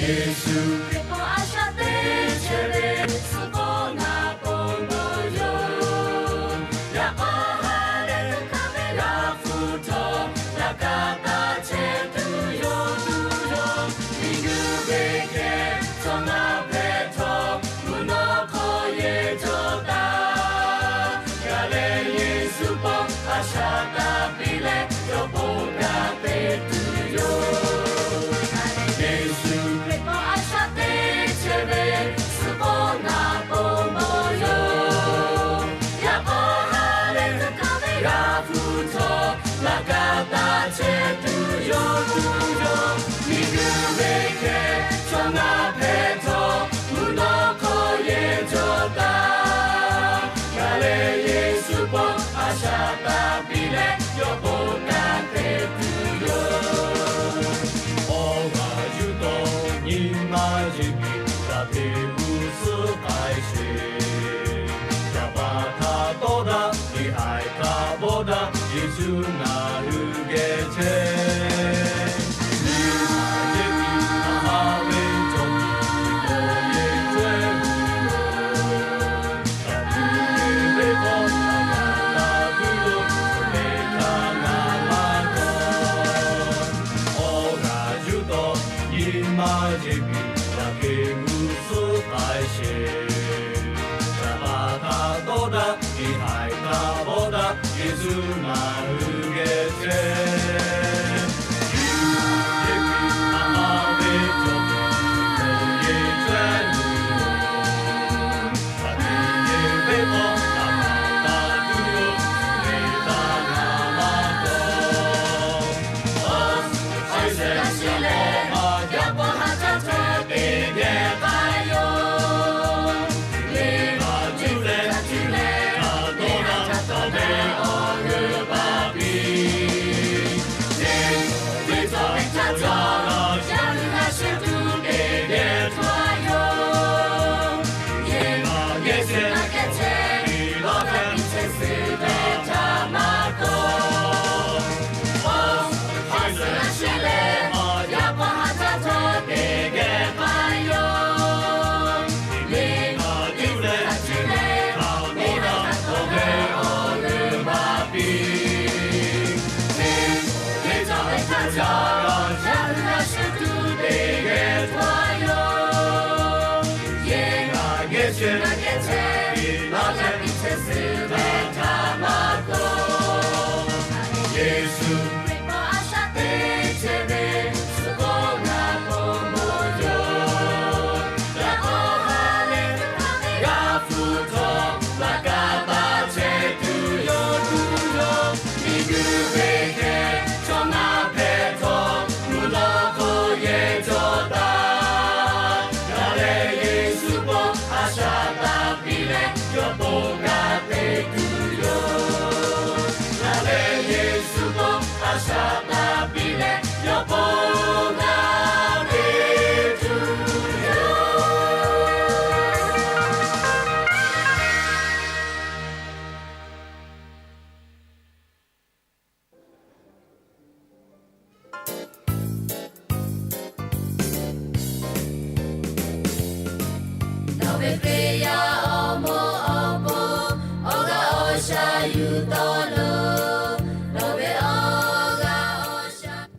Yeˍsuˆ Hkriꞈ hpawˇ a shaꞈ teˇ chehˇ ve suh k'awꞈ ngaˬ ponˬ dawˬ yoˬ. Yaꞈ k'aw ha lehˬ tuˬ hk'a ve g'a hpu htawˇ, laꞈ ka taˇ chehˇ tuˬ yoˬ, tuˬ yoˬ. Miˬguiˬ ve kehˬ chaw ngaˬ hpehꞈ htawˇ, mvuhˇ naw hk'aw yehˬ cawˬ taˍ. Ngaˬ lehˬ Yeˍsuˆ hpawˇ a shaꞈ taˇ piˇ leh, yawˇ ponˬ kaꞈ te tuˬ yoˬ. Yeˍsuˆ Hkriꞈ hpawˇ a shaꞈ teˇ chehˇ ve suh k'awꞈ ngaˬ ponˬ dawˬ yoˬ. Yaꞈ k'aw ha lehˬ tuˬ hk'a ve g'a hpu htawˇ, laꞈ ka taˇ chehˇ tuˬ yoˬ, tuˬ yoˬ. Miˬguiˬ ve kehˬ chaw ngaˬ hpehꞈ htawˇ, mvuhˇ naw hk'aw yehˬ cawˬ taˍ. Ngaˬ lehˬ Yeˍsuˆ hpawˇ a shaꞈ taˇ piˇ leh, yawˇ ponˬ kaꞈ te tuˬ yoˬ. Awˬ g'aˇ yuˬ taw nyi ma yeˬ miˬ g'a te g'uˇ suhˉ k'ai sheˍ. Yaꞈ pa htaꞈ tawˇ daꞈ, teˇ haiˬ htaꞈ bawˆ daꞈ, Yeˍsuˆ ngaˬ hui geh chehˇ. Nyi ma yeˬ miˬ htaꞈ haꞈ ve cawˬ miˬ, awˬ yeˬ chaweh tuˬ yoˬ. Awˬ g'aˇ yuˬ taw nyi ma yeˬ miˬ g'a te g'uˇ suhˉ k'ai sheˍ. Yaꞈ pa htaꞈ tawˇ daꞈ, teˇ haiˬ htaꞈ bawˆ daꞈ, Yeˍsuˆ ngaˬ hui geh chehˇ. Yeˬ miˬ htaꞈ haꞈ ve cawˬ miˬ, awˬ yeˬ chaweh tuˬ yoˬ. Yeˍsuˆ Hkriꞈ hpawˇ a shaꞈ teˇ chehˇ ve suh k'awꞈ ngaˬ ponˬ dawˬ yoˬ. Yaꞈ k'aw ha lehˬ tuˬ hk'a ve g'a hpu htawˇ, laꞈ ka taˇ chehˇ tuˬ yoˬ, tuˬ yoˬ. Miˬguiˬ ve kehˬ chaw ngaˬ hpehꞈ htawˇ, mvuhˇ naw hk'aw yehˬ cawˬ taˍ. Ngaˬ lehˬ Yeˍsuˆ hpawˇ a shaꞈ taˇ piˇ leh, yawˇ ponˬ kaꞈ te tuˬ yoˬ. Ngaˬ lehˬ Yeˍsuˆ hpawˇ a shaꞈ taˇ piˇ leh, yawˇ ponˬ kaꞈ te tuˬ yoˬ. Nawˬ ve Hkriꞈ yaˇ awˬ moˍ awˬ pon awˬ g'aˇ awˬ shaˍ yuˬ taw loˬ. Nawˬ ve awˬ g'aˇ awˬ shaˍ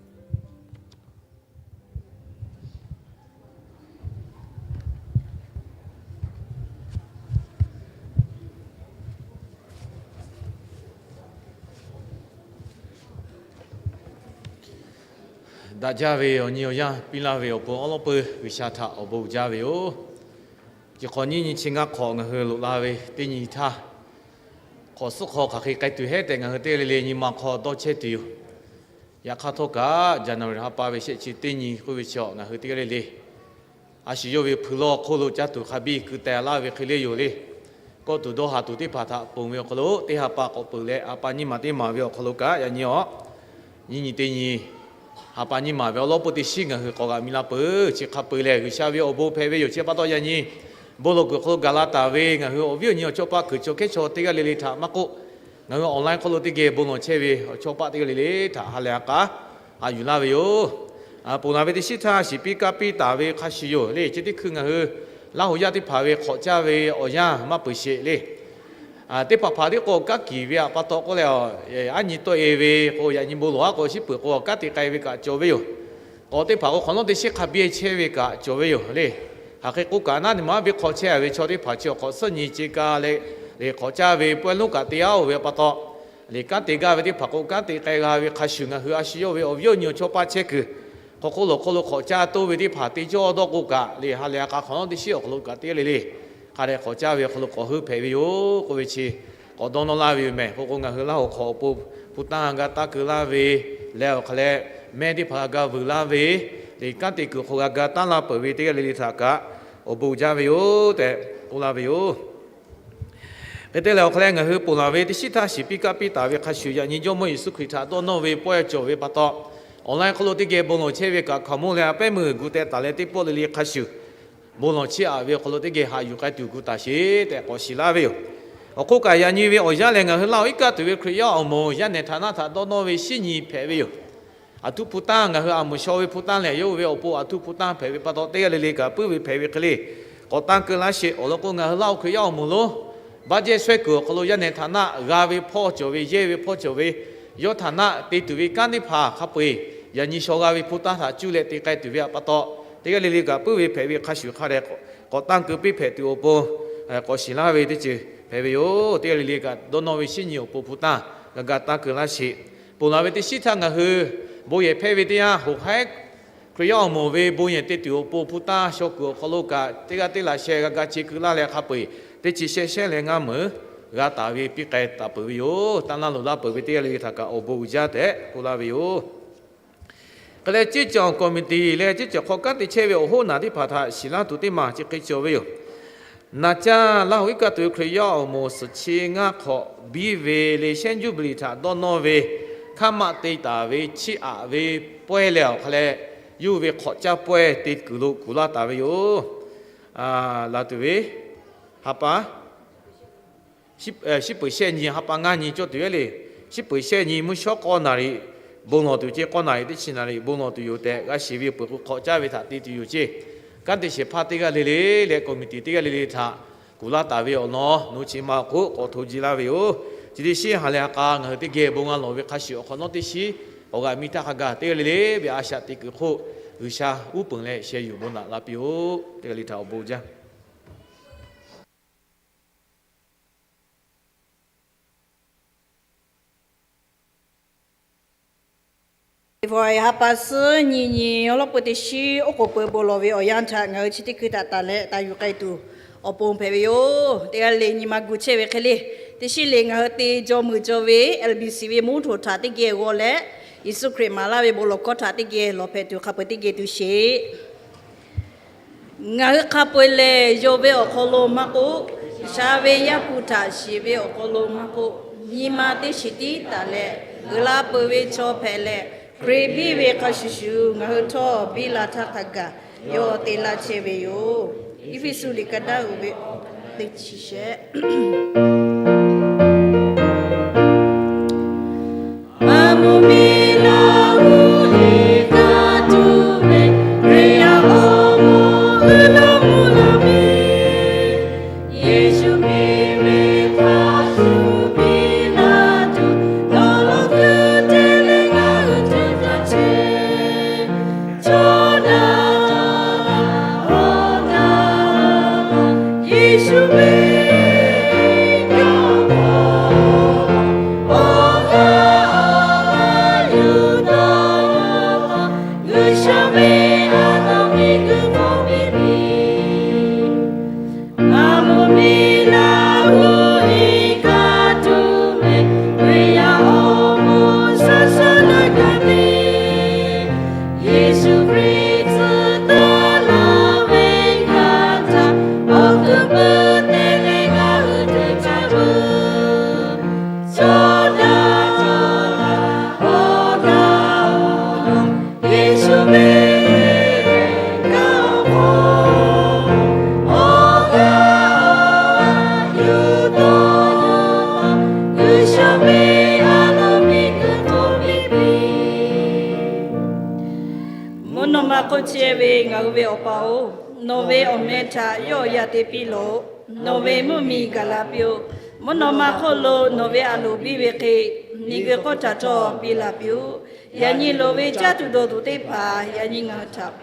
Daꞈ jaˇ ve awˬ nyi awˬ yanˇ piˇ laˇ ve awˬ pon awˉ lawˉ peuˬ G'uiˬsha htaꞈ awˬ bon uiˍ jaˇ ve yoˬ. Chi hk'awꞈ nyiˇ nyi chi ngaˇ hk'awꞈ ngaˬ hui loꞈ la ve teˇ nyi htaˇ, hk'awꞈ suhˉ hk'aw hk'aˬ hk'e k'ai tuˬ heˉ tehꞈ ngaˬ hui teˇ g'aˇ le le nyi ma hk'aw dawˇ chehˇ tuˬ yoˬ. Yaꞈ hk'aˇ htawˇ kaꞈ January ha pa ve shehˆ chi teˇ nyi k'oˆ ve chi ngaˬ hui teˇ g'aˇ le le a shu yawˇ ve hpui lawˇ hk'oˆ lo caˇ tuˬ hk'a biˇ keu teh laˇ ve hk'e le yoˬ le. Kawˆ tuˬ dawˇ haˍ tuˬ teˇ hpaˍ htaꞈ ponˬ ve awˬ hk'aw lo teˇ ha pa k'awꞈ peuˬ leh, ha pa nyiˇ maˬ teˇ maˬ ve awˬ hk'aw lo kaꞈ yaꞈ nyi awˬ nyiˇ nyi teˇ nyi ha pa nyiˇ maˬ ve awˉ lawˉ peuˬ teˇ shinˉ ngaˬ hui k'awꞈ g'a mi la peuˬ. Chi hk'a peu-eˬ lehˬ G'uiˬsha ve awˬ bon hpehꞈ ve yoˬ. Chi pa taw yaꞈ nyi bon lawˬ kuiˬ awˬ hk'aw lo gaˬ la taˍ ve ngaˬ hui awˬ viˉ awˬ nyi awˬ chawˇ paˆ kuiˬ chaw hkehˉ chaw teˇ g'aˇ le le htaꞈ maˇ k'oˆ, ngaˬ hui online hk'aw lo teˇ geh bon lawˬ chehˇ ve awˬ chawˇ paˆ teˇ g'aˇ le le htaꞈ ha lehˬ ha k'aˉ haꞈ yuˬ laˇ ve yoˬ. Ponˬ laˬ ve teˇ shiˉ htaˇ shiˍ piˇ kaˇ piˇ taˍ ve hk'a shuˍ yoˬ le. Chi teˇ hkui ngaˬ hui Laˇ huˍ yaˇ teˇ hpaˍ ve hk'awꞈ caˇ ve awˬ yanˇ maˇ peuˬ sheˍ le. Teˇ hpaˍ hpaˍ tiˉ k'o kanˉ kiˬ ve pa taw k'oˆ leh, aˉ nyi tawˆ e ve k'o, yaꞈ nyi bon lawˬ aˉ k'o, shiˉ peuˬ k'o kanˉ te k'ai ve kaꞈ cawˬ ve yoˬ. K'awꞈ teˇ hpaˍ k'o hk'awꞈ nawˉ teˇ shiˉ hk'a biˇ chehˇ ve kaꞈ cawˬ ve yoˬ le. Hk'aˬ hk'e k'oˆ kaꞈ naˉ, ni maˇ ve hk'awꞈ chehˇ ve chaw teˇ hpaˍ chi awˬ hk'awꞈ suhˉ nyi ce ka leh, hk'awꞈ caˇ ve pawehˇ lonˉ kaꞈ te aˉ oˬ ve pa taw, liꞈ kanˉ te gaˇ ve teˇ hpaˍ k'o kanˉ te k'ai g'a ve hk'a shuˍ, ngaˬ hui a shu yawˇ ve awˬ viˉ awˬ nyi awˬ chawˇ paˇ chehˇ kuiˬ, hk'aw hk'oˆ lo hk'aw lo hk'awꞈ caˇ toˇ ve teˇ hpaˍ te cawˇ dawˇ k'o kaꞈ le, ha lehˬ a k'a hk'awꞈ nawˉ teˇ shiˉ awˬ hk'aw lo kaꞈ teˇ g'aˇ le le hk'a deh hk'awꞈ caˇ ve awˬ hk'aw lo k'awꞈ heuˆ hpehꞈ ve yoˬ k'oˆ ve chi k'awꞈ dawˇ nawˇ laˇ ve yoˬ mehˬ. K'o k'o ngaˬ hui Laˇ huˍ hk'awꞈ awˬ pon hpu tanˇ g'a taˇ keu laˇ ve leh, awˬ hk'aˬ leh mehˇ teˇ hpaˍ g'a ga vuiˬ laˇ ve, liꞈ kanˉ te kuiˬ hk'aw g'a ga taˇ laˇ peuˬ ve teˇ g'aˇ le le htaꞈ kaꞈ awˬ bon jaˇ ve yoˬ tehꞈ k'oˆ laˇ ve yoˬ. Hk'e te leh awˬ hk'aˬ leh ngaˬ hui ponˬ laˬ ve teˇ shiˉ htaˇ shiˍ piˇ kaˇ piˇ taˍ ve hk'a shuˍ, yaꞈ nyi Jawˇmawˇ Yeˍsuˆ Hkriꞈ htaꞈ dawˇ nawˇ ve pawehˇ cawˬ ve pa taw, online hk'aw lo teˇ geh bon lawˬ chehˇ ve kaꞈ hkaoˍmonˇ leh a pehˉ meuˇ gu teh taˍ leh teˇ pawˆ le le hk'a shuˍ, bon lawˬ chiˇ aꞈ ve awˬ hk'aw lo teˇ geh haꞈ yuˬ k'ai tuˬ gu taˍ sheˍ tehꞈ k'awꞈ shiˍ laˇ ve yoˬ. Awˬ hk'oˆ kaꞈ yaꞈ nyi ve awˬ yanˇ lehˬ, ngaˬ hui Laˇ huˍ iˉ kaˆ tuˬ ve Hkriꞈ yaˇ awˬ moˍ yaˇ nehˬ htaꞈ naˆ htaꞈ dawˇ nawˇ ve shinˉ nyi hpehꞈ ve yoˬ. Aˬ htuˇ hpu tanˇ, ngaˬ hui a moˍ shaw ve hpu tanˇ lehˬ, yawˇ hui ve awˬ pon aˬ htuˇ hpu tanˇ hpehꞈ ve pa taw, teˇ g'aˇ le le kaꞈ puiˉ ve hpehꞈ ve hk'e le, k'awꞈ tanˇ keu laˇ sheˍ. Awˬ lawn k'o, ngaˬ hui Laˇ huˍ Hkriꞈ yaˇ awˬ moˍ lonˉ baˆ jehˇ shawehˇ kuiˬ awˬ hk'aw lo yaˇ nehˬ htaꞈ naˆ g'a ve hpawˇ cawˬ ve, yehˇ ve hpawˇ cawˬ ve, yawˇ htaꞈ naˆ te tuˬ ve kanˉ teˇ hpaˍ hk'a peu eˬ yaꞈ nyi shaw g'a ve hpu tanˇ htaꞈ cuˇ leh te k'ai tuˬ ve pa taw, teˇ g'aˇ le le kaꞈ puiˉ ve hpehꞈ ve hk'a shuˍ hk'a dehꞈ k'awꞈ tanˇ keu piˇ hpehꞈ tuˬ awˬ pon k'awꞈ shiˍ laˇ ve teˇ ceuˬ hpehꞈ ve yoˬ. Teˇ g'aˇ le le kaꞈ dawˇ nawˇ ve shinˉ nyi awˬ pon hpu tanˇ g'a ga tanˇ keu laˇ sheˍ. Ponˬ laˬ ve teˇ shiˉ htaˇ ngaˬ hui bon yehˬ hpehˇ ve teˇ yanˇ, hoꞈ haiˉ Hkriꞈ yaˇ awˬ moˍ ve bon yehˬ te tuˬ awˬ pon hpu tanˇ shaw kuiˬ awˬ hk'aw lo kaꞈ teˇ g'aˇ teˇ laꞈ sheh g'a ga ce keu laˇ leh hk'a peu eˬ teˇ chi shehˆ shehˆ leh ngaˇ meuˍ g'a taˍ ve piˇ k'ai taˍ peuˬ ve yoˬ. Tanˇ laˇ loˍ laˇ peuˬ ve teˇ g'aˇ le le htaꞈ kaꞈ awˬ bon uiˍ jaˇ tehꞈ k'oˆ laˇ ve yoˬ. Hk'e leh ceˇ cawˬ committee leh ceˇ cawˬ hk'aw kanˉ te chehˇ ve awˬ hoˉ naˬ teˇ hpaˍ htaꞈ shiˍ laˇ tuˬ teˇ maˬ chi hk'e cawˬ ve yoˬ. Naˍ caˇ Laˇ huˍ iˉ kaˆ tuˬ ve Hkriꞈ yaˇ awˬ moˍ suhˍ chi ngaˇ hk'awꞈ biˇ ve le shehˉ jubilee htaꞈ dawˇ nawˇ ve hkaˇ maˆ te taˍ ve chiˇ aꞈ ve pawehˇ leh awˬ hk'aˬ leh, yawˇ hui ve hk'awꞈ caˇ pawehˇ te kuiˬ lo kuˬ laˇ taˍ ve yoˬ. Laˬ tuˬ ve ha pa shiˉ peuˬ shehˆ nyi, ha pa ngaˇ nyi cawˇ tuˬ ve le. Shiˉ peuˬ shehˆ nyi mvuhˇ shawˉ k'awˇ naˍ riˍ bon lawˬ tuˬ ceˇ, k'awˇ naˍ riˍ teˇ chi naˍ riˍ bon lawˬ tuˬ yoˬ tehꞈ g'a shiˍ ve peuˬ k'o, hk'awꞈ caˇ ve htaꞈ te tuˬ yoˬ ceˇ. Kanˉ te shehˍ hpaˇ teˇ g'aˇ le le leh committee teˇ g'aˇ le le htaꞈ kuˬ laˇ taˍ ve awˬ lawn nawˬ hui chi ma awˬ hk'oˆ k'awꞈ hto ji laˇ ve yoˬ. Chi teˇ shiˉ ha lehˬ ha k'a ngaˬ hui teˇ geh bon g'a lawˬ ve hk'a shuˍ, awˬ hk'awꞈ nawˉ teˇ shiˉ awˬ g'aˇ miˇ htaˇ hk'a gaˬ teˇ g'aˇ le le ve a shaꞈ teꞈ kuiˬ hk'oˆ G'uiˬsha uˉ peunˍ leh sheh yuˬ bon naꞈ la piˇ-oˆ. Teˇ g'aˇ le htaꞈ awˬ bon jaˇ. February ha pa suhˉ nyi nyi awˬ lawˉ peuˬ teˇ shiˉ oˉ k'oˍ peuˬ bon lawˬ ve awˬ yanˇ htaꞈ ngaˬ hui chi teˇ hkui htaꞈ tanˬ leh taˍ yuˬ k'ai tuˬ awˬ pon hpehꞈ ve yoˬ. Teˇ g'aˇ le nyi ma gu chehˇ ve hk'e le, teˇ shiˉ le ngaˬ hui te jaw meuꞈ jaw ve L B C ve mvuhˇ htoꞈ htaꞈ teˇ geh g'aw leh, Yeˍsuˆ Hkriꞈ maˍ laˇ ve bon lawˬ hkawˇ htaꞈ teˇ geh lawˬ hpehꞈ tuˬ hk'a peu-eˬ teˇ geh tuˬ sheˍ. Ngaˬ hui hk'a peu-eˬ lehˬ, yawˇ ve awˬ hk'aw lo maˇ k'oˆ, G'uiˬsha ve Yaˇ hpu htaꞈ shiˍ ve awˬ hk'aw lo maˇ k'oˆ, nyi ma teˇ shiˍ tiˉ taˍ leh, uiˍ la peuˬ ve chaw hpehꞈ leh, Hkriꞈ biˇ ve hk'a shuˍ shuˍ ngaˬ hui htawˇ biˇ la htaˇ hk'a gaˬ yawˇ te laˇ chehˇ ve yoˬ. Eˇfeˇsuꞈ liꞈ ka daˇ uiˍ ve teˇ chi shehˆ Hk'oˆ chehˇ ve ngaˬ hui ve Awˬ pa-oˬ, nawˬ ve awˬ meh htaꞈ yawˇ yaˇ te piˇ loˬ. Nawˬ ve mvuhˇ miˬ gaˬ la piˇ-oˆ. Mvuhˇ naw ma hk'oˆ lo nawˬ ve a loˍ biˇ ve hk'e, miˬguiˬ hk'oˆ htaꞈ htawˇ piˇ la piˇ-oˆ. Yaꞈ nyi loˍ ve caˇ tuˬ dawˬ tuˬ teˇ hpaˍ yaꞈ nyi ngaˬ hui htaꞈ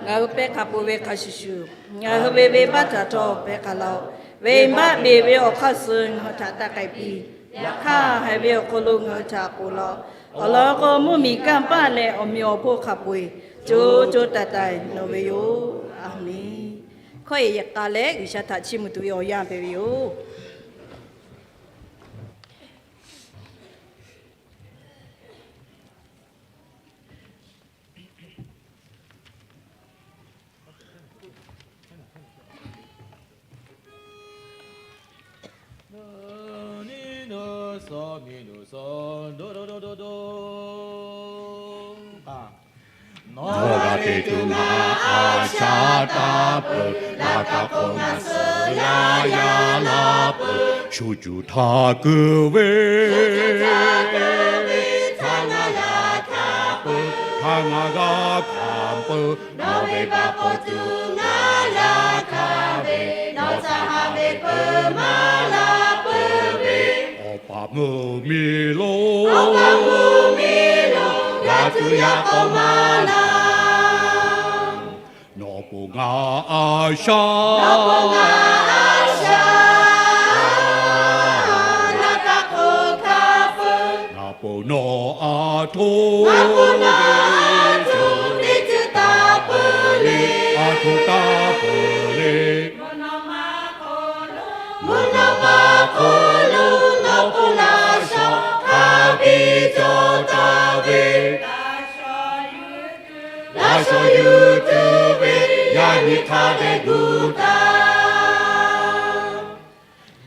ngaˬ hui pehˇ hk'a peuˬ ve hk'a shuˍ shuˍ, ngaˬ hui ve venˇbaˆ htaꞈ htawˇ pehˇ hk'a laˇ-oˆ. Venˇbaˆ beˬ ve awˬ hk'aˇ suh ngaˬ hui htaꞈ taˇ k'ai piˇ. Yaꞈ hk'aˇ, haiˬ ve awˬ hk'aw lo ngaˬ hui htaꞈ ponˬ laˇ-oˆ. Awˬ lawn k'o, mvuhˇ miˬ kanˇ paˆ leh awˬ meꞈ awˬ hponˇ hk'a peu-eˬ co co taiˍ taiˍ nawˬ ve yoˬ. A menˬ. Hkawˇ yehˬ k'a leh G'uiˬsha htaꞈ chiˇ mvuh tuˬ ve awˬ yanˇ hpehꞈ ve yoˬ. Nawˬ g'a te tuˬ ngaˬ a shaꞈ taˇ peuˬ, laꞈ ka hk'oˆ ngaˬ suh yaˇ yaˇ laˇ peuˬ. Shu cuˬ htaˇ kuiˬ ve, htaˇ ngaˬ g'a hkanˍ peuˬ, htaˇ ngaˬ g'a hkanˍ peuˬ. Nawˬ ve baˆ k'oˆ tuˬ ngaˬ yaꞈ hkanˍ ve, nawˬ tcuh ha ve peuˬ maˇ la peuˬ ve. Awˬ pa mvuhˇ miˬ lo, awˬ pa mvuhˇ miˬ lo, g'a tuˬ yaꞈ k'aw maˇ la. Nawˬ ponˬ ngaˬ a shaꞈ, nawˬ ponˬ ngaˬ a shaꞈ, laꞈ ka hk'oˆ hkanˍ peuˬ. Ngaˬ ponˬ nawˬ a htoꞈ, ngaˬ ponˬ nawˬ a htoꞈ teˇ ceuˬ taˇ peuˬ le, a htoꞈ taˇ peuˬ le. Mvuhˇ naw ma hk'oˆ lo nawˬ ponˬ laˇ shaw hk'a biˇ cawˬ taˍ ve, laˇ shaw yuˬ tuˬ ve yaꞈ nyi hk'a dehꞈ gu taˍ.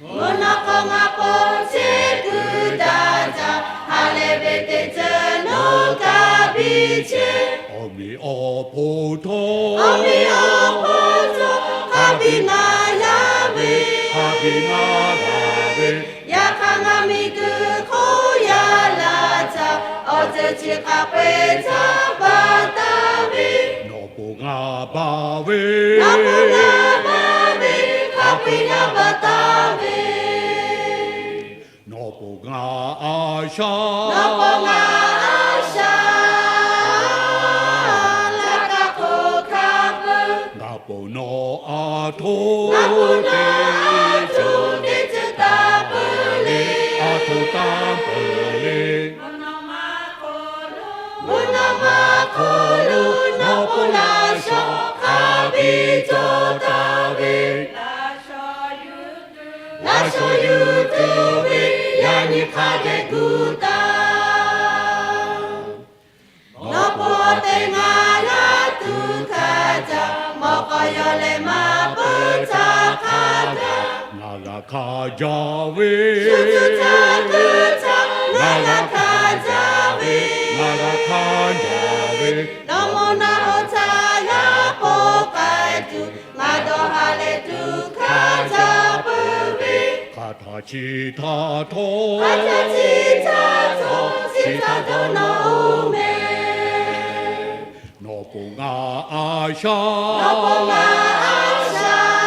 Mvuhˇ naw hk'aw ngaˬ ponˬ chehˇ kuiˬ daꞈ jaˇ, ha lehˬ ve teˇ ceuˬ nawˬ kaꞈ biˇ chehˇ. Awˬ meꞈ awˬ hponˇ htawˇ, awˬ meꞈ awˬ hponˇ htawˇ hk'a biˇ ngaˬ yaˇ ve, hk'a biˇ ngaˬ yaˇ ve. Yaꞈ hk'aˇ ngaˬ miˬguiˬ hk'oˆ yaˇ laˇ caˇ, awˬ ceuˬ chi hk'a peu-eˬ caˇ baˬ taˍ ve. Nawˬ ponˬ ngaˬ baˬ ve, nawˬ ponˬ ngaˬ baˬ ve, hk'a peu-eˬ yaˇ baˬ taˍ ve. Nawˬ ponˬ ngaˬ a shaꞈ, nawˬ ponˬ ngaˬ a shaꞈ, laꞈ ka hk'oˆ hkanˍ peuˬ. Ngaˬ ponˬ nawˬ a htoꞈ, ngaˬ ponˬ nawˬ a htoꞈ teˇ ceuˬ taˇ peuˬ le, a htoꞈ taˇ peuˬ le. Mvuhˇ naw ma hk'oˆ lo nawˬ ponˬ laˇ shaw hk'a biˇ cawˬ taˍ ve, laˇ shaw yuˬ tuˬ ve yaꞈ nyi hk'a dehꞈ gu taˍ. Nawˬ ponˬ awˬ tehˬ ngaˬ g'a tuˬ hkanˍ jaˇ, mawˬ k'aw yaw leh maˇ peuˬ caˇ hk'a gaˬ. Ngaˬ g'a hkanˍ jaˇ ve, shu cuˇ caˇ kuiˬ caˇ ngaˬ g'a hkanˍ jaˇ ve, ngaˬ g'a hkanˍ jaˇ ve. Nawˬ mvuhˇ naw hoꞈ htaꞈ yaˇ paw k'ai tuˬ, ngaˬ dawˇ ha leh tuˬ hkanˍ jaˇ peuˬ ve. Hk'aˬ htaꞈ chi htaꞈ htawˇ, hk'aˬ htaꞈ chi htaꞈ htawˇ, chi htaꞈ htawˇ nawˬ oˇ meh. Nawˬ ponˬ ngaˬ a shaꞈ, nawˬ ponˬ ngaˬ a shaꞈ,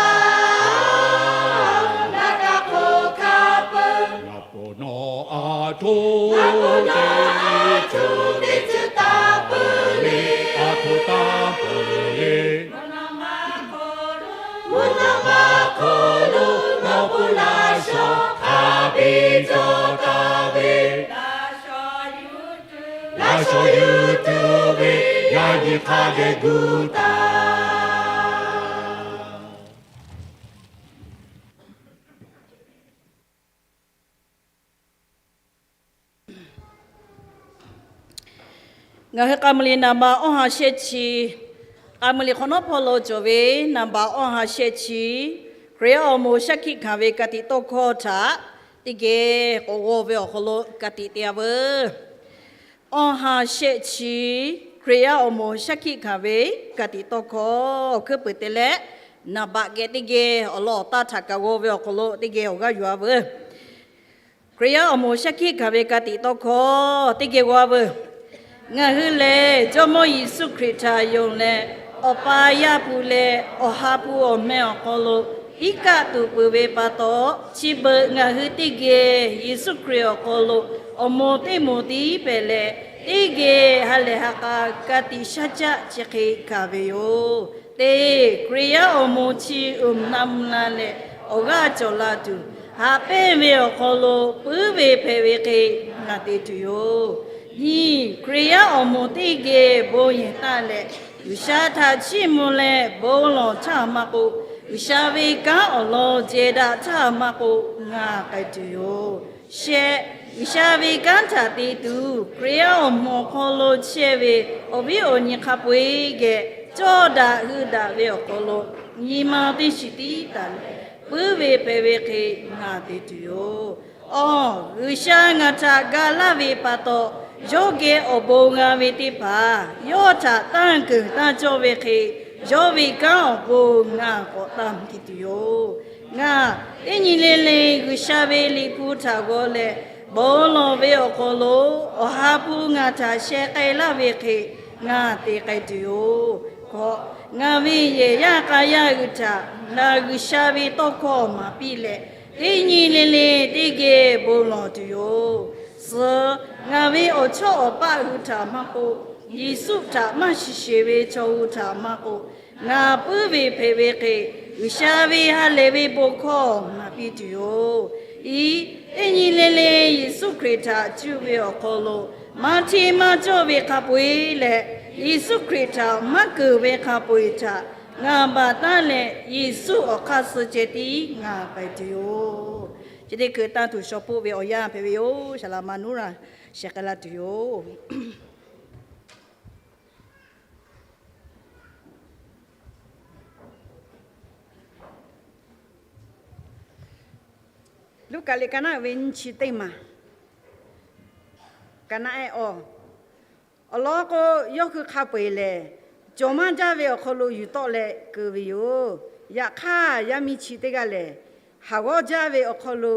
laꞈ ka hk'oˆ hkanˍ peuˬ. Ngaˬ ponˬ nawˬ a htoꞈ, ngaˬ ponˬ nawˬ a htoꞈ teˇ ceuˬ taˇ peuˬ le, a htoꞈ taˇ peuˬ le. Mvuhˇ naw ma hk'oˆ lo nawˬ ponˬ laˇ shaw hk'a biˇ cawˬ taˍ ve, laˇ shaw yuˬ tuˬ ve yaꞈ nyi hk'a dehꞈ gu taˍ. Ngaˬ hui k'a muiˬ liꞈ naˍ baꞈ awˇ ha shehˆ chi, k'a muiˬ liꞈ hk'awꞈ nawˉ hpawˇ lo cawˬ ve naˍ baꞈ awˇ ha shehˆ chi, Hkriꞈ yaˇ awˬ moˍ shaˉ hkiˆ hkanˍ ve ka tiꞈ tawˇ hkawˇ htaꞈ teˇ geh k'awꞈ g'aw ve awˬ hk'aw lo ka tiꞈ te-a veuˬ. Awˇ ha shehˆ chi, Hkriꞈ yaˇ awˬ moˍ shaˉ hkiˆ hkanˍ ve ka tiꞈ tawˇ hkawˇ hkuiˉ puiˍ te leh, naˍ baꞈ geh teˇ geh awˬ lawn awˬ taˇ htaꞈ kaꞈ g'aw ve awˬ hk'aw lo teˇ geh awˬ g'aˇ yuˬ-a veuˬ. Hkriꞈ yaˇ awˬ moˍ shaˉ hkiˆ hkanˍ ve ka tiꞈ tawˇ hkawˇ teˇ geh g'aw-a veuˬ. Ngaˬ hui lehˬ, Jawˇmawˇ Yeˍsuˆ Hkriꞈ htaꞈ yonˍ leh, Awˬ pa Yaˇ hpu leh Awˬ ha hpu awˬ meh awˬ hk'aw lo iˉ kaˆ tuˬ peuˬ ve pa taw, chi beuꞈ ngaˬ hui teˇ geh Yeˍsuˆ Hkriꞈ awˬ hk'aw lo awˬ moˍ teˇ moˍ tiˉ hpehꞈ leh, teˇ geh ha lehˬ ha k'a ka tiꞈ shaˉ caˆ chi hk'e hkanˍ ve yoˬ. Teˇ, Hkriꞈ yaˇ awˬ moˍ chi uiˍ na mvuh la leh awˬ g'aˇ cawˬ la tuˬ, haꞈ pehnˇ ve awˬ hk'aw lo puiˉ ve hpehꞈ ve hk'e ngaˬ te tuˬ yoˬ. Nyiˇ, Hkriꞈ yaˇ awˬ moˍ teˇ geh bon yehˬ taˆ leh, G'uiˬsha htaꞈ chiˇ mvuh leh bon lawˬ htaˇ maˇ k'oˆ, G'uiˬsha ve kanˉ awˬ lawn jehˬ daꞈ htaˇ maˇ k'oˆ, ngaˬ k'ai tuˬ yoˬ. Shehˆ, G'uiˬsha ve kanˉ htaꞈ te tuˬ Hkriꞈ yaˇ awˬ moˍ awˬ hk'aw lo chehˇ ve awˬ viˉ awˬ nyi hk'a peu-eˬ geh, cawˇ daꞈ hui daꞈ ve awˬ hk'aw lo nyi ma teˇ shiˍ tiˉ taˍ leh, puiˉ ve hpehꞈ ve hk'e ngaˬ te tuˬ yoˬ. Awˬ, G'uiˬsha ngaˬ htaꞈ ga laˇ ve pa taw, yawˇ geh awˬ bon g'a ve teˇ hpaˍ yawˇ htaꞈ tanˇ keunˍ tanˇ cawˇ ve hk'e, yawˇ ve kanˉ awˬ pon ngaˬ k'awꞈ tanˇ piˇ tuˬ yoˬ. Ngaˬ teˇ nyi le le G'uiˬsha ve Liꞈ hpu htaꞈ g'aw leh bon lawˬ ve awˬ hk'aw lo, Awˬ ha hpu ngaˬ htaꞈ sheh k'ai laˇ ve hk'e ngaˬ te k'ai tuˬ yoˬ. Hkawꞈ, ngaˬ ve yehˬ yaˇ k'a yaˇ hui htaꞈ ngaˬ G'uiˬsha ve tawˇ hkawˇ maˍ piˇ leh, teˇ nyi le le teˇ geh bon lawˬ tuˬ yoˬ. Suhˍ, ngaˬ ve awˬ chawˇ awˬ paˆ hui htaꞈ maˇ k'oˆ, Yeˍsuˆ htaꞈ maˇ shiˍ sheˍ ve chaw hui htaꞈ maˇ k'oˆ, ngaˬ puiˉ ve hpehꞈ ve hk'e G'uiˬsha ve ha lehˬ ve bon hkawˇ maˍ piˇ tuˬ yoˬ. Iˉ, teˇ nyi le le Yeˍsuˆ Hkriꞈ htaꞈ cuˇ ve awˬ hk'aw lo maˇ hteˇ maˇ cawˇ ve hk'a peu-eˬ leh, Yeˍsuˆ Hkriꞈ htaꞈ maˇ keunˍ ve hk'a peu-eˬ htaꞈ ngaˬ baˬ taˉ leh, Yeˍsuˆ awˬ hk'aˇ suh ceh tiˉ ngaˬ k'ai tuˬ yoˬ. Chi teˇ hkui tanˇ tuˬ shaw poˆ ve awˬ yanˇ hpehꞈ ve yoˬ. Saˍ laꞈ ma nuˉ raˬ sheh k'ai la tuˬ yoˬ. Luˉkaꞈ liꞈ ka naˆ ve nyiˇ chi teˇ maˬ, ka naˆ ehˉ awˬ, awˬ lawn k'o, yawˇ hui hk'a peu-eˬ lehˬ, cawˬ maˇ jaˇ ve awˬ hk'aw lo yuˬ tawˆ leh keu ve yoˬ. Yaꞈ hk'aˇ, yaˇ miˇ chi teˇ g'aˇ lehˬ, haˍ g'awˇ jaˇ ve awˬ hk'aw lo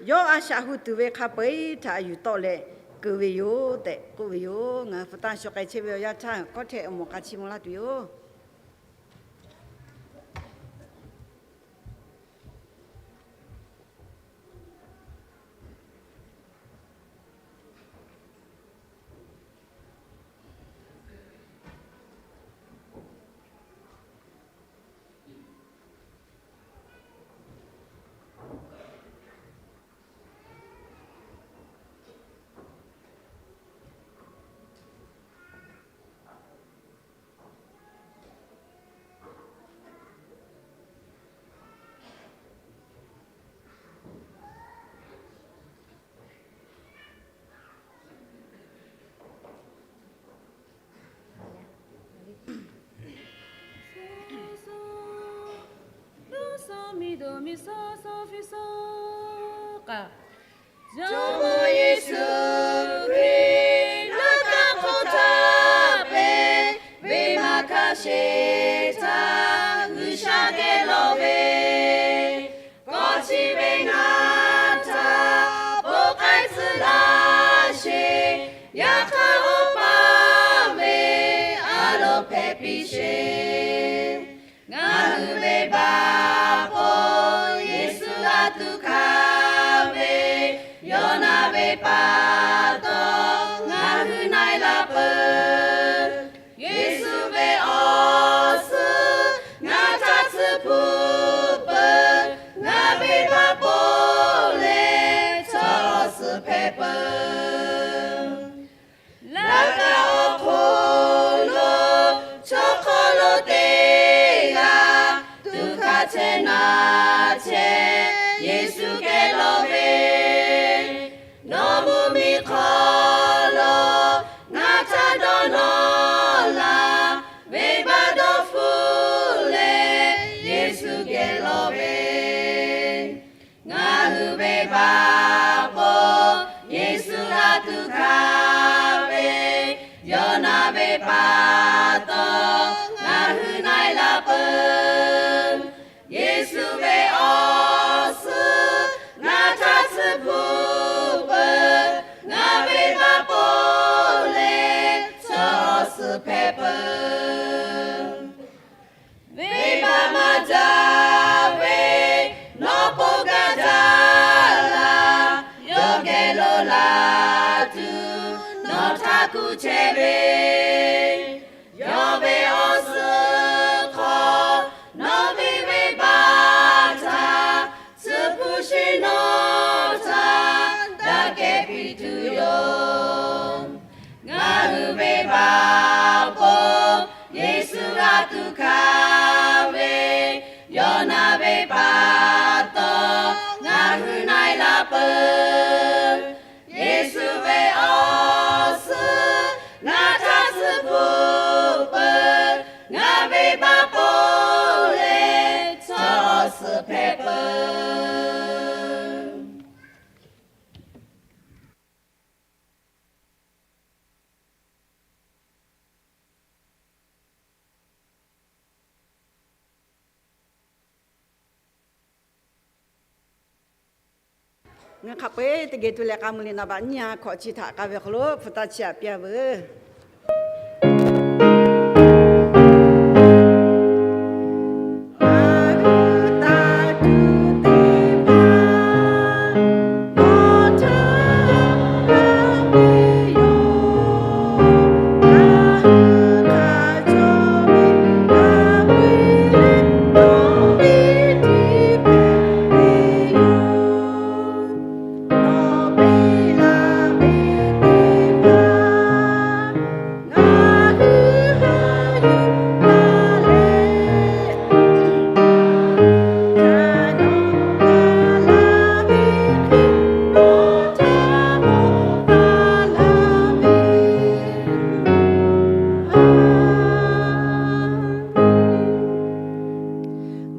yawˇ a shaꞈ hu tuˬ ve hk'a peu-eˬ htaꞈ yuˬ tawˆ leh keu ve yoˬ tehꞈ k'oˆ ve yoˬ. Ngaˬ hui hpu tanˇ shaw k'ai chehˇ ve awˬ yanˇ htaˇ, hkawˇ htehꞈ awˬ moˍ k'a chi mvuh laˇ tuˬ yoˬ. Jawˇmawˇ Yeˍsuˆ Hkriꞈ laˇ kaꞈ hk'awꞈ htaˇ ve, venˇ ma hkanˇ sheˍ htaˇ G'uiˬsha geh lawˬ ve, kawˆ chi ve ngaˬ htaꞈ bon k'ai tcuh laˇ sheˍ. Yaꞈ hk'aˇ, Awˬ pa ve a loˍ hpehꞈ piˇ sheˍ. Ngaˬ hui ve Baˬ hpawˇ Yeˍsuˆ a tuˬ hkanˍ ve, yawˇ na ve pa taw ngaˬ hui na-e la peuˬ. Yeˍsuˆ ve awˬ suhˉ ngaˬ htaꞈ tsuhˇ hpu peuˬ. Ngaˬ ve Baˬ hpawˇ lehˬ, chaw awˬ suhˍ hpehꞈ peuˬ. Laˇ kaꞈ awˬ hk'aw lo chaw hk'aw lo teˇ g'aˇ tuꞈ hkanˍ chehˇ naˍ chehˇ Yeˍsuˆ geh lawˬ ve, nawˬ mvuhˇ miˬ hk'aw lo ngaˬ htaꞈ dawˇ nawˇ laˬ. Venˇbaˆ dawˇ hpfuhˇ leh Yeˍsuˆ geh lawˬ ve, ngaˬ hui ve Baˬ hpawˇ Yeˍsuˆ a tuˬ hkanˍ ve, yawˇ na ve pa taw ngaˬ hui na-e la peuˬ. Yeˍsuˆ ve awˬ suhˉ ngaˬ htaꞈ tsuhˇ hpu peuˬ. Ngaˬ ve Baˬ hpawˇ lehˬ, kuˬ chehˇ ve, yawˇ ve awˬ suhˍ hk'aw nawˬ ve venˇbaˆ htaꞈ tsuhˇ hpu sheˍ nawˉ htaꞈ daꞈ kehˬ piˇ tuˬ yoˬ. Ngaˬ hui ve baˆ awˬ pon Yeˍsuˆ g'a tuˬ hkanˍ ve, yawˇ na ve pa taw ngaˬ hui na-e la peuˬ. Yeˍsuˆ ve awˬ suhˍ ngaˬ htaꞈ tsuhˇ hpu peuˬ. Ngaˬ ve baˆ pon lehˬ chaw awˬ suhˍ hpehꞈ peuˬ. Ngaˬ hk'a peu-eˬ teˇ geh tuˬ leh k'a mvuh liꞈ naˍ baꞈ nyiˇ ha hkawꞈ chi htaꞈ k'a ve awˬ hk'aw lo hpu taˇ chiˇ aꞈ piˇ-a veuˬ.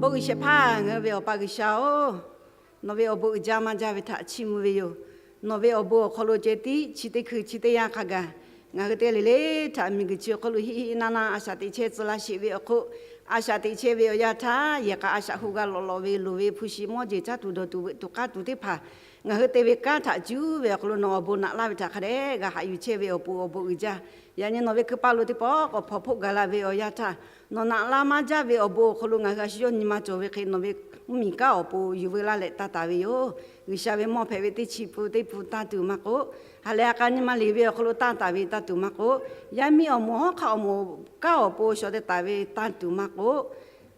Bon G'uiˬsha hpaˇ, ngaˬ hui ve Awˬ pa G'uiˬsha-oˬ, nawˬ ve awˬ bon uiˍ jaˇ maˇ jaˇ ve htaꞈ chiˇ mvuh ve yoˬ. Nawˬ ve awˬ bon awˬ hk'aw lo ceh tiˉ chi teˇ hkui chi teˇ yanˇ hk'a gaˬ ngaˬ hui teˇ g'aˇ le le htaꞈ miˬguiˬ chi awˬ hk'aw lo hiˆ hiˆ naˇ naˇ a shaꞈ teꞈ chehˇ tcuh laˇ sheˍ ve awˬ hk'oˆ, a shaꞈ teꞈ chehˇ ve awˬ yanˇ htaˇ yehˬ k'a a shaꞈ hoꞈ g'a lawꞈ lawꞈ ve loˍ ve hpu shi mawˇ jeˬ caˇ tuˬ dawˬ tuˬ veuꞈ tuˬ k'aˇ tuˬ teˇ hpaˍ ngaˬ hui te ve kanˉ htaꞈ cuˉ ve awˬ hk'aw lo nawˬ awˬ bon naꞈ laˇ ve htaꞈ hk'a dehꞈ g'a haꞈ yuˬ chehˇ ve awˬ pon awˬ bon uiˍ jaˇ. Yaꞈ nyi nawˬ ve hkui paˇ lo teˇ pawˆ k'awꞈ hpawnˬ hpoˆ gaˬ la ve awˬ yanˇ htaˇ, nawˬ naꞈ laˇ maˇ jaˇ ve awˬ bon awˬ hk'aw lo ngaˬ hui a shu yawˇ nyi ma cawˬ ve hk'e nawˬ ve mvuhˇmiˬ kanˉ awˬ pon yuˬ veu laˇ leh taˇ taˍ ve yoˬ. G'uiˬsha ve mawˇ hpehꞈ ve teˇ chi pun teˇ pun tanˇ tuˬ maˇ k'oˆ, ha lehˬ a k'a nyi ma liꞈ ve awˬ hk'aw lo tanˇ taˍ ve tanˇ tuˬ maˇ k'oˆ, yaˇ miˇ awˬ moˍ hawˉ hk'aˆ awˬ moˍ kanˉ awˬ pon shaw teh taˍ ve tanˇ tuˬ maˇ k'oˆ,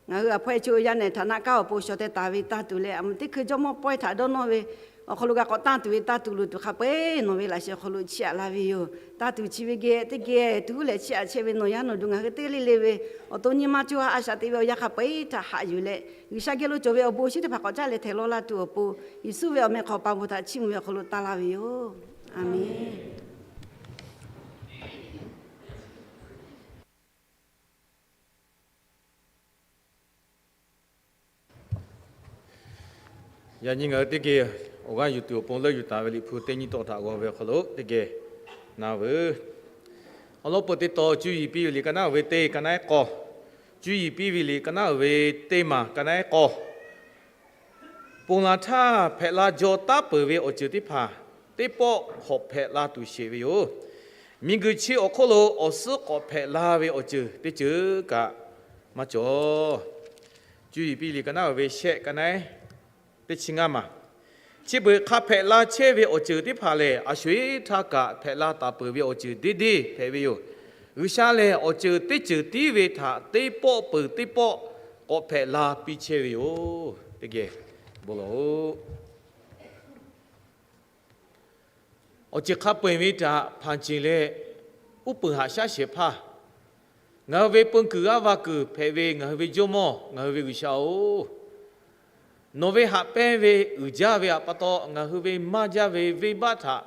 ngaˬ hui a hpawehˇ chi yaˇ nehˬ htaꞈ naˆ kanˉ awˬ pon shaw teh taˍ ve tanˇ tuˬ leh, a muˍ teˇ hkui jawˇmawˇ pawehˇ htaꞈ dawˇ nawˇ ve awˬ hk'aw lo g'a k'awꞈ tanˇ tuˬ ve tanˇ tuˬ luˬ tuˬ hk'a peu-eˬ nawˬ ve laꞈ sheh awˬ hk'aw lo chiˇ aꞈ la ve yoˬ. Tanˇ tuˬ chi ve geh teˇ geh tuˬ lehˬ chiˇ aꞈ chehˇ ve nawˬ yaˇ nawˬ duˬ ngaˬ hui teˇ g'aˇ le le ve awˬ to nyi ma co ha a shaꞈ teꞈ ve awˬ yanˇ hk'a peu-eˬ htaꞈ haꞈ yuˬ leh, G'uiˬsha geh lo cawˬ ve awˬ bon shinˉ teˇ hpaˍ k'awꞈ caˇ leh htehꞈ lawˇ laˇ tuˬ awˬ pon, Yeˍsuˆ ve awˬ meh hk'aw pa bvuhꞈ htaꞈ chiˇ mvuh ve awˬ hk'aw lo taˇ laˇ ve yoˬ. Aˍmenˍ. Yaꞈ nyi ngaˬ hui teˇ geh awˬ g'aˇ yuˬ tuˬ awˬ pon leuˆ yuˬ taˍ ve Liꞈ hpu teˇ nyiˇ tawˆ htaꞈ g'aw ve awˬ hk'aw lo teˇ geh na veuˬ. Awˬ lawn peuˬ teˇ taw, Cuˇ yiˍ piˇ ve liꞈ ka naˉ uiˍ ve teˇ ka naˉ ehˉ k'awˇ, Cuˇ yiˍ piˇ ve liꞈ ka naˉ uiˍ ve teˇ maˬ ka naˉ ehˉ k'awˇ, ponˬ laˬ htaˇ hpehꞈ la jaw taˉ peuˬ ve awˬ ceuˬ teˇ hpaˍ teˇ pawˆ hk'awꞈ hpehꞈ la tuˬ sheˍ ve yoˬ. Miˬguiˬ chi awˬ hk'oˆ lo awˬ suhˉ k'awꞈ hpehꞈ la ve awˬ ceuˬ teˇ ceuˬ kaꞈ maˇ cawˬ. Cuˇ yiˍ piˇ liꞈ ka naˉ uiˍ ve shehˆ ka naˉ ehˉ teˇ chi ngaˇ maˬ. Chi beuꞈ hk'a hpehꞈ la chehˇ ve awˬ ceuˬ teˇ hpaˍ lehˬ, a sho-eˬ htaˇ kaꞈ hpehꞈ la taˍ peuˬ ve awˬ ceuˬ deˇ deˇ hpehꞈ ve yoˬ. G'uiˬsha lehˬ, awˬ ceuˬ teˇ ceuˬ tiˉ ve htaꞈ teˇ pawˆ peuˬ teˇ pawˆ k'awꞈ hpehꞈ la piˇ chehˇ ve yoˬ. Teˇ geh bon lawˬ-oꞈ. Awˬ ceuˬ hk'a peu-eˬ ve htaꞈ hpanˍ ceˬ leh, uˉ peunˍ haꞈ shaˉ shehˍ hpaˇ, ngaˬ hui ve peu kuiˬ g'aˇ va kuiˬ hpehꞈ ve ngaˬ hui ve Jawˇmawˇ, ngaˬ hui ve G'uiˬsha-oˬ, nawˬ ve haꞈ pehnˇ ve uiˍ jaˇ ve htaꞈ pa taw, ngaˬ hui ve maˇ jaˇ ve venˇbaˆ htaꞈ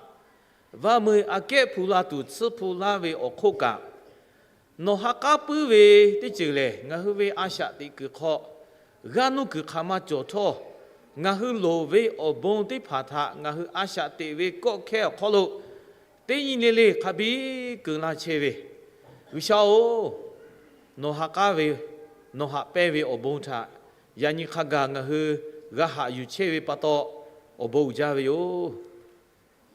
vaˇ meu aꞈ kehˉ hpu la tuˬ tsuhˇ hpu laˇ ve awˬ hk'oˆ kaꞈ, nawˬ ha k'aˉ puiˉ ve teˇ ceuˬ lehˬ, ngaˬ hui ve a shaꞈ teꞈ kuiˬ hk'aw g'aˇ nuˇ kuiˬ hk'aˬ ma cawˬ htawˇ, ngaˬ hui loˍ ve awˬ bon teˇ hpaˍ htaꞈ ngaˬ hui a shaꞈ teꞈ ve kawˆ hkehˇ awˬ hk'aw lo teˇ nyi le le hk'a biˇ keu laˇ chehˇ ve, G'uiˬsha-oˬ, nawˬ ha k'aˉ ve, nawˬ haꞈ pehnˇ ve awˬ bon htaꞈ yaꞈ nyi hk'a gaˬ ngaˬ hui g'a haꞈ yuˬ chehˇ ve pa taw, awˬ bon uiˍ jaˇ ve yoˬ.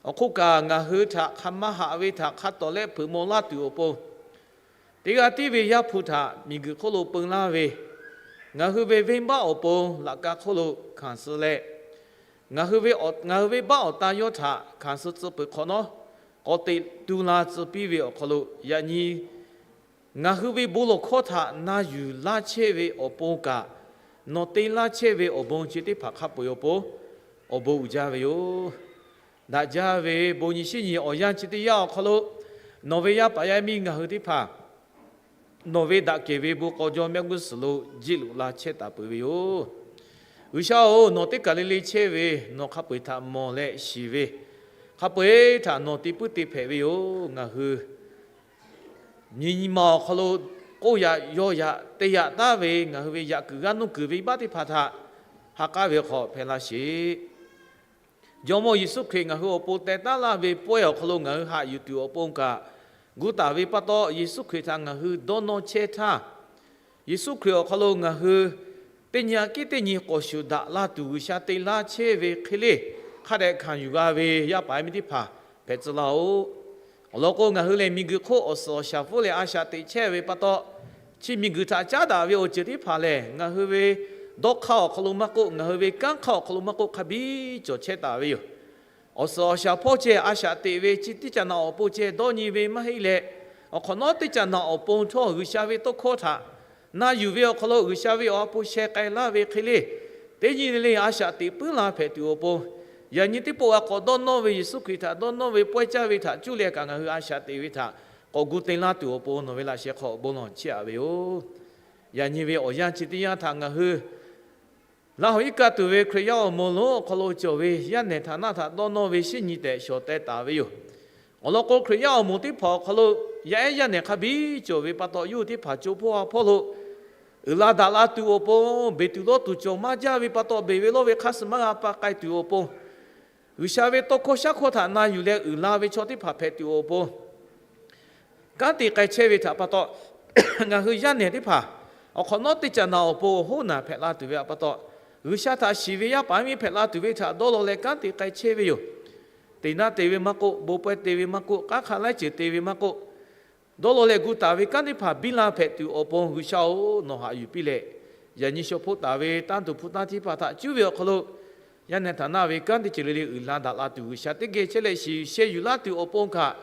Awˬ hk'oˆ kaꞈ, ngaˬ hui htaꞈ hk'a maˇ haꞈ ve htaꞈ hk'a tawˍ leh hpeuꞈ maw laˇ tuˬ awˬ pon, teˇ g'aˇ tiˉ ve Yaˇ hpu htaꞈ miˬguiˬ hk'oˆ lo peu laˇ ve, ngaˬ hui ve venˇbaˆ awˬ pon laꞈ ka hk'oˆ lo hkanˍ suh leh, ngaˬ hui ve awˬ, ngaˬ hui venˇbaˆ awˬ tan yawˇ htaꞈ hkanˍ suh tcuh peuˬ hk'awꞈ nawˉ, k'awꞈ teꞈ tu la tcuh piˇ ve awˬ hk'aw lo yaꞈ nyi ngaˬ hui ve bon lawˬ hkawˇ htaꞈ na yuˬ laˇ chehˇ ve awˬ pon kaꞈ, nawˬ te laˇ chehˇ ve awˬ bon chi teˇ hpaˍ hk'a peu-eˬ awˬ pon awˬ bon uiˍ jaˇ ve yoˬ. Daꞈ jaˇ ve bon nyi shiˉ nyi awˬ yanˇ chi teˇ yanˇ awˬ hk'aw lo nawˬ ve yaˇ paˍ yaˇ miˇ ngaˬ hui teˇ hpaˍ nawˬ ve daꞈ kehˬ ve bon k'aw jaw mehˆ g'uˇ suhˍ lo jiˆ loꞈ la chehˇ taˍ peuˬ ve yoˬ. G'uiˬsha-oˬ, nawˬ teˇ kaˬ le le chehˇ ve, nawˬ hk'a peu-eˬ htaꞈ mawˬ leh shiˍ ve, hk'a peu-eˬ htaꞈ nawˬ te puiˉ te hpehꞈ ve yoˬ. Ngaˬ hui nyi nyi ma awˬ hk'aw lo k'oˆ yaꞈ yaw yaꞈ te yaꞈ taˉ ve ngaˬ hui ve yaꞈ kuiˬ g'aˇ nuˇ kuiˬ ve baˆ teˇ hpaˍ htaꞈ ha k'aˉ ve hk'aw hpehꞈ laˇ sheˍ. Jawˇmawˇ Yeˍsuˆ Hkriꞈ ngaˬ hui awˬ pon teh taˉ laˇ ve pawehˇ awˬ hk'aw lo ngaˬ hui haꞈ yuˬ tuˬ awˬ pon kaꞈ, gu taˍ ve pa taw Yeˍsuˆ Hkriꞈ htaꞈ ngaˬ hui dawˇ nawˇ chehˇ htaˇ, Yeˍsuˆ Hkriꞈ awˬ hk'aw lo ngaˬ hui teˇ nyi aꞈ kehˉ teˇ nyi k'awꞈ shuˍ daꞈ la tuˬ G'uiˬsha te laˇ chehˇ ve hk'e le, hk'a dehꞈ hkanˍ yuˬ g'a ve yaˇ paˍ yaˇ miˇ teˇ hpaˍ hpehꞈ tcuh laˇ-oˆ. Awˬ lawn k'o, ngaˬ hui lehˬ miˬguiˬ hk'oˆ awˬ suhˍ awˬ shaˍ hpfuhˇ leh a shaꞈ teꞈ chehˇ ve pa taw, chi miˬguiˬ htaꞈ caˉ daꞈ ve awˬ ceuˬ teˇ hpaˍ lehˬ, ngaˬ hui ve dawˇ hk'aˇ awˬ hk'aw lo maˇ k'oˆ, ngaˬ hui ve kanˉ hk'aˇ awˬ hk'aw lo maˇ k'oˆ, hk'a biˇ cawˬ chehˇ taˍ ve yoˬ. Awˬ suhˍ awˬ shaˍ hpawˇ ceh a shaꞈ teꞈ ve chi teˇ caꞈ naꞈ awˬ pon ceh dawˇ nyi ve maˇ heˆ leh, awˬ hk'awꞈ nawˉ teˇ caꞈ naꞈ awˬ pon htawˇ G'uiˬsha ve tawˇ hkawˇ htaꞈ na yuˬ ve awˬ hk'aw lo G'uiˬsha ve awˬ ha hpu sheh k'ai laˇ ve hk'e le, teˇ nyi le le a shaꞈ teꞈ puiˉ la hpehꞈ tuˬ awˬ pon, yaꞈ nyi teˇ pawˆ g'a k'awꞈ dawˇ nawˇ ve Yeˍsuˆ Hkriꞈ htaꞈ dawˇ nawˇ ve pawehˇ caˇ ve htaꞈ cuˇ leh kaꞈ ngaˬ hui a shaꞈ teꞈ ve htaꞈ k'awꞈ gu te laˇ tuˬ awˬ pon nawˬ ve laꞈ sheh hk'aw bon lawˬ chehˇ-a ve yoˬ. Yaꞈ nyi ve awˬ yanˇ chi teˇ yanˇ htaꞈ ngaˬ hui Laˇ huˍ iˉ kaˆ tuˬ ve Hkriꞈ yaˇ awˬ moˍ lonˉ awˬ hk'aw lo cawˬ ve yaˇ nehˬ htaꞈ naˆ htaꞈ dawˇ nawˇ ve shinˉ nyi tehꞈ shawˍ teh taˍ ve yoˬ. Awˬ lawn k'o, Hkriꞈ yaˇ awˬ moˍ teˇ hpaˍ awˬ hk'aw lo yaˇ ehˉ yaˇ nehˬ hk'a biˇ cawˬ ve pa taw, yawˇ hui teˇ hpaˍ co hpawˇ ha hpawˇ lo uiˍ la daꞈ la tuˬ awˬ pon, beˬ tuˬ lawˇ tuˬ cawˬ maˇ jaˇ ve pa taw, beˬ ve lawˇ ve hk'aˇ suh maˇ g'a pa k'ai tuˬ awˬ pon, G'uiˬsha ve tawˇ hkawˇ shaˉ hkawˇ htaꞈ na yuˬ leh uiˍ la ve chaw teˇ hpaˍ hpehꞈ tuˬ awˬ pon, kanˉ te k'ai chehˇ ve htaꞈ pa taw, ngaˬ hui yaˇ nehˬ teˇ hpaˍ awˬ hk'awꞈ nawˉ teˇ caꞈ naꞈ awˬ pon awˬ hoˉ naˬ hpehꞈ la tuˬ ve htaꞈ pa taw, G'uiˬsha htaꞈ shiˍ ve yaˇ paˍ yaˇ miˇ hpehꞈ la tuˬ ve htaꞈ dawˇ law leh kanˉ te k'ai chehˇ ve yoˬ. Teꞈ naˆ te ve maˇ k'oˆ, bon pawehˇ te ve maˇ k'oˆ, k'aˉ hk'a laiˉ ceuˬ te ve maˇ k'oˆ, dawˇ law leh gu taˍ ve kanˉ teˇ hpaˍ biˇ la hpehꞈ tuˬ awˬ pon G'uiˬsha-oˬ, nawˬ haꞈ yuˬ piˇ leh, yaꞈ nyi shaw hpoˆ taˍ ve tanˇ tuˬ hpu tanˇ teˇ hpaˍ htaꞈ cuˉ ve awˬ hk'aw lo, yaˇ nehˬ htaꞈ naˆ ve kanˉ teˇ ceuˬ le le uiˍ la daꞈ la tuˬ G'uiˬsha teˇ geh chehˇ leh shiˍ sheh yuˬ laˇ tuˬ awˬ pon kaꞈ,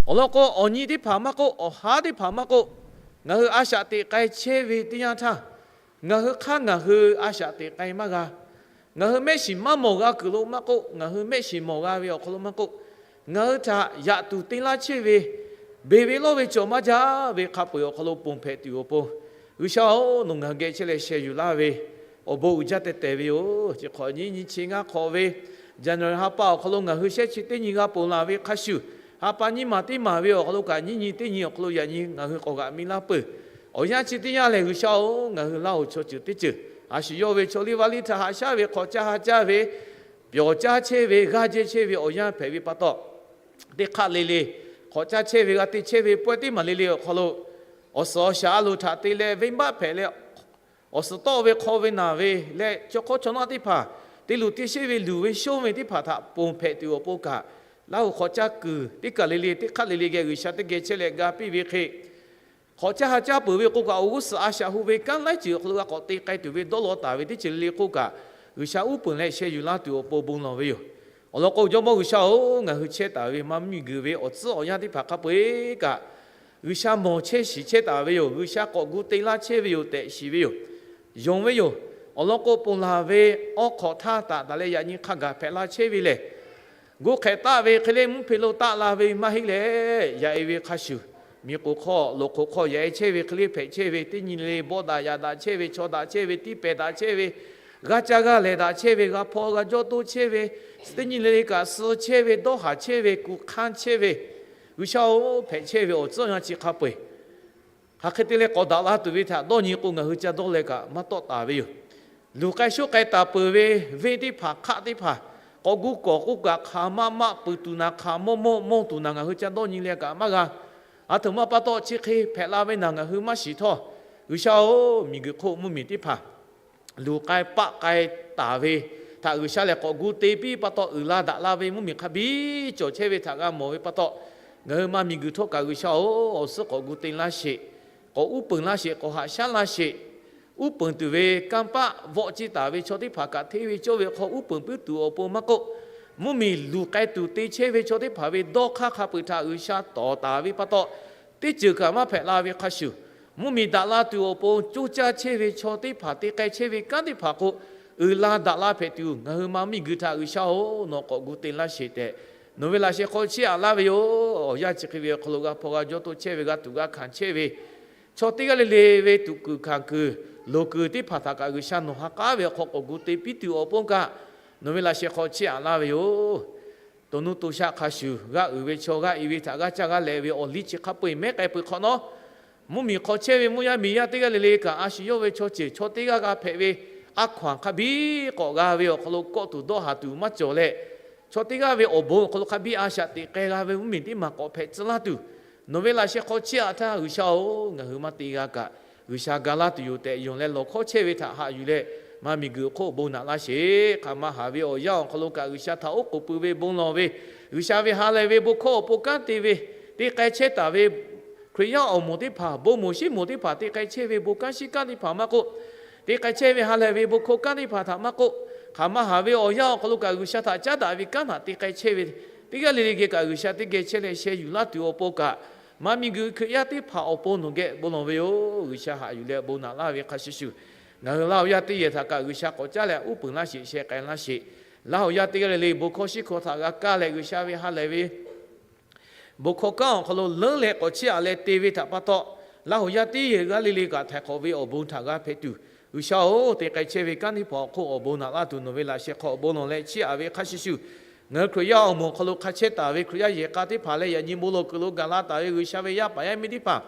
awˬ lawn k'o, awˬ nyi teˇ hpaˍ maˇ k'oˆ, awˬ haˉ teˇ hpaˍ maˇ k'oˆ, ngaˬ hui a shaꞈ teꞈ k'ai chehˇ ve teˇ yanˇ htaˇ, ngaˬ hui hk'aˇ ngaˬ hui a shaꞈ teꞈ k'ai maˇ g'a. Ngaˬ hui mehˆ shiˍ maˇ mawˬ g'a kuiˬ lo maˇ k'oˆ, ngaˬ hui mehˆ shiˍ mawˬ g'a ve awˬ hk'aw lo maˇ k'oˆ, ngaˬ hui htaꞈ yaꞈ tuˬ te laˇ chehˇ ve, beˬ ve lawˇ ve cawˬ maˇ jaˇ ve hk'a peu-eˬ awˬ hk'aw lo ponˬ hpehꞈ tuˬ awˬ pon, G'uiˬsha-oˬ, nawˬ ngaˬ hui geh chehˇ leh sheh yuˬ laˇ ve awˬ bon uiˍ jaˇ teh teh ve yoˬ. Chi hk'awꞈ nyiˇ nyi chi ngaˇ hk'awꞈ ve January ha pa awˬ hk'aw lo ngaˬ hui shehˉ chi teˇ nyi g'a ponˬ laˬ ve hk'a shuˍ, ha pa nyiˇ maˬ teˇ maˬ ve awˬ hk'aw lo kaꞈ nyiˇ nyi teˇ nyi awˬ hk'aw lo yaꞈ nyi ngaˬ hui k'awꞈ g'aꞈ mi laˇ peuˬ. Awˬ yanˇ chi teˇ yanˇ lehˬ, G'uiˬsha-oˬ, ngaˬ hui Laˇ huˍ chaw ceuˬ teˇ ceuˬ a shu yawˇ ve chaw liˇ vaˇ liˇ htaꞈ haꞈ shaˉ ve hk'awꞈ caˇ ha caˇ ve, pyawˬ caˇ chehˇ ve, g'aˇ jehˇ chehˇ ve awˬ yanˇ hpehꞈ ve pa taw, teˇ hk'aˆ le le hk'awꞈ caˇ chehˇ ve, g'a te chehˇ ve pawehˇ teˇ maˬ le le awˬ hk'aw lo, awˬ suhˍ awˬ shaˍ a loˍ htaꞈ te leh venˇbaˆ hpehꞈ leh, awˬ suhˍ tawˆ ve hk'aw ve naˬ ve leh chaw hk'awˇ chaw naˆ teˇ hpaˍ te luˬ te sheˆ ve luˬ ve shonˇ ve teˇ hpaˍ htaꞈ ponˬ hpehꞈ tuˬ awˬ pon kaꞈ, Laˇ huˍ hk'awꞈ caˇ kuiˬ teˇ kaˬ le le teˇ hk'aˆ le le geh G'uiˬsha teˇ geh chehˇ leh ga piˇ ve hk'e, hk'awꞈ caˇ ha caˇ peuˬ ve k'o kaꞈ, awˬ g'uˇ suhˍ a shaꞈ hu ve kanˉ laiˉ ceuˬ awˬ hk'aw lo g'a k'awꞈ te k'ai tuˬ ve dawˇ law taˍ ve teˇ ceuˬ le le k'oˆ kaꞈ, G'uiˬsha uˉ peunˍ leh sheh yuˬ laˇ tuˬ awˬ pon bon lawˬ ve yoˬ. Awˬ lawn k'o, Jawˇmawˇ G'uiˬsha-oˬ, ngaˬ hui chehˇ taˍ ve maˇ miˬguiˬ ve awˬ tcuhˉ awˬ yanˇ teˇ hpaˍ hk'a peu-eˬ kaꞈ, G'uiˬsha mawˬ chehˇ shiˍ chehˇ taˍ ve yoˬ. G'uiˬsha k'awꞈ gu te laˇ chehˇ ve yoˬ tehꞈ shiˍ ve yoˬ. Yonˍ ve yoˬ. Awˬ lawn k'o, ponˬ laˬ ve awˉ hk'awꞈ htaˇ taꞈ taˍ leh yaꞈ nyi hk'a gaˬ hpehꞈ la chehˇ ve lehˬ, gu hk'ehꞈ taˆ ve hk'e le mvuhˇ hpe lo taˆ la ve maˇ heˆ leh, yaꞈ e ve hk'a shuˍ, miˬ k'oˍ hk'aw loꞈ hk'oꞈ hk'aw yaꞈ e chehˇ ve hk'e le hpehꞈ chehˇ ve, teˇ nyi le le bawˆ daꞈ yaꞈ daꞈ chehˇ ve, chaw daꞈ chehˇ ve, tiˇ pehˍ daꞈ chehˇ ve, g'a caˇ g'a lehˬ daꞈ chehˇ ve, g'a hpaw g'a jawˇ toˇ chehˇ ve, teˇ nyi le le kaꞈ suh chehˇ ve, dawˇ haˍ chehˇ ve, kuˬ hk'anˇ chehˇ ve, G'uiˬsha-oˬ, hpehꞈ chehˇ ve awˬ tcuhˉ awˬ yanˇ chi hk'a peu-eˬ, hk'aˬ hk'e te leh k'awꞈ daꞈ la tuˬ ve htaꞈ dawˇ nyi k'o, ngaˬ hui ca dawˇ leh kaꞈ maˇ tawˆ taˍ ve yoˬ. Luˬ k'ai shoˆ k'ai taˍ peuˬ ve venˇ teˇ hpaˍ hk'aˆ teˇ hpaˍ, k'awꞈ gu kawˍ k'oˆ kaꞈ, hk'aˬ maˆ maˆ peuˬ tuˬ naˍ, hk'aˬ mawˇ mawˇ mawˇ tuˬ naˍ, ngaˬ hui ca dawˇ nyi leh kaꞈ maˇ g'a. A htoꞈ ma pa taw chi hk'e hpehꞈ la ve naˍ ngaˬ hui maˇ shiˍ htawˇ, G'uiˬsha-oˬ, miˬguiˬ hk'oˆ mvuhˇmiˬ teˇ hpaˍ luˬ k'ai paˆ k'ai taˍ ve, htaꞈ G'uiˬsha lehˬ k'awꞈ gu te piˇ pa taw, uiˍ la daꞈ la ve mvuhˇmiˬ hk'a biˇ cawˬ chehˇ ve htaꞈ g'a mawˬ ve pa taw, ngaˬ hui maˇ miˬguiˬ htawˇ kaꞈ G'uiˬsha-oˬ, awˬ suhˉ k'awꞈ gu te laˇ sheˍ. K'awꞈ uˉ peunˍ laˇ sheˍ, k'awꞈ haꞈ shaˉ laˇ sheˍ. Uˉ peunˍ tuˬ ve kanˇ paˆ vawˆ ciˇ taˍ ve chaw teˇ hpaˍ kaꞈ hteˇ ve cawˇ ve hk'aw uˉ peunˍ puiˉ tuˬ awˬ pon maˇ k'oˆ, mvuhˇmiˬ luˬ k'ai tuˬ te chehˇ ve chaw teˇ hpaˍ ve dawˇ hk'aˇ hk'a peu-eˬ htaꞈ G'uiˬsha tawˍ taˍ ve pa taw, teˇ ceuˬ kaꞈ maˇ hpehꞈ la ve hk'a shuˍ, mvuhˇmiˬ daꞈ la tuˬ awˬ pon coˇ caˇ chehˇ ve chaw teˇ hpaˍ, te k'ai chehˇ ve kanˉ teˇ hpaˍ k'o, uiˍ la daꞈ la hpehꞈ tuˬ, ngaˬ hui maˇ miˬguiˬ htaꞈ G'uiˬsha-oˬ, nawˬ k'awꞈ gu te laˇ sheˍ tehꞈ, nawˬ ve laꞈ sheh hk'aw chiˇ aꞈ laˇ ve yoˬ. Awˬ yanˇ chi hk'e ve awˬ hk'aw lo g'a hpaw g'a jawˇ toˆ chehˇ ve, g'a tuꞈ g'a hkanˍ chehˇ ve chaw teˇ g'aˇ le le ve tuꞈ kuiˬ hkanˍ kuiˬ loˍ kuiˬ teˇ hpaˍ htaꞈ kaꞈ G'uiˬsha nawˬ ha k'aˉ ve awˬ hk'aw k'awꞈ gu te piˇ tuˬ awˬ pon kaꞈ, nawˬ ve laꞈ sheh hk'aw chiˇ aꞈ laˇ ve yoˬ. To nuˇ to shaˆ hk'a shuˍ g'aˇ uiˍ ve chaw g'aˇ i ve htaꞈ g'aˇ caˇ g'aˇ leh ve awˬ liˇ chi hk'a peu-eˬ mehˉ k'ai peuˬ hk'awꞈ nawˉ, mvuhˇmiˬ hk'aw chehˇ ve mvuhˇ yaˇ miˬ yaˇ teˇ g'aˇ le le kaꞈ, a shu yawˇ ve chaw ceuˬ chaw teˇ g'aˇ g'a hpehꞈ ve, a hkaw-anˬ hk'a biˇ k'awꞈ g'a ve awˬ hk'aw lo kawˆ tuˬ dawˇ haˍ tuˬ maˇ cawˬ leh, chaw teˇ g'aˇ ve awˬ bon awˬ hk'aw lo hk'a biˇ a shaꞈ teꞈ k'ai g'a ve mvuhˇmiˬ teˇ maˬ k'awꞈ hpehꞈ tcuh laˇ tuˬ, nawˬ ve laꞈ sheh hk'aw chiˇ aꞈ htaˇ G'uiˬsha-oˬ, ngaˬ hui maˇ te g'a kaꞈ, G'uiˬsha ga laˇ tuˬ yoˬ tehꞈ yonˍ leh lawˬ hkawˇ chehˇ ve htaꞈ haꞈ yuˬ leh, maˇ miˬguiˬ hk'oˆ bon naꞈ laˇ sheˍ. Hk'aˬ ma haˍ ve awˬ yanˇ awˬ hk'aw lo kaꞈ G'uiˬsha htaꞈ oˉ k'oˍ pui ve bon lawˬ ve, G'uiˬsha ve ha lehˬ ve bon hkawˇ awˬ pon kanˉ te ve, te k'ai chehˇ taˍ ve Hkriꞈ yaˇ awˬ moˍ teˇ hpaˍ, bon moˍ shiˉ moˍ teˇ hpaˍ, te k'ai chehˇ ve bon kanˉ shiˉ kanˉ teˇ hpaˍ maˇ k'oˆ, te k'ai chehˇ ve ha lehˬ ve bon hkawˇ kanˉ teˇ hpaˍ htaꞈ maˇ k'oˆ, hk'aˬ ma haˍ ve awˬ yanˇ awˬ hk'aw lo kaꞈ G'uiˬsha htaꞈ caˉ daꞈ ve kanˉ htaꞈ te k'ai chehˇ ve teˇ g'aˇ le le geh kaꞈ G'uiˬsha teˇ geh chehˇ leh sheh yuˬ laˇ tuˬ awˬ pon kaꞈ, maˇ miˬguiˬ Hkriꞈ yaˇ teˇ hpaˍ awˬ pon nawˬ geh bon lawˬ ve yoˬ. G'uiˬsha haꞈ yuˬ leh bon naꞈ laˇ ve hk'a shuˍ shuˍ, ngaˬ hui Laˇ huˍ yaˇ teˇ yehˬ htaꞈ kaꞈ G'uiˬsha k'awꞈ caˉ leh uˉ peunˍ laˇ sheˍ, sheh k'ai laˇ sheˍ. Laˇ huˍ yaˇ teˇ g'aˇ le le bon hkawˇ shiˉ hkawˇ htaꞈ g'a kaˇ leh G'uiˬsha ve ha lehˬ ve bon hkawˇ kanˉ awˬ hk'aw lo leuˉ leh k'awꞈ chiˇ aꞈ leh te ve htaꞈ pa taw, Laˇ huˍ yaˇ teˇ yehˬ g'aˇ le le kaꞈ htaiˍ hk'awꞈ ve awˬ bon htaꞈ g'a hpehꞈ tuˬ, G'uiˬsha-oˬ, te k'ai chehˇ ve kanˉ teˇ hpaˍ awˬ hk'oˆ awˬ bon naꞈ laˇ tuˬ nawˬ ve laꞈ sheh hk'aw bon lawˬ leh chiˇ aꞈ ve hk'a shuˍ shuˍ, ngaˬ hui Hkriꞈ yaˇ awˬ moˍ awˬ hk'aw lo hk'a chehˇ taˍ ve Hkriꞈ yaˇ yehˬ k'a teˇ hpaˍ leh yaꞈ nyi bon lawˬ kuiˬ lo gaˬ la taˍ ve G'uiˬsha ve yaˇ paˍ yaˇ miˇ teˇ hpaˍ,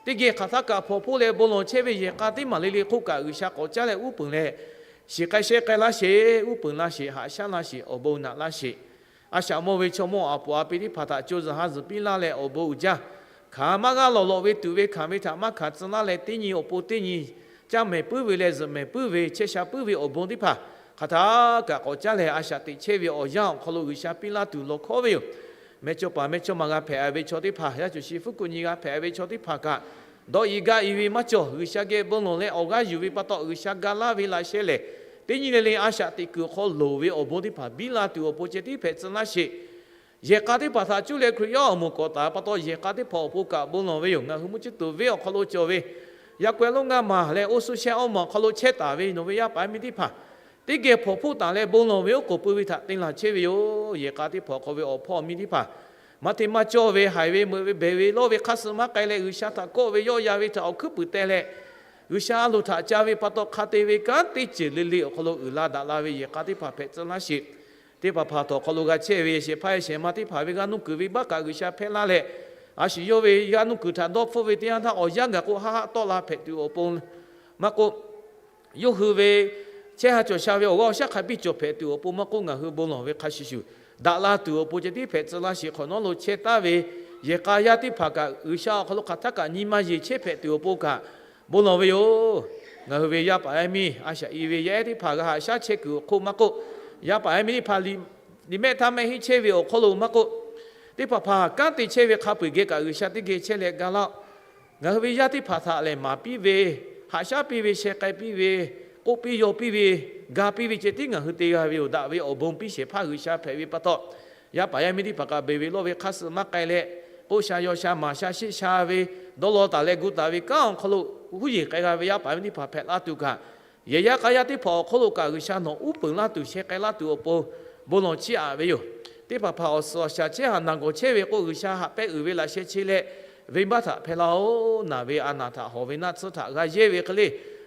teˇ geh hk'aˬ htaˇ kaꞈ hpawnˬ hpoˇ leh bon lawˬ chehˇ ve yehˬ k'a teˇ maˬ le le hk'oˆ kaꞈ G'uiˬsha k'awꞈ caˉ leh uˉ peunˍ leh, shiˍ k'ai sheh k'ai laˇ sheˍ, uˉ peunˍ laˇ sheˍ, haꞈ shaˉ laˇ sheˍ, awˬ bon naꞈ laˇ sheˍ. A shaꞈ mawˇ ve chaw mawˇ aˬ poꞈ aˬ pi teˇ hpaˍ htaꞈ co zuhˬ ha zuhˬ piˇ laˇ leh awˬ bon uiˍ jaˇ. Hkanˍ maˇ g'aˇ lawˬ lawꞈ ve tuˬ ve hkanˍ ve htaꞈ maˇ hkanˍ tcuh laˇ leh, teˇ nyi awˬ pon teˇ nyi caˇ mehˍ puiˉ ve leh zuhꞈ mehˍ puiˉ ve, chehˇ sha puiˉ ve awˬ bon teˇ hpaˍ hk'aˬ htaˇ kaꞈ k'awꞈ caˉ leh a shaꞈ teꞈ chehˇ ve awˬ yanˇ awˬ hk'aw lo G'uiˬsha piˇ laˇ tuˬ lawˬ hkawˉ ve yoˬ. Mehˇchawˇ paˍ mehˇchawˇma g'a hpehꞈ ve chaw teˇ hpaˍ, yaˇ cuˬ shi fuˉ kuˆ nyi g'a hpehꞈ ve chaw teˇ hpaˍ kaꞈ, dawˇ i gaˇ i ve maˇ cawˬ. G'uiˬsha geh bon lawˬ leh awˬ g'aˇ yuˬ ve pa taw, G'uiˬsha ga laˇ ve laꞈ sheh lehˬ, teˇ nyi le le a shaꞈ teꞈ kuiˬ awˬ hk'aw loˍ ve awˬ bon teˇ hpaˍ biˇ la tuˬ awˬ pon ceh tiˉ hpehꞈ tcuh laˇ sheˍ. Yehˬ k'a teˇ hpaˍ htaꞈ cuˇ leh Hkriꞈ yaˇ awˬ moˍ k'awꞈ taˍ pa taw, yehˬ k'a teˇ hpaˍ awˬ pon kaꞈ bon lawˬ ve yoˬ. Ngaˬ hui mvuhˇ ciˇ tuˬ venˇ awˬ hk'aw lo cawˬ ve yaˇ k'aweh lonˉ ngaˇ maˬ leh oˇ suhˉ shehˆ awˇ maˬ awˬ hk'aw lo chehˇ taˍ ve nawˬ ve yaˇ paˍ yaˇ miˇ teˇ hpaˍ, teˇ geh hpawnˬ hpoˇ taˍ leh bon lawˬ ve oˉ k'oˍ pui ve htaꞈ te laˬ chehˇ ve yoˬ. Yehˬ k'a teˇ hpaˍ awˬ hk'aw ve awˬ hpawˇ miˇ teˇ hpaˍ, maˇ hteˇ maˇ cawˇ ve, haiˬ ve meuꞈ ve behˬ ve lawˇ ve hk'aˇ suh maˇ k'ai leh, G'uiˬsha htaꞈ kawˆ ve yawˆ yan ve htaꞈ awˬ hkuiˉ puiˍ teh leh, G'uiˬsha a loˍ htaꞈ ca ve pa taw hk'a te ve kanˉ teˇ ceuˬ le le awˬ hk'aw lo uiˍ la daꞈ la ve yehˬ k'a teˇ hpaˍ hpehꞈ tcuh laˇ sheˍ. Teˇ hpaˍ hpaˍ htawnˍ hk'aw lo g'a chehˇ ve shehˍ hpaˇ shehˍ ma teˇ hpaˍ ve g'aˇ nuˇ kuiˬ ve baˆ kaꞈ G'uiˬsha hpehˇ laˇ leh, a shu yawˇ ve g'aˇ nuˇ kuiˬ htaꞈ dawˇ hpfuhˆ ve teˇ yanˇ htaˇ awˬ yanˇ gaˬ k'o haˆ haˆ tawˆ la hpehꞈ tuˬ awˬ pon maˇ k'oˆ, yawˇ hui ve chehˇ ha cawˬ sha ve awˬ g'aˇ awˬ shaˉ hk'a biˇ cawˬ hpehꞈ tuˬ awˬ pon maˇ k'oˆ, ngaˬ hui bon lawˬ ve hk'a shuˍ shuˍ, daꞈ la tuˬ awˬ pon ceh tiˉ hpehꞈ tcuh laˇ sheˍ. Hk'awꞈ nawˉ lo chehˇ taˍ ve yehˬ k'a yaˇ teˇ hpaˍ kaꞈ G'uiˬsha awˬ hk'aw lo hk'aˬ htaˇ kaꞈ nyi ma yeˬ chehˇ hpehꞈ tuˬ awˬ pon kaꞈ bon lawˬ ve yoˬ. Ngaˬ hui ve yaˇ paˍ yaˇ miˇ a shaꞈ i ve yaˇ ehˉ teˇ hpaˍ g'a haꞈ shaˉ chehˇ kuiˬ awˬ hk'oˆ maˇ k'oˆ, yaˇ paˍ yaˇ miˇ teˇ hpaˍ liꞈ mehˆ htaˇ mehˆ henˇ chehˇ ve awˬ hk'aw lo maˇ k'oˆ, teˇ hpaˍ hpaˍ kanˉ te chehˇ ve hk'a peu-eˬ geh kaꞈ G'uiˬsha teˇ geh chehˇ leh ga laˇ-oˆ. Ngaˬ hui ve yaˇ teˇ hpaˍ htaꞈ lehˬ maˍ piˇ ve, haꞈ shaˉ piˇ ve, sheh k'ai piˇ ve, k'oˆ piˇ yaw piˇ ve, ga piˇ ve ceh tiˉ ngaˬ hui te g'a ve yoˬ. Daꞈ ve awˬ bon piˇ shehˍ hpaˇ G'uiˬsha hpehꞈ ve pa taw, yaˇ paˍ yaˇ miˇ teˇ hpaˍ kaꞈ beˬ ve lawˇ ve hk'aˇ suh maˇ k'ai leh, k'oˆ sha yaw sha maˍ sha sheˆ sha ve, dawˇ law taˍ leh gu taˍ ve kanˉ awˬ hk'aw lo huˉ yeˬ k'ai g'a ve yaˇ paˍ yaˇ miˇ teˇ hpaˍ hpehꞈ laˇ tuˬ kaꞈ, yehˬ yaˇ k'a yaˇ teˇ hpaˍ awˬ hk'aw lo kaꞈ G'uiˬsha nawˬ uˉ peunˍ laˇ tuˬ sheh k'ai laˇ tuˬ awˬ pon bon lawˬ chiˇ aꞈ ve yoˬ. Teˇ hpaˍ hpaˍ awˬ suhˍ awˬ shaˍ chehˇ haˍ naˬ gawˬ chehˇ ve k'o, G'uiˬsha haꞈ pehnˇ uiˍ ve laꞈ sheh chehˇ leh, venˇbaˆ htaꞈ hpehˇ laˇ-oˆ. Naˬ ve a naˬ htaꞈ hawˬ ve naˆ tsuhˇ htaꞈ g'a yehˇ ve hk'e le,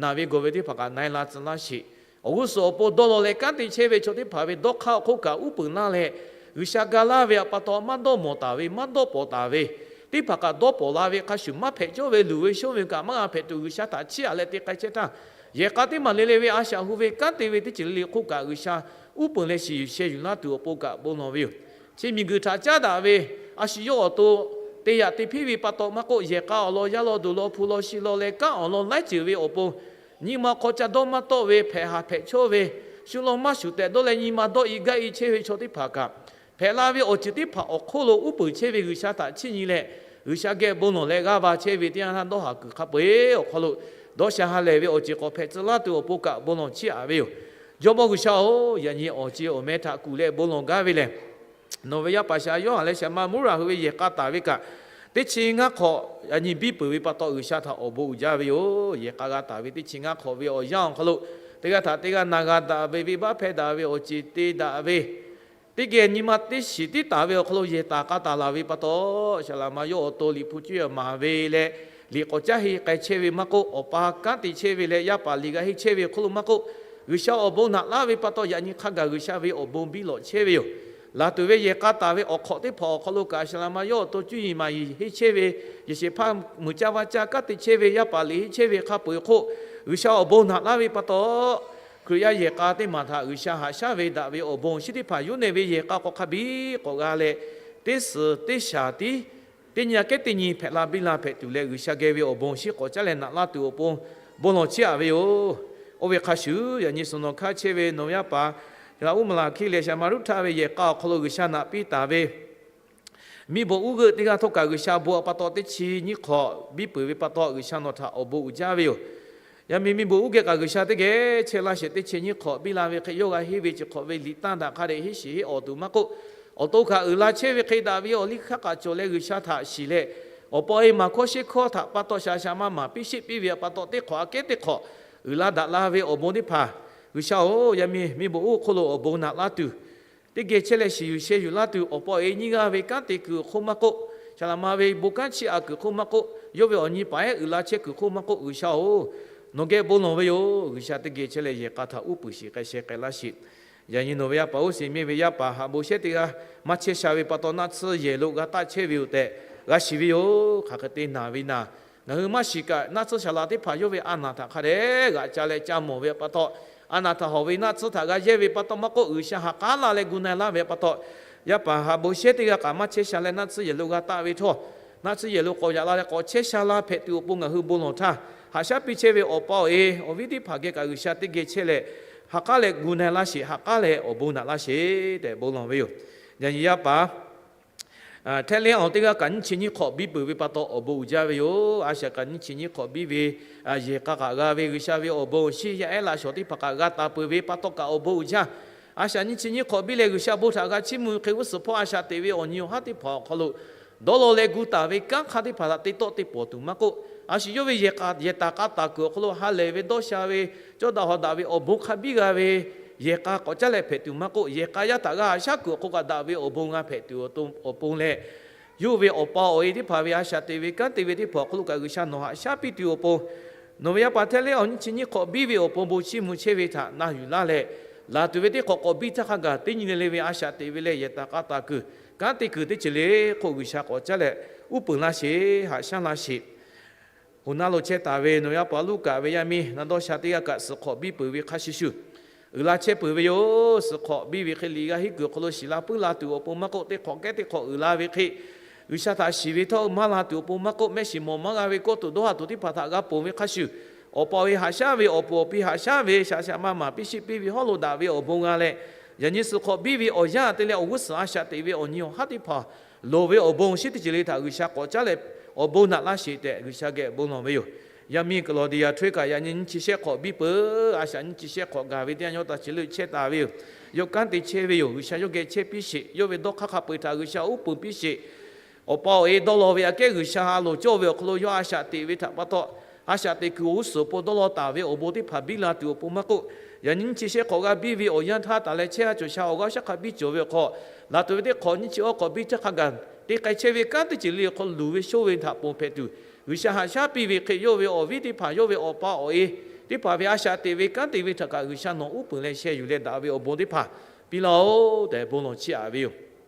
naˬ ve gawˬ ve teˇ hpaˍ kaꞈ na-e la tcuh laˇ sheˍ. Awˬ g'uˇ suhˍ awˬ pon dawˇ law leh kanˉ te chehˇ ve chaw teˇ hpaˍ ve dawˇ hk'aˇ awˬ hk'oˆ kaꞈ uˉ peunˍ laˇ leh, G'uiˬsha ga laˇ ve pa taw maˇ dawˇ mawˬ taˍ ve, maˇ dawˇ pawˍ taˍ ve, teˇ hpaˍ kaꞈ dawˇ pawˍ la ve hk'a shuˍ maˇ hpehꞈ cawˇ ve, luˬ ve shonˇ ve kaꞈ maˇ g'a hpehꞈ tuˬ G'uiˬsha htaꞈ chiˇ aꞈ leh te k'ai chehˇ htaˇ, yehˬ k'a teˇ maˬ le le ve a shaꞈ hu ve kanˉ te ve teˇ ceuˬ le le hk'oˆ kaꞈ G'uiˬsha uˉ peunˍ leh shiˍ yuˬ sheh yuˬ laˇ tuˬ awˬ pon kaꞈ bon lawˬ ve yoˬ. Chi miˬguiˬ htaꞈ caˉ daꞈ ve a shu yawˇ awˬ to te yaꞈ te hpiˇ ve pa taw maˇ k'oˆ, yehˬ k'a awˬ lawn yaˇ lawn duˬ lawn hpu lawn shi lawn leh kanˉ awˬ lawn laiˉ ceuˬ ve awˬ pon nyi ma hk'aw ca dawˇ maˇ tawˆ ve, hpehꞈ haˍ hpehꞈ chawˇ ve, shu lawn maˇ shuˍ tehꞈ dawˇ leh nyi ma dawˇ i gaˇ i chehˇ ve chaw teˇ hpaˍ kaꞈ, hpehꞈ la ve awˬ ceuˬ teˇ hpaˍ awˬ hk'oˆ lo uˉ peunˍ chehˇ ve G'uiˬsha htaꞈ chiˇ nyi leh, G'uiˬsha geh bon lawˬ leh g'aˇ va chehˇ ve teˇ yanˇ htaˇ dawˇ haˍ kuiˬ hk'a peu-eˬ awˬ hk'aw lo dawˇ sha ha lehˬ ve awˬ ceuˬ k'awꞈ hpehꞈ tcuh laˇ tuˬ awˬ pon kaꞈ bon lawˬ chiˇ aꞈ ve yoˬ. Jawˇmawˇ G'uiˬsha-oˬ, yaꞈ nyi awˬ ceˬ awˬ meh htaꞈ kuˬ leh bon lawˬ gaˇ ve lehˬ, nawˬ ve yaˇ paˍ Shaˍ Yoˇhanˬ leh Shaˍ ma Muˇraꞈ hui ve yehˬ k'a taˍ ve kaꞈ, teˇ chi ngaˇ hk'awꞈ yaꞈ nyi biˇ peuˬ ve pa taw G'uiˬsha htaꞈ awˬ bon uiˍ jaˇ ve yoˬ. Yehˬ k'a g'a taˍ ve teˇ chi ngaˇ hk'awꞈ ve awˬ yanˇ awˬ hk'aw lo, teˇ g'aˇ htaꞈ teˇ g'aˇ na g'a daꞈ ve, venˇbaˆ hpehˇ daꞈ ve, awˬ ceˬ te daꞈ ve, teˇ geh nyi ma teˇ shiˍ tiˉ taˍ ve awˬ hk'aw lo yehˬ taˍ k'a taˍ laˬ ve pa taw, Shaˍ laꞈ ma yawˇ awˬ to liꞈ hpu cuˇ maˍ ve leh, liꞈ k'awꞈ caˉ henˇ k'ai chehˇ ve maˇ k'oˆ, awˬ pa kanˉ te chehˇ ve leh yaˇ paˍ liꞈ g'a henˇ chehˇ ve awˬ hk'oˆ lo maˇ k'oˆ, G'uiˬsha awˬ bon naꞈ laˇ ve pa taw yaꞈ nyi hk'a gaˬ G'uiˬsha ve awˬ bon biˇ lawꞈ chehˇ ve yoˬ. Laˬ tuˬ ve yehˬ k'a taˍ ve awˬ hk'awꞈ teˇ hpaˍ awˬ hk'aw lo kaꞈ Shaˍ laꞈ ma yawˇ awˬ to cuˇ yiˍ maˍ yiˍ henˇ chehˇ ve, yehˬ shehˍ hpaˇ muiˬ caˇ vaˇ caˇ kanˉ te chehˇ ve yaˇ paˍ liꞈ henˇ chehˇ ve hk'a peu-eˬ hk'oˆ, G'uiˬsha awˬ bon naꞈ laˇ ve pa taw, Hkriꞈ yaˇ yehˬ k'a teˇ maˬ htaꞈ G'uiˬsha haꞈ shaˉ ve daꞈ ve awˬ bon awˬ shinˉ teˇ hpaˍ yawˇ nehˬ ve yehˬ k'a hk'aw hk'a biˇ k'awꞈ g'a leh, teˇ suhˍ teˇ shaˍ tiˉ teˇ nyi aꞈ kehˉ teˇ nyi hpehꞈ la biˇ la hpehꞈ tuˬ leh, G'uiˬsha geh ve awˬ bon awˬ shinˉ k'awꞈ caˉ leh naꞈ laˇ tuˬ awˬ pon bon lawˬ chiˇ aꞈ ve yoˬ. Oˇ ve hk'a shuˍ, yaꞈ nyi suhˍ nawˬ hkanˇ chehˇ ve nawˬ ve yaˇ paˍ Shaˍ laꞈ uˉ maˍ laˬ hkiˇ leh Shaˍ ma Ruˇhtaˆ ve yehˬ k'a awˬ hk'aw lo G'uiˬsha naꞈ piˇ taˍ ve miˇ bon uˉ g'euˆ teˇ g'aˇ htawˇ kaꞈ G'uiˬsha bon pa taw teˇ chi nyiˇ hk'awꞈ biˇ peuˬ ve pa taw G'uiˬsha nawˬ htaꞈ awˬ bon uiˍ jaˇ ve yoˬ. Yaꞈ miˍ miˇ bon uˉ geh kaꞈ G'uiˬsha teˇ geh chehˇ laˇ sheˍ. Teˇ chi nyiˇ hk'awꞈ biˇ la ve hk'e yawˇ g'a henˇ ve chi hk'awꞈ ve liꞈ tanˇ daꞈ hk'a dehꞈ henˇ shiˍ henˇ awˬ tuˬ maˇ k'oˆ, awˬ to kaꞈ uiˍ la chehˇ ve hk'e daꞈ ve awˬ liˇ hk'aˇ k'aꞈ cawˬ leh G'uiˬsha htaꞈ shiˍ leh, awˬ pa e maˍ hkawˇ sheˉ hkawˇ htaꞈ pa taw shaˍ shaˍ maˇ maˍ piˇ sheˆ piˇ ve pa taw teˇ hk'awꞈ aꞈ kehˉ teˇ hk'awꞈ uiˍ la daꞈ la ve awˬ bon teˇ hpaˍ, G'uiˬsha-oˬ, yaꞈ miˍ miˇ bon uˉ hk'oˆ lo awˬ bon naꞈ laˇ tuˬ, teˇ geh chehˇ leh shiˍ yuˬ sheh yuˬ laˇ tuˬ, awˬ pa awˬ e nyiˇ g'aˇ ve kanˉ te kuiˬ awˬ hk'oˆ maˇ k'oˆ, Shaˍ laꞈ ma ve bon kanˉ chiˇ aꞈ kuiˬ hk'oˆ maˇ k'oˆ, yawˇ ve awˬ nyi paˍ ehˉ uiˍ la chehˇ kuiˬ hk'oˆ maˇ k'oˆ, G'uiˬsha-oˬ, nawˬ geh bon lawˬ ve yoˬ. G'uiˬsha teˇ geh chehˇ leh yehˬ k'a htaꞈ uˉ peunˍ shiˍ k'ai sheh k'ai laˇ sheˍ. Yaꞈ nyi nawˬ ve yaˇ paˍ uˉ seˍ mehˇ ve yaˇ paˍ haꞈ bon shehˉ teˇ g'aˇ maˇ chehˇ sha ve pa taw naˆ tsuhˇ yehˬ lo g'a taˆ chehˇ ve yoˬ tehꞈ g'a shiˍ ve yoˬ. Hk'aˬ hk'e te naˬ ve naˬ, ngaˬ hui maˇ shiˍ kaꞈ naˆ tsuhˇ Shaˍ laꞈ teˇ hpaˍ yawˇ ve a naˬ htaꞈ hk'a dehꞈ g'aꞈ ca leh ca mawˬ ve pa taw, a naˬ htaꞈ hawˬ ve naˆ tsuhˇ htaꞈ g'a yehˇ ve pa taw maˇ k'oˆ, G'uiˬsha ha k'aˉ la leh gu na-e laˇ ve pa taw, yaˇ paˍ haꞈ bon shehˉ teˇ g'aˇ kaꞈ maˇ chehˇ sha leh naˆ tsuhˇ yehˬ lo g'a taˆ ve htawˇ, naˆ tsuhˇ yehˬ lo k'awꞈ yaꞈ la leh k'awꞈ chehˇ sha la hpehꞈ tuˬ awˬ pon ngaˬ hui bon lawˬ htaˇ, haꞈ shaˉ piˇ chehˇ ve awˬ pa awˬ e awˬ viˉ teˇ hpaˍ geh kaꞈ G'uiˬsha teˇ geh chehˇ leh, ha k'aˉ leh gu na-e laˇ sheˍ, ha k'aˉ leh awˬ bon naꞈ laˇ sheˍ tehꞈ bon lawˬ ve yoˬ. Yaꞈ nyi yaˇ paˍ Htehˇ lehˉ awˬ teˇ g'aˇ kaꞈ nyiˇ chi nyiˇ hk'awꞈ biˇ peuˬ ve pa taw awˬ bon uiˍ jaˇ ve yoˬ. A shaꞈ kaꞈ nyiˇ chi nyiˇ hk'awꞈ biˇ ve yehˬ k'a kaꞈ g'a ve G'uiˬsha ve awˬ bon awˬ shinˉ yaˇ ehˉ laꞈ shawˍ teˇ hpaˍ kaꞈ g'a taˍ peuˬ ve pa taw kaꞈ awˬ bon uiˍ jaˇ. A shaꞈ nyiˇ chi nyiˇ hk'awꞈ biˇ leh G'uiˬsha bon htaꞈ g'a chiˇ mvuh hk'e g'uˇ suhˍ hpawˇ a shaꞈ teꞈ ve awˬ nyi awˬ haˉ teˇ hpaˍ awˬ hk'aw lo dawˇ law leh gu taˍ ve kanˉ hk'aˇ teˇ hpaˍ htaꞈ te tawˆ te pawˍ tuˬ maˇ k'oˆ, a shu yawˇ ve yehˬ k'a yehˬ taˍ k'a taˍ kuiˬ awˬ hk'aw lo ha lehˬ ve dawˇ sha ve cawˇ daꞈ hawˍ daꞈ ve awˬ bon hk'a biˇ g'a ve yehˬ k'a k'awꞈ caˉ leh hpehꞈ tuˬ maˇ k'oˆ, yehˬ k'a yaˇ htaꞈ g'a haꞈ shaˉ kuiˬ awˬ hk'oˆ kaꞈ daꞈ ve awˬ bon g'a hpehꞈ tuˬ awˬ pon leh, yawˇ ve awˬ pa awˬ e teˇ hpaˍ ve a shaꞈ teꞈ ve kanˉ te ve teˇ hpaˍ awˬ hk'aw lo kaꞈ G'uiˬsha nawˬ haꞈ shaˉ piˇ tuˬ awˬ pon, nawˬ ve yaˇ paˍ Htehˇ lehˉ awˬ nyiˇ chi nyiˇ hk'awꞈ biˇ ve awˬ pon bon chiˇ mvuh chehˇ ve htaꞈ na yuˬ laˇ leh, laˬ tuˬ ve teˇ hk'awꞈ k'awꞈ biˇ htaˇ hk'a gaˬ teˇ nyi le le ve a shaꞈ teꞈ ve leh yehˬ taˍ k'a taˍ kuiˬ kanˉ te kuiˬ teˇ ceuˬ le hk'oˆ G'uiˬsha k'awꞈ caˉ leh uˉ peunˍ laˇ sheˍ, haꞈ shaˉ laˇ sheˍ. Hoꞈ na lo chehˇ taˍ ve nawˬ yaˇ paˍ Luˉkaꞈ ve yaˇ miˇ na dawˇ sha teˇ g'aˇ kaꞈ suhˍ hk'awꞈ biˇ peuˬ ve hk'a shuˍ shuˍ, uiˍ la chehˇ peuˬ ve yoˬ. Suhˍ hk'awꞈ biˇ ve hk'e liꞈ g'a henˇ kuiˬ awˬ hk'aw lo shiˍ la puiˉ la tuˬ awˬ pon maˇ k'oˆ, teˇ hk'awꞈ kehˉ teˇ hk'awꞈ uiˍ la ve hk'e, G'uiˬsha htaꞈ shiˍ ve htawˇ maˇ la tuˬ awˬ pon maˇ k'oˆ, mehˆ shiˍ mawˬ maˇ g'a ve kawˇ tuˬ dawˇ haˍ tuˬ teˇ hpaˍ htaꞈ g'a ponˬ ve hk'a shuˍ, awˬ pa awˬ e haꞈ shaˉ ve awˬ puˍ awˬ pi haꞈ shaˉ ve shaꞈ shaꞈ ma maˍ piˇ sheˆ piˇ ve hawˉ lo daꞈ ve awˬ bon g'a leh, yaꞈ nyi suhˍ hk'awꞈ biˇ ve awˬ yanˇ te leh awˬ g'uˇ suhˍ a shaꞈ teꞈ ve awˬ nyi awˬ haˉ teˇ hpaˍ loˍ ve awˬ bon awˬ shinˉ teˇ ceuˬ le htaꞈ G'uiˬsha k'awꞈ caˉ leh awˬ bon naꞈ laˇ sheˍ tehꞈ G'uiˬsha geh bon lawˬ ve yoˬ. Yaˇ miˇ Kawˍlawˍdiˍyaˍ htawˇ kaꞈ yaꞈ nyi nyiˇ chi shehˆ hk'awꞈ biˇ peuˬ. A shaꞈ nyiˇ chi shehˆ hk'awꞈ gaˬ ve teˇ yanˇ yawˇ htaꞈ chi leuˆ chehˇ taˍ ve yoˬ. Yawˇ kanˉ te chehˇ ve yoˬ. G'uiˬsha yawˇ geh chehˇ piˇ sheˍ. Yawˇ ve dawˇ hk'aˇ hk'a peu-eˬ htaꞈ G'uiˬsha uˉ peunˍ piˇ sheˍ. Awˬ pa awˬ e dawˇ law ve aꞈ kehˉ G'uiˬsha ha loˍ cawˇ ve awˬ hk'aw lo yawˇ a shaꞈ teꞈ ve htaꞈ pa taw, a shaꞈ teꞈ kuiˬ awˬ g'uˇ suhˍ awˬ pon dawˇ law taˍ ve awˬ bon teˇ hpaˍ biˇ la tuˬ awˬ pon maˇ k'oˆ, yaꞈ nyi nyiˇ chi shehˆ hk'awꞈ g'a biˇ ve awˬ yanˇ htaˇ taˍ leh chehˇ ha cawˬ sha awˬ g'aˇ shaˉ hk'a biˇ cawˬ ve awˬ hk'aw, laˬ tuˬ ve teˇ hk'awꞈ nyiˇ chi awˇ hk'awꞈ biˇ htaˇ hk'a gaˬ te k'ai chehˇ ve kanˉ teˇ ceuˬ le awˬ hk'aw luˬ ve shoˇ ve htaꞈ ponˬ hpehꞈ tuˬ, G'uiˬsha haꞈ shaˉ piˇ ve hk'e yawˇ ve awˬ viˉ teˇ hpaˍ yawˇ ve awˬ pa awˬ e teˇ hpaˍ ve a shaꞈ teꞈ ve kanˉ te ve htaꞈ kaꞈ G'uiˬsha nawˬ uˉ peunˍ leh sheh yuˬ leh daꞈ ve awˬ bon teˇ hpaˍ piˇ laˇ-oˬ tehꞈ bon lawˬ chiˇ aꞈ ve yoˬ.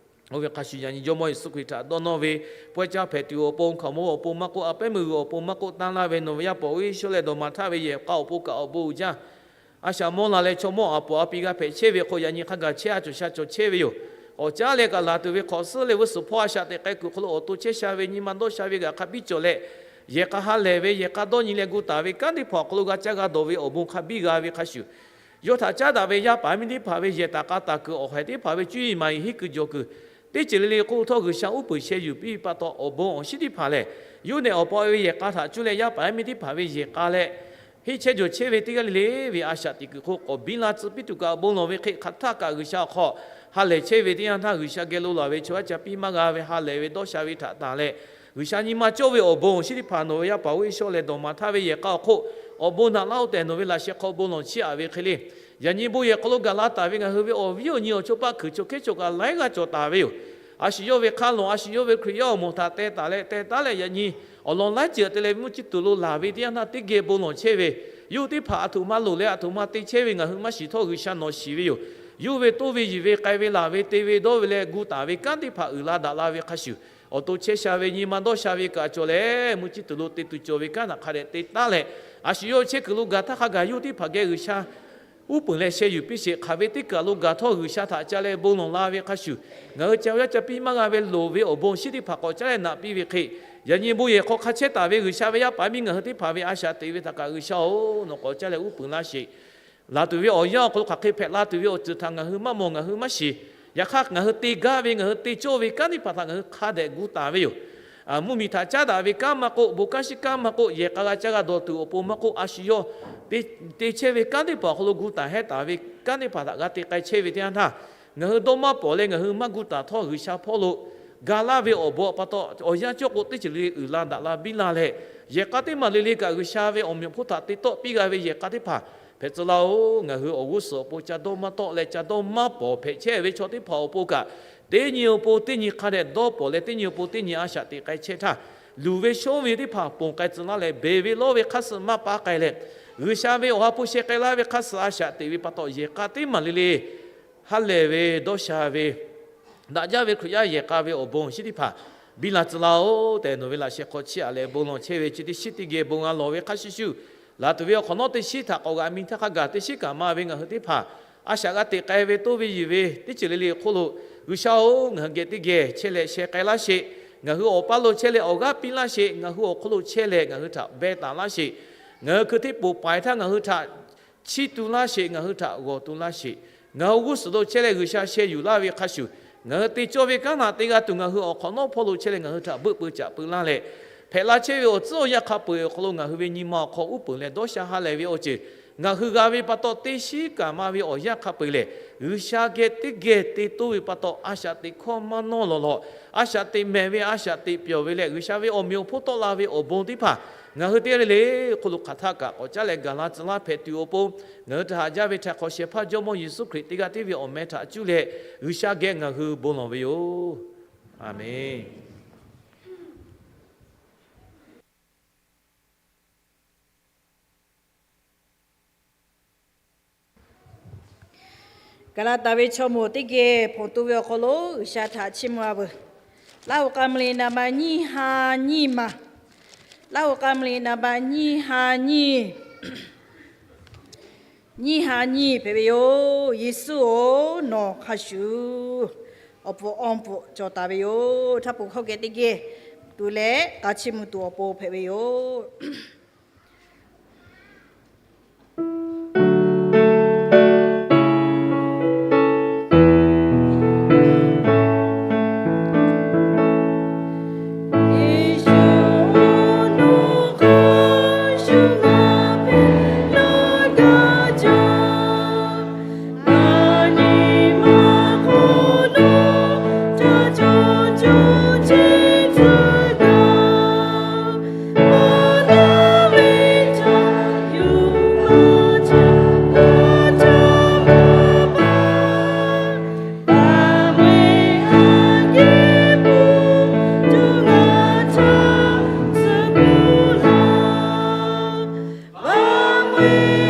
Oˇ ve hk'a shuˍ yaꞈ nyi Jawˇmawˇ Yeˍsuˆ Hkriꞈ htaꞈ dawˇ nawˇ ve pawehˇ caˇ hpehꞈ tuˬ awˬ pon, hkaoˍmonˇ awˬ pon maˇ k'oˆ, a pehˉ meuˇ g'uiˬ awˬ pon maˇ k'oˆ, tanˇ laˇ ve nawˬ ve yaˇ paˍ Iˉsawˇ leh dawˬ maˍ htaˇ ve yehˬ k'a awˬ pon kaꞈ awˬ bon uiˍ jaˇ. A shaꞈ mawˇ la leh chaw mawˇ aꞈ pawˍ a pi g'a hpehꞈ chehˇ ve hk'o, yaꞈ nyi hk'a gaˬ chehˇ a cawˬ sha cawˬ chehˇ ve yoˬ. K'awꞈ caˉ leh kaꞈ laˬ tuˬ ve hk'awꞈ suhˉ leh g'uˇ suhˍ hpawˇ a shaꞈ teꞈ k'ai kuiˬ hk'aw lo awˬ to chehˇ sha ve nyi ma dawˇ sha ve g'aꞈ hk'a biˇ cawˬ leh, yehˬ k'a ha lehˬ ve yehˬ k'a dawˇ nyi leh gu taˍ ve kanˉ teˇ hpaˍ awˬ hk'aw lo g'a caˇ g'a dawˬ ve awˬ bon hk'a biˇ g'a ve hk'a shuˍ, yawˇ htaꞈ caˉ daꞈ ve yaˇ paˍ yaˇ miˇ teˇ hpaˍ ve yehˬ taˍ k'a taˍ kuiˬ, awˬ haiˬ teˇ hpaˍ ve cuˇ yiˍ maˍ yiˍ henˇ kuiˬ jawˬ kuiˬ, teˇ ceuˬ le le hk'oˆ htawˇ G'uiˬsha uˉ peunˍ sheh yuˬ piˇ ve pa taw, awˬ bon awˬ shinˉ teˇ hpaˍ lehˬ, yawˇ nehˬ awˬ pa ve yehˬ k'a htaꞈ cuˇ leh yaˇ paˍ yaˇ miˇ teˇ hpaˍ ve yehˬ k'a leh, henˇ chehˇ jawˬ chehˇ ve teˇ g'aˇ le le ve a shaꞈ teꞈ kuiˬ hk'oˆ k'awꞈ biˇ la tcuh piˇ tuˬ kaꞈ, awˬ bon lawˬ ve hk'e hk'aˬ htaˆ kaꞈ G'uiˬsha awˬ hk'aw ha lehˬ chehˇ ve teˇ yanˇ htaˇ, G'uiˬsha geh lo laˬ ve chaw yaˇ ca piˇ maˇ g'a ve ha lehˬ ve dawˇ sha ve htaꞈ tanˬ leh, G'uiˬsha nyi ma cawˇ ve awˬ bon awˬ shinˉ teˇ hpaˍ nawˬ ve yaˇ paˍ oˇ ve shawˉ leh dawˬ maˍ htaˇ ve yehˬ k'a awˬ hk'oˆ, awˬ bon naꞈ laˇ-oˆ tehꞈ nawˬ ve laꞈ sheh hk'aw bon lawˬ chiˇ aꞈ ve hk'e le. Yaꞈ nyi bon yehˬ hk'aw lo gaˬ la taˍ ve ngaˬ hui ve awˬ viˉ awˬ nyi awˬ chawˇ paˆ hkuiˬ chaw hkehˉ chaw kaꞈ laiˉ g'aˇ cawˬ taˍ ve yoˬ. A shu yawˇ ve hk'aˇ lawˬ, a shu yawˇ ve Hkriꞈ yaˇ awˬ moˍ htaꞈ teh taˍ leh teh taˉ leh, yaꞈ nyi awˬ lawn laiˉ ceuˬ te leh mvuhˇ ciˇ tuˬ lo laˬ ve teˇ yanˇ htaˇ teˇ geh bon lawˬ chehˇ ve, yawˇ hui teˇ hpaˍ aˬ htoꞈ ma loˍ leh aˬ htoꞈ ma te chehˇ ve ngaˬ hui maˇ shiˍ htawˇ G'uiˬsha nawˬ shiˍ ve yoˬ. Yawˇ hui ve toˇ ve yuˬ ve k'ai ve laˬ ve te ve dawˇ ve leh gu taˍ ve kanˉ teˇ hpaˍ uiˍ la daꞈ la ve hk'a shuˍ, awˬ to chehˇ sha ve nyi ma dawˇ sha ve kaꞈ cawˬ leh, mvuhˇ ciˇ tuˬ lo te tuˬ cawˬ ve kanˉ htaꞈ hk'a dehꞈ te taˉ leh, a shu yawˇ chehˇ kuiˬ lo gaˬ htaˇ hk'a gaˬ yawˇ hui teˇ hpaˍ geh G'uiˬsha uˉ peunˍ leh sheh yuˬ piˇ sheˍ. Hk'aˬ ve teˇ kaˬ lo gaˬ htawˇ G'uiˬsha htaꞈ ca leh bon lawˬ la ve hk'a shuˍ, ngaˬ hui ca yaˇ ca piˇ maˇ g'a ve loˍ ve awˬ bon awˬ shinˉ teˇ hpaˍ k'awꞈ caˉ leh naꞈ piˇ ve hk'e, yaꞈ nyi bon yehˬ hk'aw hk'a chehˇ taˍ ve G'uiˬsha ve yaˇ paˍ yaˇ miˇ ngaˬ hui teˇ hpaˍ ve a shaꞈ teꞈ ve htaꞈ kaꞈ G'uiˬsha-oˬ, nawˬ k'awꞈ caˉ leh uˉ peunˍ laˇ sheˍ. Laˬ tuˬ ve awˬ yanˇ awˬ hk'aw lo hk'aˬ hk'e hpehꞈ la tuˬ ve awˬ ceuˬ htaꞈ ngaˬ hui maˇ mawˬ, ngaˬ hui maˇ shiˍ. Yaꞈ hk'aˇ ngaˬ hui te gaˇ ve, ngaˬ hui te cawˇ ve kanˉ teˇ hpaˍ htaꞈ ngaˬ hui hk'a dehꞈ gu taˍ ve yoˬ. Mvuhˇmiˬ htaꞈ caˉ daꞈ ve kanˉ maˇ k'oˆ, bon kanˉ shiˉ kanˉ maˇ k'oˆ, yehˬ k'a g'a caˇ g'a dawˬ tuˬ awˬ pon maˇ k'oˆ, a shu yawˇ te chehˇ ve kanˉ teˇ hpaˍ awˬ hk'aw lo gu taˍ hehˉ taˍ ve kanˉ teˇ hpaˍ htaꞈ g'a te k'ai chehˇ ve teˇ yanˇ htaˇ, ngaˬ hui dawˇ maˇ pawˍ leh ngaˬ hui maˇ gu taˍ htawˇ G'uiˬsha hpawˇ lo ga laˇ ve awˬ bon pa taw, awˬ yanˇ cawˇ k'o teˇ ceuˬ le le uiˍ la daꞈ la biˇ la leh, yehˬ k'a teˇ maˬ le le kaꞈ G'uiˬsha ve awˬ meꞈ awˬ hponˇ htaꞈ te tawˆ piˇ g'a ve yehˬ k'a teˇ hpaˍ hpehꞈ tcuh laˇ-oˆ. Ngaˬ hui awˬ g'uˇ suhˍ awˬ pon ca dawˇ maˇ tawˆ leh ca dawˇ maˇ pawˍ hpehꞈ chehˇ ve chaw teˇ hpaˍ awˬ pon kaꞈ, teˇ nyi awˬ pon teˇ nyi hk'a dehꞈ dawˇ pawˍ leh teˇ nyi awˬ pon teˇ nyi a shaꞈ teꞈ k'ai chehˇ htaˇ, luˬ ve shonˇ ve teˇ hpaˍ ponˬ k'ai tcuh laˇ leh, beˬ ve lawˇ ve hk'aˇ suh maˇ paˉ k'ai leh, G'uiˬsha ve awˬ ha hpu sheh k'ai laˇ ve hk'aˇ suh a shaꞈ teꞈ ve pa taw, yehˬ k'a teˇ maˬ le le ha lehˬ ve dawˇ sha ve daꞈ jaˇ ve Hkriꞈ yaˇ yehˬ k'a ve awˬ bon awˬ shinˉ teˇ hpaˍ biˇ la tcuh laˇ-oˆ tehꞈ nawˬ ve laꞈ sheh hk'aw chiˇ aꞈ leh bon lawˬ chehˇ ve chi teˇ shinˉ teˇ geh bon g'a lawˬ ve hk'a shuˍ shuˍ, laˬ tuˬ ve awˬ hk'awꞈ nawˉ teˇ shinˉ htaꞈ k'awꞈ g'aꞈ mi htaˇ hk'a gaˬ teˇ shinˉ kaꞈ maˇ ve ngaˬ hui teˇ hpaˍ a shaꞈ g'a teꞈ k'ai ve toˇ ve yuˬ ve teˇ ceuˬ le le hk'oˆ lo, G'uiˬsha-oˬ, ngaˬ hui geh teˇ geh chehˇ leh sheh k'ai laˇ sheˍ. Ngaˬ hui awˬ paˇ lo chehˇ leh awˬ g'aˇ piˇ laˇ sheˍ. Ngaˬ hui awˬ hk'oˆ lo chehˇ leh ngaˬ hui htaꞈ beh taˍ laˇ sheˍ. Ngaˬ hui hkui hteˇ poˬ paiˍ htaˇ ngaˬ hui htaꞈ chiˇ tu laˇ sheˍ, ngaˬ hui htaꞈ g'awˬ tu laˇ sheˍ. Ngaˬ hui g'uˇ suhˍ lo chehˇ leh G'uiˬsha sheh yuˬ laˇ ve hk'a shuˍ, ngaˬ hui te cawˇ ve kanˉ htaꞈ te g'a tuˬ ngaˬ hui awˬ hk'awꞈ nawˉ hpawˇ lo chehˇ leh ngaˬ hui htaꞈ beuˆ peu caꞈ peu laˇ leh, hpehꞈ la chehˇ ve awˬ tcuhˉ awˬ yanˇ hk'a peu-eˬ awˬ hk'aw lo ngaˬ hui ve nyi ma awˬ hk'aw uˉ peunˍ leh dawˇ sha ha lehˬ ve awˬ ceuˬ ngaˬ hui g'a ve pa taw, teˇ shinˉ kaꞈ maˇ ve awˬ yanˇ hk'a peu-eˬ lehˬ, G'uiˬsha geh teˇ geh te toˇ ve pa taw, a shaꞈ teꞈ hkawˇ maˇ nawˇ lawˬ lawˬ, a shaꞈ teꞈ mehˍ ve, a shaꞈ teꞈ pyawˬ ve leh G'uiˬsha ve awˬ meꞈ awˬ hponˇ tawˆ la ve awˬ bon teˇ hpaˍ ngaˬ hui teˇ g'aˇ le le hk'oˆ lo hk'aˬ htaˆ kaꞈ k'awꞈ caˉ leh gaˬ la tcuh laˇ hpehꞈ tuˬ awˬ pon, ngaˬ hui htaꞈ haꞈ jaˇ ve htaꞈ hk'awꞈ shehˍ hpaˇ Jawˇmawˇ Yeˍsuˆ Hkriꞈ teˇ g'aˇ tiˉ ve awˬ meh htaꞈ cuˇ leh G'uiˬsha geh ngaˬ hui bon lawˬ ve yoˬ. Aˬmenˍ. Gaˍlaˍtaˍ ve chaw moˍ teˇ geh hpawnˬ tu ve awˬ hk'aw lo G'uiˬsha htaꞈ chiˇ mvuh-a veuˬ. Laˇ huˍ k'a mvuh liꞈ naˍ baꞈ nyiˇ ha nyiˇ maˬ. Laˇ huˍ k'a mvuh liꞈ naˍ baꞈ nyiˇ ha nyiˇ, nyiˇ ha nyiˇ hpehꞈ ve yoˬ. Yeˍsuˆ-oˬ, nawˬ hk'a shuˍ awˬ pfuhˍ awˬ pfuhˍ cawˬ taˍ ve yoˬ. Htaˇ pon hkawˇ geh teˇ geh tu leh k'a chiˇ mvuh tuˬ awˬ pon hpehꞈ ve yoˬ.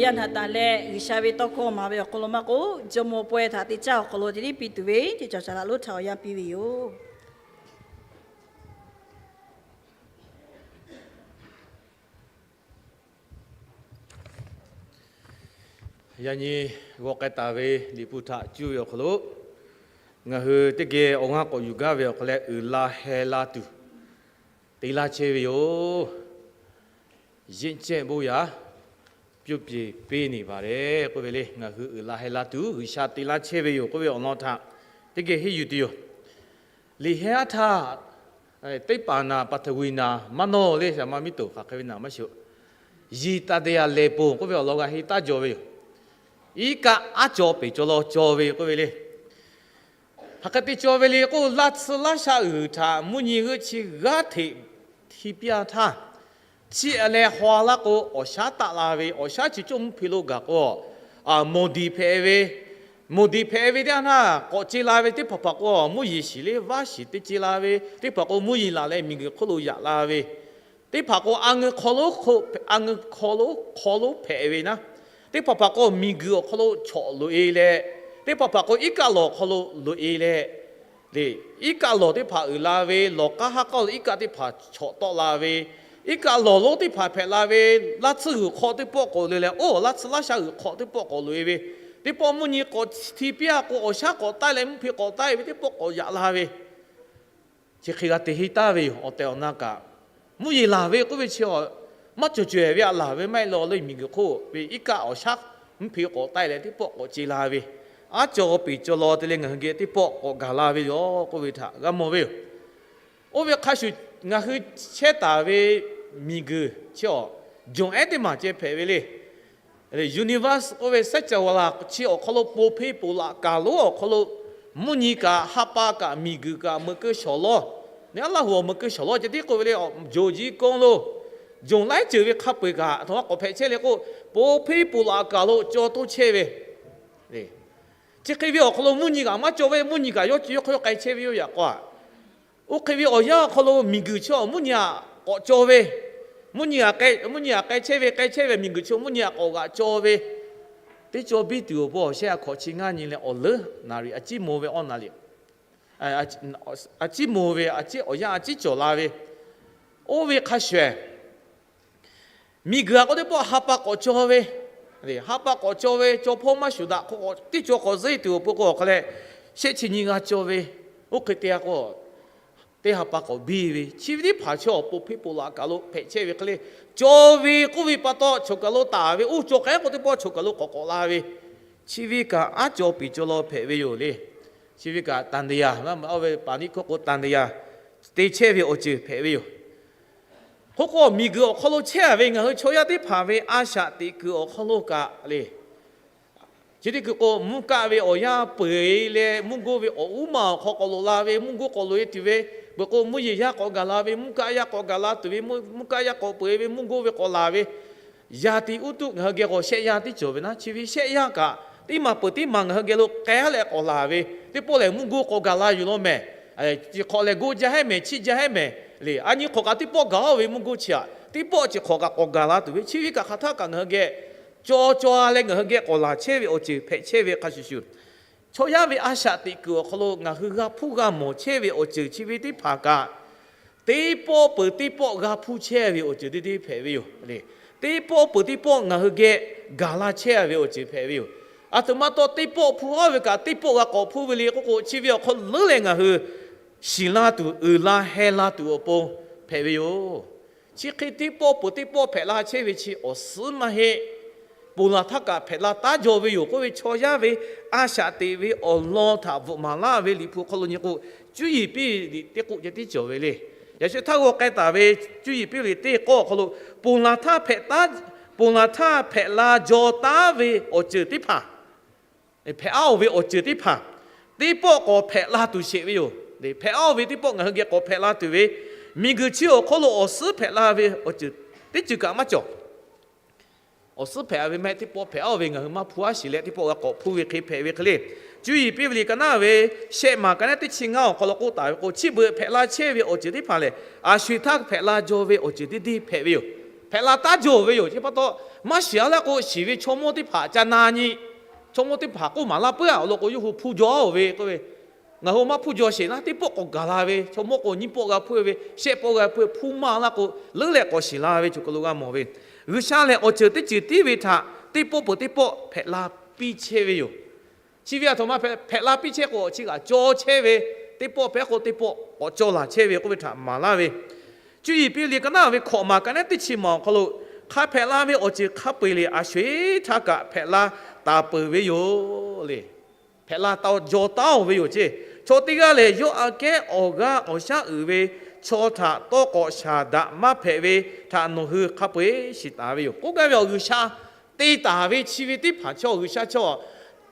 Yaˇ naꞈ taˍ leh G'uiˬsha ve tawˇ hkawˇ maˍ ve awˬ hk'aw lo maˇ k'oˆ, jawˇmawˇ pawehˇ htaꞈ te caˇ awˬ hk'aw lo te tiˉ piˇ tuˬ ve teˇ cawˬ shaˍ laꞈ lonˉ htaꞈ awˬ yanˇ piˇ ve yoˬ. Yaꞈ nyi g'aw k'ai taˍ ve Liꞈ hpu htaꞈ cuˇ ve awˬ hk'aw lo, ngaˬ hui teˇ geh awˬ g'aˇ k'awꞈ yuˬ gaˇ ve awˬ hk'aw leh, uiˍ la heh la tuˬ te laˇ chehˇ ve yoˬ. ရင့်ကျက်ဖို့ရာ ပြုပြင်ပေးနေပါတယ် k'oˆ ve le. Ngaˬ hui uiˍ la heh la tuˬ G'uiˬsha te laˇ chehˇ ve yoˬ k'oˆ ve awˬ lawn htaꞈ teˇ geh henˇ yuˬ tuˬ yoˬ. Liꞈ heh aˉ htaˇ, teˇ paˍ naˍ paˍ htaꞈ g'uiˬ naˍ maˇ nawˇ le, shaˍ ma miˇ toˍ hk'aˬ hk'e ve naˍ maˇ shoˍ. Yiˍ taˍ deˍ yaˍ lehˬ ponˬ k'oˆ ve awˬ lawn g'a henˇ taˍ jaw ve yoˬ. Iˉ kaˆ aˉ caw peˬ caw law caw ve k'oˆ ve le. Hk'aˬ hk'e te caw ve le k'o, laˇ tsuhˇ laˇ sha uiˍ htaꞈ mvuhˇ nyi g'euˆ chi g'aˇ hteꞈ hti piˇ-a htaˇ, chiˇ a leh haw-a laˇ k'o, awˬ shaˉ taˆ la ve, awˬ shaˉ chi cawˇ mvuhˇ hpe lo gaˬ k'o, moˍ diˍ hpehꞈ ve, moˍ diˍ hpehꞈ ve teˇ yanˇ htaˇ k'awꞈ ce la ve teˇ hpaˍ hpaˍ k'o, mvuhˇ yeˬ shiˍ le vaˇ shiˍ te ce la ve teˇ hpaˍ k'o, mvuhˇ yeˬ laˬ leh miˬguiˬ hk'oˆ lo yaꞈ la ve teˇ hpaˍ k'o, a ngeu hk'aw lo hk'aw lo hk'aw lo hpehꞈ ve naˉ, teˇ hpaˍ hpaˍ k'o, miˬguiˬ awˬ hk'aw lo chawꞈ loꞈ-e leh, teˇ hpaˍ hpaˍ k'o, iˉ kaˆ lawˬ hk'aw lo loꞈ-e leh, le, iˉ kaˆ lawˬ teˇ hpaˍ uiˍ la ve, lawˬ k'aˉ haˉ k'aw lo iˉ kaˆ teˇ hpaˍ chawꞈ tawˆ la ve, iˉ kaˆ lawˬ lonˉ teˇ hpaˍ hpehꞈ la ve, laˇ tsuhˇ g'uiˬ hk'aw teˇ pawˆ k'awꞈ loꞈ-e leh, oˇ laˇ tsuhˇ laˇ sha g'uiˬ hk'aw teˇ pawˆ k'awꞈ loꞈ-e ve, teˇ pawˆ mvuhˇ nyi k'awꞈ hti piˇ-a k'o, awˬ shaˉ k'awꞈ taˆ leh mvuhˇ hpe k'awꞈ taˆ-e ve teˇ pawˆ k'awꞈ yaꞈ la ve, chi hk'e g'a te henˇ taˍ ve yoˬ. Awˬ tehˬ awˬ na kaꞈ, mvuhˇ yeˬ laˬ ve k'oˆ ve chi, maˇ cawˬ cawehˬ ve aꞈ laˬ ve maˇ heˆ law le, miˬguiˬ hk'oˆ ve iˉ kaˆ awˬ shaˉ mvuhˇ hpe k'awꞈ taˆ-e leh teˇ pawˆ k'awꞈ ce la ve, aˉ caw peˬ caw law te leh ngaˬ hui geh teˇ pawˆ k'awꞈ gaˬ la ve yoˬ k'oˆ ve htaꞈ g'a mawˬ ve yoˬ. Oˇ ve hk'a shuˍ, ngaˬ hui chehˇ taˍ ve miˬguiˬ chi awˬ, jonˍ ehˉ teˇ maˬ ceh hpehꞈ ve le. Universe k'oˆ ve စัจ java laˬ chi awˬ hk'aw lo, po hpeˇ poˬ laꞈ kaˬ lonˉ awˬ hk'aw lo, mvuhˇ nyi kaꞈ, ha pa kaꞈ, miˬguiˬ kaꞈ, meuꞈ keu shawˍ lawˇ, neˇ aˉ laˇ hoꞈ awˬ meuꞈ keu shawˍ lawˇ ceh tiˉ k'oˆ ve le. Awˬ joˬ jiˇ kawˇ lo, jonˍ laiˉ ceuˬ ve hk'a peu-eˬ kaꞈ aˬ htoꞈ ma k'awꞈ hpehꞈ chehˇ le k'o, po hpeˇ poˬ laꞈ kaˬ lo caw toˇ chehˇ ve, chi hk'e ve awˬ hk'aw lo mvuhˇ nyi kaꞈ maˇ caw ve, mvuhˇ nyi kaꞈ yawˇ yawˇ hk'aw yawˇ k'ai chehˇ ve yoˬ yaꞈ k'aw-a. Oˇ hk'e ve awˬ yanˇ awˬ hk'aw lo miˬguiˬ chi awˬ mvuhˇ nyi aꞈ k'awꞈ caw ve, mvuhˇ nyi aꞈ k'ai chehˇ ve, k'ai chehˇ ve miˬguiˬ chi mvuhˇ nyi aꞈ k'awꞈ g'aꞈ caw ve, teˇ caw biˇ tuˬ awˬ pon awˬ shehˇ a hkawꞈ chi ngaˇ nyi leh awˬ leuˉ naˍ riˍ a ciˉ maw ve awˇ naˍ riˍ, a ciˉ maw ve awˬ yanˇ a ciˉ cawˬ la ve, oˇ ve hk'a shuˍ, miˬguiˬ aꞈ k'o teˇ pawˆ ha pa k'awꞈ caw ve, ha pa k'awꞈ caw ve, caw hpawˇ maˇ shuˍ daꞈ k'o, teˇ caw k'awꞈ zeˇ tuˬ awˬ pon k'o awˬ hk'a leh, shehˆ chi nyi g'a caw ve, oˇ hk'e te-a k'o, teˇ ha pa k'awꞈ biˇ ve, chi ve teˇ hpaˍ chaw awˬ po hpeˇ poˬ laꞈ kaˬ lo hpehꞈ chehˇ ve hk'e le, caw ve k'oˆ ve pa taw choˬ kaˬ lo taˍ ve, oˇ caw k'ai k'o teˇ pawˆ choˬ kaˬ lo k'awꞈ k'awꞈ la ve, chi ve kaꞈ aˉ caw peˬ caw law hpehꞈ ve yoˬ le. Chi ve kaꞈ သံသရာ, oˇ ve paˍ niˆ hkawˇ k'o သံသရာ te chehˇ ve awˬ ceuˬ hpehꞈ ve yoˬ. K'oˆ k'o, miˬguiˬ awˬ hk'aw lo chehˇ-a ve ngaˬ hui chaw yaˇ teˇ hpaˍ ve a shaꞈ teꞈ kuiˬ awˬ hk'aw lo kaꞈ le, chi teˇ kuiˬ k'o, mvuhˇ kaˆ ve awˬ yanˇ peuˬ-e leh mvuhˇ goˇ ve awˬ uˉ ma awˬ hk'aw k'awꞈ loꞈ la ve, mvuhˇ goˇ k'awꞈ loꞈ-e tuˬ ve, peuˬ k'o mvuhˇ yeˬ yaˇ k'awꞈ gaˬ la ve, mvuhˇ kaˆ yaˇ k'awꞈ gaˬ la tuˬ ve, mvuhˇ kaˆ yaˇ k'awꞈ peuˬ-e ve, mvuhˇ goˇ ve k'awꞈ laˬ ve, yaˇ tiꞈ uˉ tuˆ ngaˬ hui geh k'awꞈ shehˆ yaˇ teˇ cawˬ ve naˉ, chi ve shehˆ yaˇ kaꞈ teˇ maˬ peuˬ teˇ maˬ ngaˬ hui geh lo k'ai-a leh k'awꞈ laˬ ve, teˇ pawˆ lehˬ mvuhˇ goˇ k'awꞈ gaˬ la yuˬ law mehˍ. Chi hk'awꞈ lehˬ goˇ jaˇ hehˉ mehˍ, chiˇ jaˇ hehˉ mehˍ le. A nyi hk'awꞈ kaꞈ teˇ pawˆ gaˬ-a ve mvuhˇ goˇ chi aꞈ, teˇ pawˆ chi hk'awꞈ kaꞈ k'awꞈ gaˬ la tuˬ ve, chi ve kaꞈ hk'aˬ htaˇ kaꞈ ngaˬ hui geh caw caw leh ngaˬ hui geh k'awꞈ laˬ chehˇ ve awˬ ceuˬ hpehꞈ chehˇ ve hk'a shuˍ shuˍ, chaw yaˇ ve a shaꞈ teꞈ kuiˬ awˬ hk'aw lo ngaˬ hui g'a hpuˇ g'a mawˬ chehˇ ve awˬ ceuˬ chi ve teˇ hpaˍ kaꞈ, teˇ pawˆ peuˬ teˇ pawˆ g'a hpuˇ chehˇ ve awˬ ceuˬ teˇ deˇ hpehꞈ ve yoˬ le. Teˇ pawˆ peuˬ teˇ pawˆ ngaˬ hui geh gaˬ la chehˇ ve awˬ ceuˬ hpehꞈ ve yoˬ. Aˬ htoꞈ ma taw teˇ pawˆ hpuˇ-a ve kaꞈ teˇ pawˆ g'a k'awꞈ hpuˇ ve le k'oˆ k'o, chi ve awˬ hk'aw leuˉ leh ngaˬ hui shiˍ la tuˬ, uiˍ la heh la tuˬ awˬ pon hpehꞈ ve yoˬ. Chi hk'e teˇ pawˆ peuˬ teˇ pawˆ hpehꞈ la chehˇ ve chi awˬ suhˉ maˇ heˆ. Ponˬ laˬ htaˇ kaꞈ hpehꞈ la taˉ jaw ve yoˬ k'oˆ ve, chaw yaˇ ve a shaꞈ teꞈ ve awˬ lawn htaꞈ bvuhꞈ maˍ laˇ ve Liꞈ hpu hk'aw lo nyi k'o, cuˇ yiˍ piˇ ve liꞈ teˇ k'oˆ ceh tiˉ cawˬ ve le. Yaꞈ sheh htaˇ g'aw k'ai taˍ ve cuˇ yiˍ piˇ ve liꞈ teˇ k'awˇ awˬ hk'aw lo, ponˬ laˬ htaˇ hpehꞈ la, ponˬ laˬ htaˇ hpehꞈ la jaw taˉ ve awˬ ceuˬ teˇ hpaˍ, hpehꞈ-a-oˬ ve awˬ ceuˬ teˇ hpaˍ, teˇ pawˆ k'awꞈ hpehꞈ la tuˬ sheˍ ve yoˬ. Hpehꞈ-a-oˬ ve teˇ pawˆ ngaˬ hui geh k'awꞈ hpehꞈ la tuˬ ve, miˬguiˬ chi awˬ hk'aw lo awˬ suhˉ hpehꞈ la ve awˬ ceuˬ teˇ ceuˬ kaꞈ maˇ cawˬ. Awˬ suhˉ hpehꞈ-a ve maˇ heˆ, teˇ pawˆ hpehꞈ-a-oˬ ve ngaˬ hui maˇ hpuˇ-a sheˍ leh teˇ pawˆ g'a k'awꞈ hpuˇ ve hk'e hpehꞈ ve hk'e le. Cuˇ yiˍ piˇ ve liꞈ ka naˉ ve shehˆ maˬ ka naˉ teˇ chi ngaˇ awˬ hk'aw lo k'oˆ taˍ ve k'o, chi beuꞈ hpehꞈ la chehˇ ve awˬ ceuˬ teˇ hpaˍ lehˬ, a sho-eˬ htaˇ hpehꞈ la jaw ve awˬ ceuˬ teˇ deˇ hpehꞈ ve yoˬ. Hpehꞈ la taˉ jaw ve yoˬ. Chi pa taw, maˇ shiˍ a laˇ k'o, shiˍ ve chaw mawˇ teˇ hpaˍ ca na nyi. Chaw mawˇ teˇ hpaˍ k'oˆ maˍ laˇ puiˉ-a. Awˬ lawn k'o, yawˇ hui hpu jaw-oˬ ve k'oˆ ve, ngaˬ hui maˇ hpu jaw sheˍ naˉ, teˇ pawˆ k'awꞈ gaˬ la ve, chaw mawˇ k'o nyiˇ pawˆ g'a hpuˇ ve, shehˆ pawˆ g'a hpuˇ, hpu maˇ laˇ k'o, leuˉ leh k'awꞈ shiˍ la ve choˬ kaˬ lo g'a mawˬ ve. G'uiˬsha lehˬ, awˬ ceuˬ teˇ ceuˬ tiˉ ve htaꞈ teˇ pawˆ peuˬ teˇ pawˆ hpehꞈ la piˇ chehˇ ve yoˬ. Chi ve aˬ htoꞈ ma hpehꞈ la piˇ chehˇ k'o, chi kaꞈ caw chehˇ ve, teˇ pawˆ pehˉ k'o teˇ pawˆ k'awꞈ caw laˬ chehˇ ve k'oˆ ve htaꞈ maˍ laˇ ve. Cuˇ yiˍ piˇ liꞈ ka naˉ ve hkawꞈ maˬ ka naˉ teˇ chi maˬ awˬ hk'aw lo, hk'a hpehꞈ la ve awˬ ceuˬ hk'a peu-eˬ le, a sho-eˬ htaˇ kaꞈ hpehꞈ la taˍ peuˬ ve yoˬ le. Hpehꞈ la taˍ jaw taˉ-oˬ ve yoˬ ceˇ. Chaw teˇ g'aˇ lehˬ, yawˇ aꞈ kehˉ awˬ g'aˇ awˬ shaˉ uiˍ ve chaw htaꞈ tawˇ k'awꞈ shaˍ daꞈ maˇ hpehꞈ ve htaꞈ nawˬ hui hk'a peu-eˬ shiˍ taˍ ve yoˬ. K'oˆ gaˇ ve awˬ G'uiˬsha te taˍ ve chi ve teˇ hpaˍ chaw, G'uiˬsha chaw,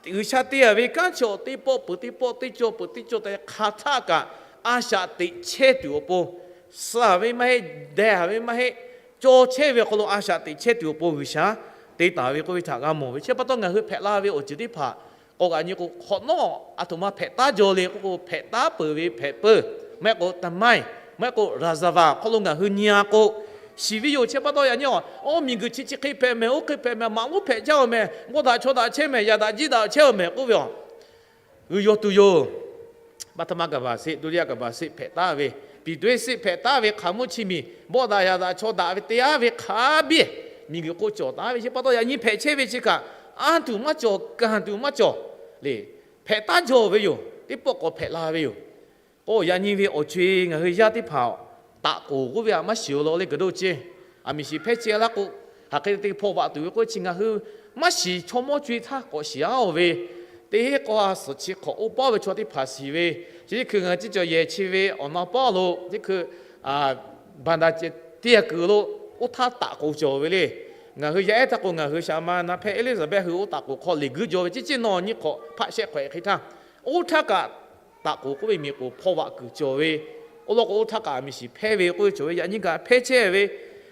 G'uiˬsha te-a ve kanˉ chaw teˇ pawˆ peuˬ teˇ pawˆ, teˇ cawˇ peuˬ teˇ cawˇ te hk'a htaˇ kaꞈ a shaꞈ teꞈ chehˇ tuˬ awˬ pon, suh-a ve maˇ heˆ, deh-a ve maˇ heˆ, caw chehˇ ve awˬ hk'aw lo a shaꞈ teꞈ chehˇ tuˬ awˬ pon G'uiˬsha te taˍ ve k'oˆ ve htaꞈ g'a mawˬ ve. Chi pa taw ngaˬ hui hpehꞈ la ve awˬ ceuˬ teˇ hpaˍ k'awꞈ g'aꞈ nyi k'o, hk'awꞈ nawˉ aˬ htoꞈ ma hpehꞈ taˉ jaw le k'oˆ k'o, hpehꞈ taˉ peuˬ ve hpehꞈ peuˬ, maˇ heˆ k'o သမိုင်း, maˇ heˆ k'o ရာဇဝင် awˬ hk'aw lo ngaˬ hui nyi-a k'o, shiˍ ve yoˬ. Chi pa taw yaꞈ nyi-a, oˇ miˬguiˬ chi chi hk'e hpehꞈ mehˍ, oˇ hk'e hpehꞈ mehˍ, maꞈ lonˉ hpehꞈ jaˇ-oˬ mehˍ, bawˆ daꞈ chaw daꞈ chehˇ mehˍ, yaꞈ daꞈ jiˇ daꞈ chehˇ-oˬ mehˍ k'oˆ ve yoˬ. G'uiˬ yaw tuˬ yoˬ. ပထမကမ္ဘာစစ်, ဒုတိယကမ္ဘာစစ် hpehꞈ taˉ ve, ပြည်တွင်းစစ် hpehꞈ taˉ ve hk'aˬ mvuhˇ chi miˬ, bawˆ daꞈ yaꞈ daꞈ chaw daꞈ ve te aˉ ve hk'a biˇ miˬguiˬ hk'oˆ cawˬ taˉ ve. Chi pa taw yaꞈ nyi hpehꞈ chehˇ ve chi kaꞈ, anˇ tuˬ maˇ cawˬ, kanˍ tuˬ maˇ cawˬ le. Hpehꞈ taˉ jaw ve yoˬ. Teˇ pawˆ k'awꞈ hpehꞈ la ve yoˬ. K'o, yaꞈ nyi ve awˬ co-e ngaˬ hui yaˇ teˇ hpaˍ taꞈ k'oˍ k'oˆ ve htaꞈ maˇ shiˍ-o law le, g'uiˬ doˇ ceˇ. Aˬ miˍ shiˍ hpehˇ chehˇ laˇ k'o, hk'aˬ hk'e te hpaw vaꞈ tuˬ ve k'oˆ chi ngaˬ hui maˇ shiˍ, chaw mawˇ co-e htaˇ k'awꞈ shiˍ-a-oˬ ve, teˇ heˉ k'o a suhˍ chi hk'awꞈ oˇ paˉ ve chaw teˇ hpaˍ shiˍ ve, chi teˇ hkui ngaˬ hui ciˇ cawˬ yehˬ chi ve awˬ na paˉ lo teˇ hkui ဘဏ္ဍာ teˇ kuiˬ lo oˇ htaˇ taꞈ k'oˍ cawˬ ve le. Ngaˬ hui yaˇ ehˉ htaˇ k'o, ngaˬ hui shaˍ ma na hpehˇ Eˇliˇsaˍbehˆ hui oˇ taꞈ k'oˍ hk'aw liꞈ guiˇ jaw ve, ciˉ ciˉ nawˬ nyi hk'awꞈ hpaˆ shehˆ hk'awꞈ hk'e htaˇ, oˇ htaˇ kaꞈ taꞈ k'oˍ k'oˆ ve miˬ k'oˍ hpaw vaꞈ kuiˬ cawˬ ve, oˇ lawn k'o oˇ htaˇ kaꞈ miˬ shiˍ hpehˇ ve k'oˆ ve cawˬ ve, yaꞈ nyi kaꞈ hpehˇ chehˇ ve.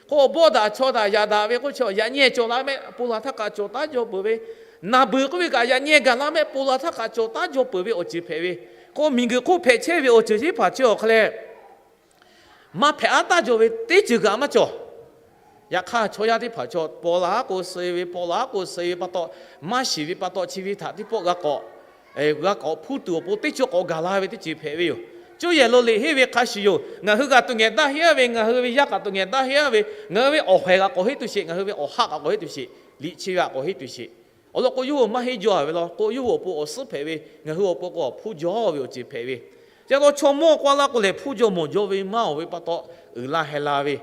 K'o, bawˆ daꞈ chaw daꞈ yaꞈ daꞈ ve k'oˆ ve chaw yaꞈ nyi cawˬ la mehˆ, ponˬ laˬ htaˇ kaꞈ cawˬ taˉ jaw peuˬ ve, naˬ beuˬ k'oˆ ve kaꞈ yaꞈ nyi gaˬ la mehˆ, ponˬ laˬ htaˇ kaꞈ cawˬ taˉ jaw peuˬ ve awˬ ceuˬ hpehꞈ ve. K'o, miˬguiˬ hk'oˆ hpehꞈ chehˇ ve awˬ ceuˬ chi teˇ hpaˍ chi awˬ hk'aw leh maˇ hpehꞈ aˉ taˉ jaw ve teˇ ceuˬ kaꞈ maˇ cawˬ. Yaꞈ hk'aˇ, chaw yaˇ teˇ hpaˍ chaw paw la haˉ k'o suh-e ve, paw la haˉ k'o suh-e ve pa taw, maˇ shiˍ ve pa taw, chi ve htaꞈ teˇ pawˆ g'a k'awꞈ, g'a k'awꞈ hpuˇ tuˬ awˬ pon teˇ cawˇ k'awꞈ gaˬ la ve teˇ ceuˬ hpehꞈ ve yoˬ. Cuˇ yehˬ lo liꞈ henˇ ve hk'a shuˍ yoˬ. Ngaˬ hui g'a tuˬ ngehˬ daˇ heˆ-a ve, ngaˬ hui ve yaˇ kaꞈ tuˬ ngehˬ daˇ heˆ-a ve, ngaˬ hui ve awˬ haiˬ g'a k'awꞈ henˇ tuˬ sheˍ, ngaˬ hui ve awˬ haˆ g'a k'awꞈ henˇ tuˬ sheˍ, liꞈ chi ve g'a k'awꞈ henˇ tuˬ sheˍ. Awˬ lawn k'o, yawˇ hui maˇ henˇ jaw-a ve law k'o, yawˇ hui awˬ pon awˬ suhˉ hpehꞈ ve, ngaˬ hui awˬ pon k'o awˬ hpuˇ jaw ve awˬ ceuˬ hpehꞈ ve. Chi pa taw chaw mawˇ k'oˆ laˇ k'o lehˬ, hpuˇ jaw mawˬ jaw ve maˇ-oˬ ve pa taw, uiˍ la heh la ve.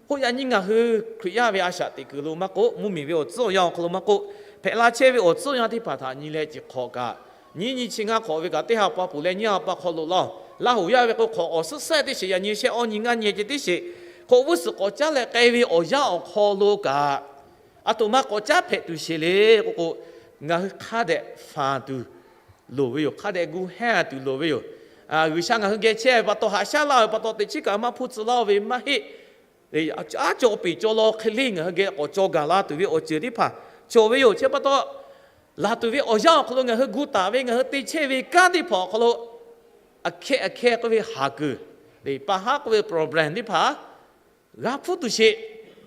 K'o, yaꞈ nyi ngaˬ hui Hkriꞈ yaˇ ve a shaꞈ teꞈ kuiˬ lo maˇ k'oˆ, mvuhˇmiˬ ve awˬ tcuhˉ awˬ yanˇ awˬ hk'aw lo maˇ k'oˆ, hpehꞈ la chehˇ ve awˬ tcuhˉ awˬ yanˇ teˇ hpaˍ htaꞈ nyi leh ceuˬ hk'awꞈ kaꞈ, nyiˇ nyi chi ngaˇ hk'awꞈ ve kaꞈ teˇ ha pa peuˬ leh nyiˇ ha pa hk'aw lo laˇ-oˬ. Laˇ hoꞈ yaˇ ve k'o hk'awꞈ awˬ suhˉ sehˉ teˇ sheˍ, yaꞈ nyi shehˆ awˇ nyi ngaˇ nyi ceh teˇ sheˍ, hk'oˆ vuiˇ suhˍ k'awꞈ caˉ leh k'ai ve awˬ yanˇ awˬ hk'aw lo kaꞈ, aˬ htoꞈ ma k'awꞈ caˉ hpehꞈ tuˬ sheˍ le k'o k'o, ngaˬ hui hk'a dehꞈ fanˬ tuˬ loˍ ve yoˬ. Hk'a dehꞈ gu hehnˇ tuˬ loˍ ve yoˬ. G'uiˬsha ngaˬ hui geh chehˇ ve pa taw, haꞈ shaˉ laˇ ve pa taw, teꞈ chiˉ kaꞈ maˇ hpuˇ tcuh laˇ ve maˇ heˆ. Aˉ cawˬ peˬ cawˬ law hk'e le ngaˬ hui geh k'awꞈ cawˬ gaˬ la tuˬ ve awˬ ceuˬ teˇ hpaˍ cawˬ ve yoˬ. Chi pa taw, laˬ tuˬ ve awˬ yanˇ awˬ hk'aw lo ngaˬ hui gu taˍ ve, ngaˬ hui te chehˇ ve kanˉ teˇ hpaˍ awˬ hk'aw lo, aꞈ hkehˇ aꞈ hkehˇ k'oˆ ve haˍ kuiˬ, pa haˉ k'oˆ ve problem teˇ hpaˍ g'a hpuˇ tuˬ sheˍ.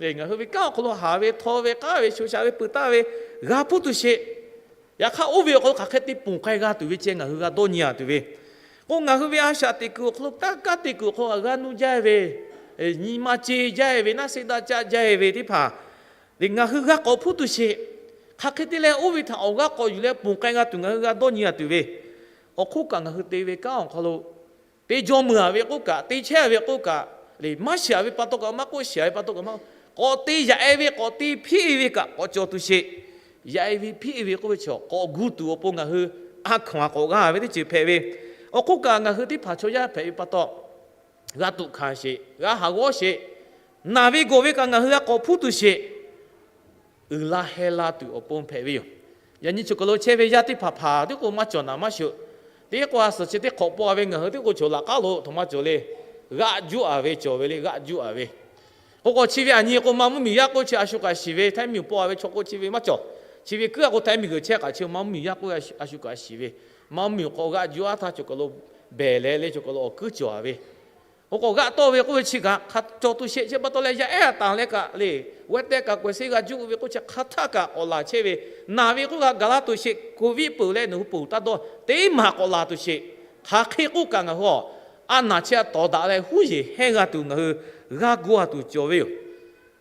Ngaˬ hui ve kanˉ awˬ hk'aw lo haˍ ve, htaw ve, k'aˉ ve, sho sha ve, peuˬ taˍ ve, g'a hpuˇ tuˬ sheˍ. Yaꞈ hk'aˇ, oˇ ve awˬ hk'aw lo hk'aˬ hk'e te ponˬ k'ai g'a tuˬ ve ceh ngaˬ hui g'a dawˇ nyi-a tuˬ ve. K'o, ngaˬ hui ve a shaꞈ teꞈ kuiˬ awˬ hk'aw lo kanˉ, kanˉ te kuiˬ awˬ hk'aw lo g'a nuˇ jaˇ ve, nyi ma ce jaˇ ve, naˆ seˆ daˆ caˆ jaˇ ve teˇ hpaˍ, ngaˬ hui g'a k'awꞈ hpuˇ tuˬ sheˍ. Hk'aˬ hk'e te leh oˇ ve htaꞈ awˬ g'aˇ k'awꞈ yuˬ leh ponˬ k'ai g'a tuˬ ngaˬ hui g'a dawˇ nyi-a tuˬ ve. Awˬ hk'oˆ kaꞈ, ngaˬ hui te ve kanˉ awˬ hk'aw lo te jaw meuˬ-a ve k'oˆ kaꞈ, te chehˇ-a ve k'oˆ kaꞈ, maˇ shiˍ-a ve pa taw kaꞈ maˇ k'oˆ, shiˍ-a ve pa taw kaꞈ maˇ, k'awꞈ te yaꞈ-e ve, k'awꞈ te hpiˆ-e ve kaꞈ k'awꞈ cawˬ tuˬ sheˍ. Yaꞈ-e ve hpiˆ-e ve k'oˆ ve chaw k'awꞈ gu tuˬ awˬ pon ngaˬ hui a hkawnˍ-a k'awꞈ g'a ve teˇ ceuˬ hpehꞈ ve. Awˬ hk'oˆ kaꞈ, ngaˬ hui teˇ hpaˍ chaw yaˇ hpehꞈ ve pa taw, g'a tuꞈ hkanˍ sheˍ, g'a haˍ g'awˇ sheˍ, naˬ ve gawˬ ve kaꞈ ngaˬ hui g'a k'awꞈ hpuˇ tuˬ sheˍ. Uiˍ la heh la tuˬ awˬ pon hpehꞈ ve yoˬ. Yaꞈ nyi choˬ kaˬ lo chehˇ ve yaˇ teˇ hpaˍ hpaˍ tiˉ k'o maˇ cawˬ naˍ maˇ shoꞈ. Teˇ k'o a suhˍ chi teˇ hk'awꞈ paw-a ve ngaˬ hui tiˉ k'o choˬ laꞈ k'aˉ lo htoꞈ ma cawˬ le. G'aˆ juˆ-a ve cawˬ ve le, g'aˆ juˆ-a ve. K'o k'o chi ve aˬ nyi k'o, maˇ mvuhˇmiˬ yaˇ k'oˆ chi a shu kaꞈ shiˍ ve, htaiˇ miˬ paw-a ve chaw k'oˆ chi ve maˇ cawˬ. Chi ve kuiˉ-a k'o htaiˇ miˬ g'uiˬ chehˇ kaꞈ chi maˇ mvuhˇmiˬ yaˇ k'oˆ a shu kaꞈ shiˍ ve. Maˇ mvuhˇmiˬ k'o g'aˆ juˆ-a htaˇ choˬ kaˬ lo behˬ leh le, choˬ kaˬ lo awˬ kuiˉ cawˬ-a ve. Oˇ k'awꞈ g'aˆ tawˆ ve k'oˆ ve chi kaꞈ hk'a cawˬ tuˬ sheˍ. Chi pa taw leh yaˇ ehˉ a tanˍ leh kaꞈ le, wehˇ tehˇ kaꞈ k'awehꞈ seˉ g'a juˆ ve k'oˆ chi hk'a htaˇ kaꞈ k'awꞈ laˬ chehˇ ve, naˬ ve k'oˆ kaꞈ gaˬ la tuˬ sheˍ, COVID peuˬ leh nawˬ hui ponˬ taˇ dawˇ, teˇ maˬ k'awꞈ laˬ tuˬ sheˍ. Hk'aˬ hk'e k'oˆ kaꞈ ngaˬ hui a, a naˬ chi a tawˍ daꞈ leh huˉ yeˬ hehnˇ g'a tuˬ ngaˬ hui g'a gu a tuˬ cawˬ ve yoˬ.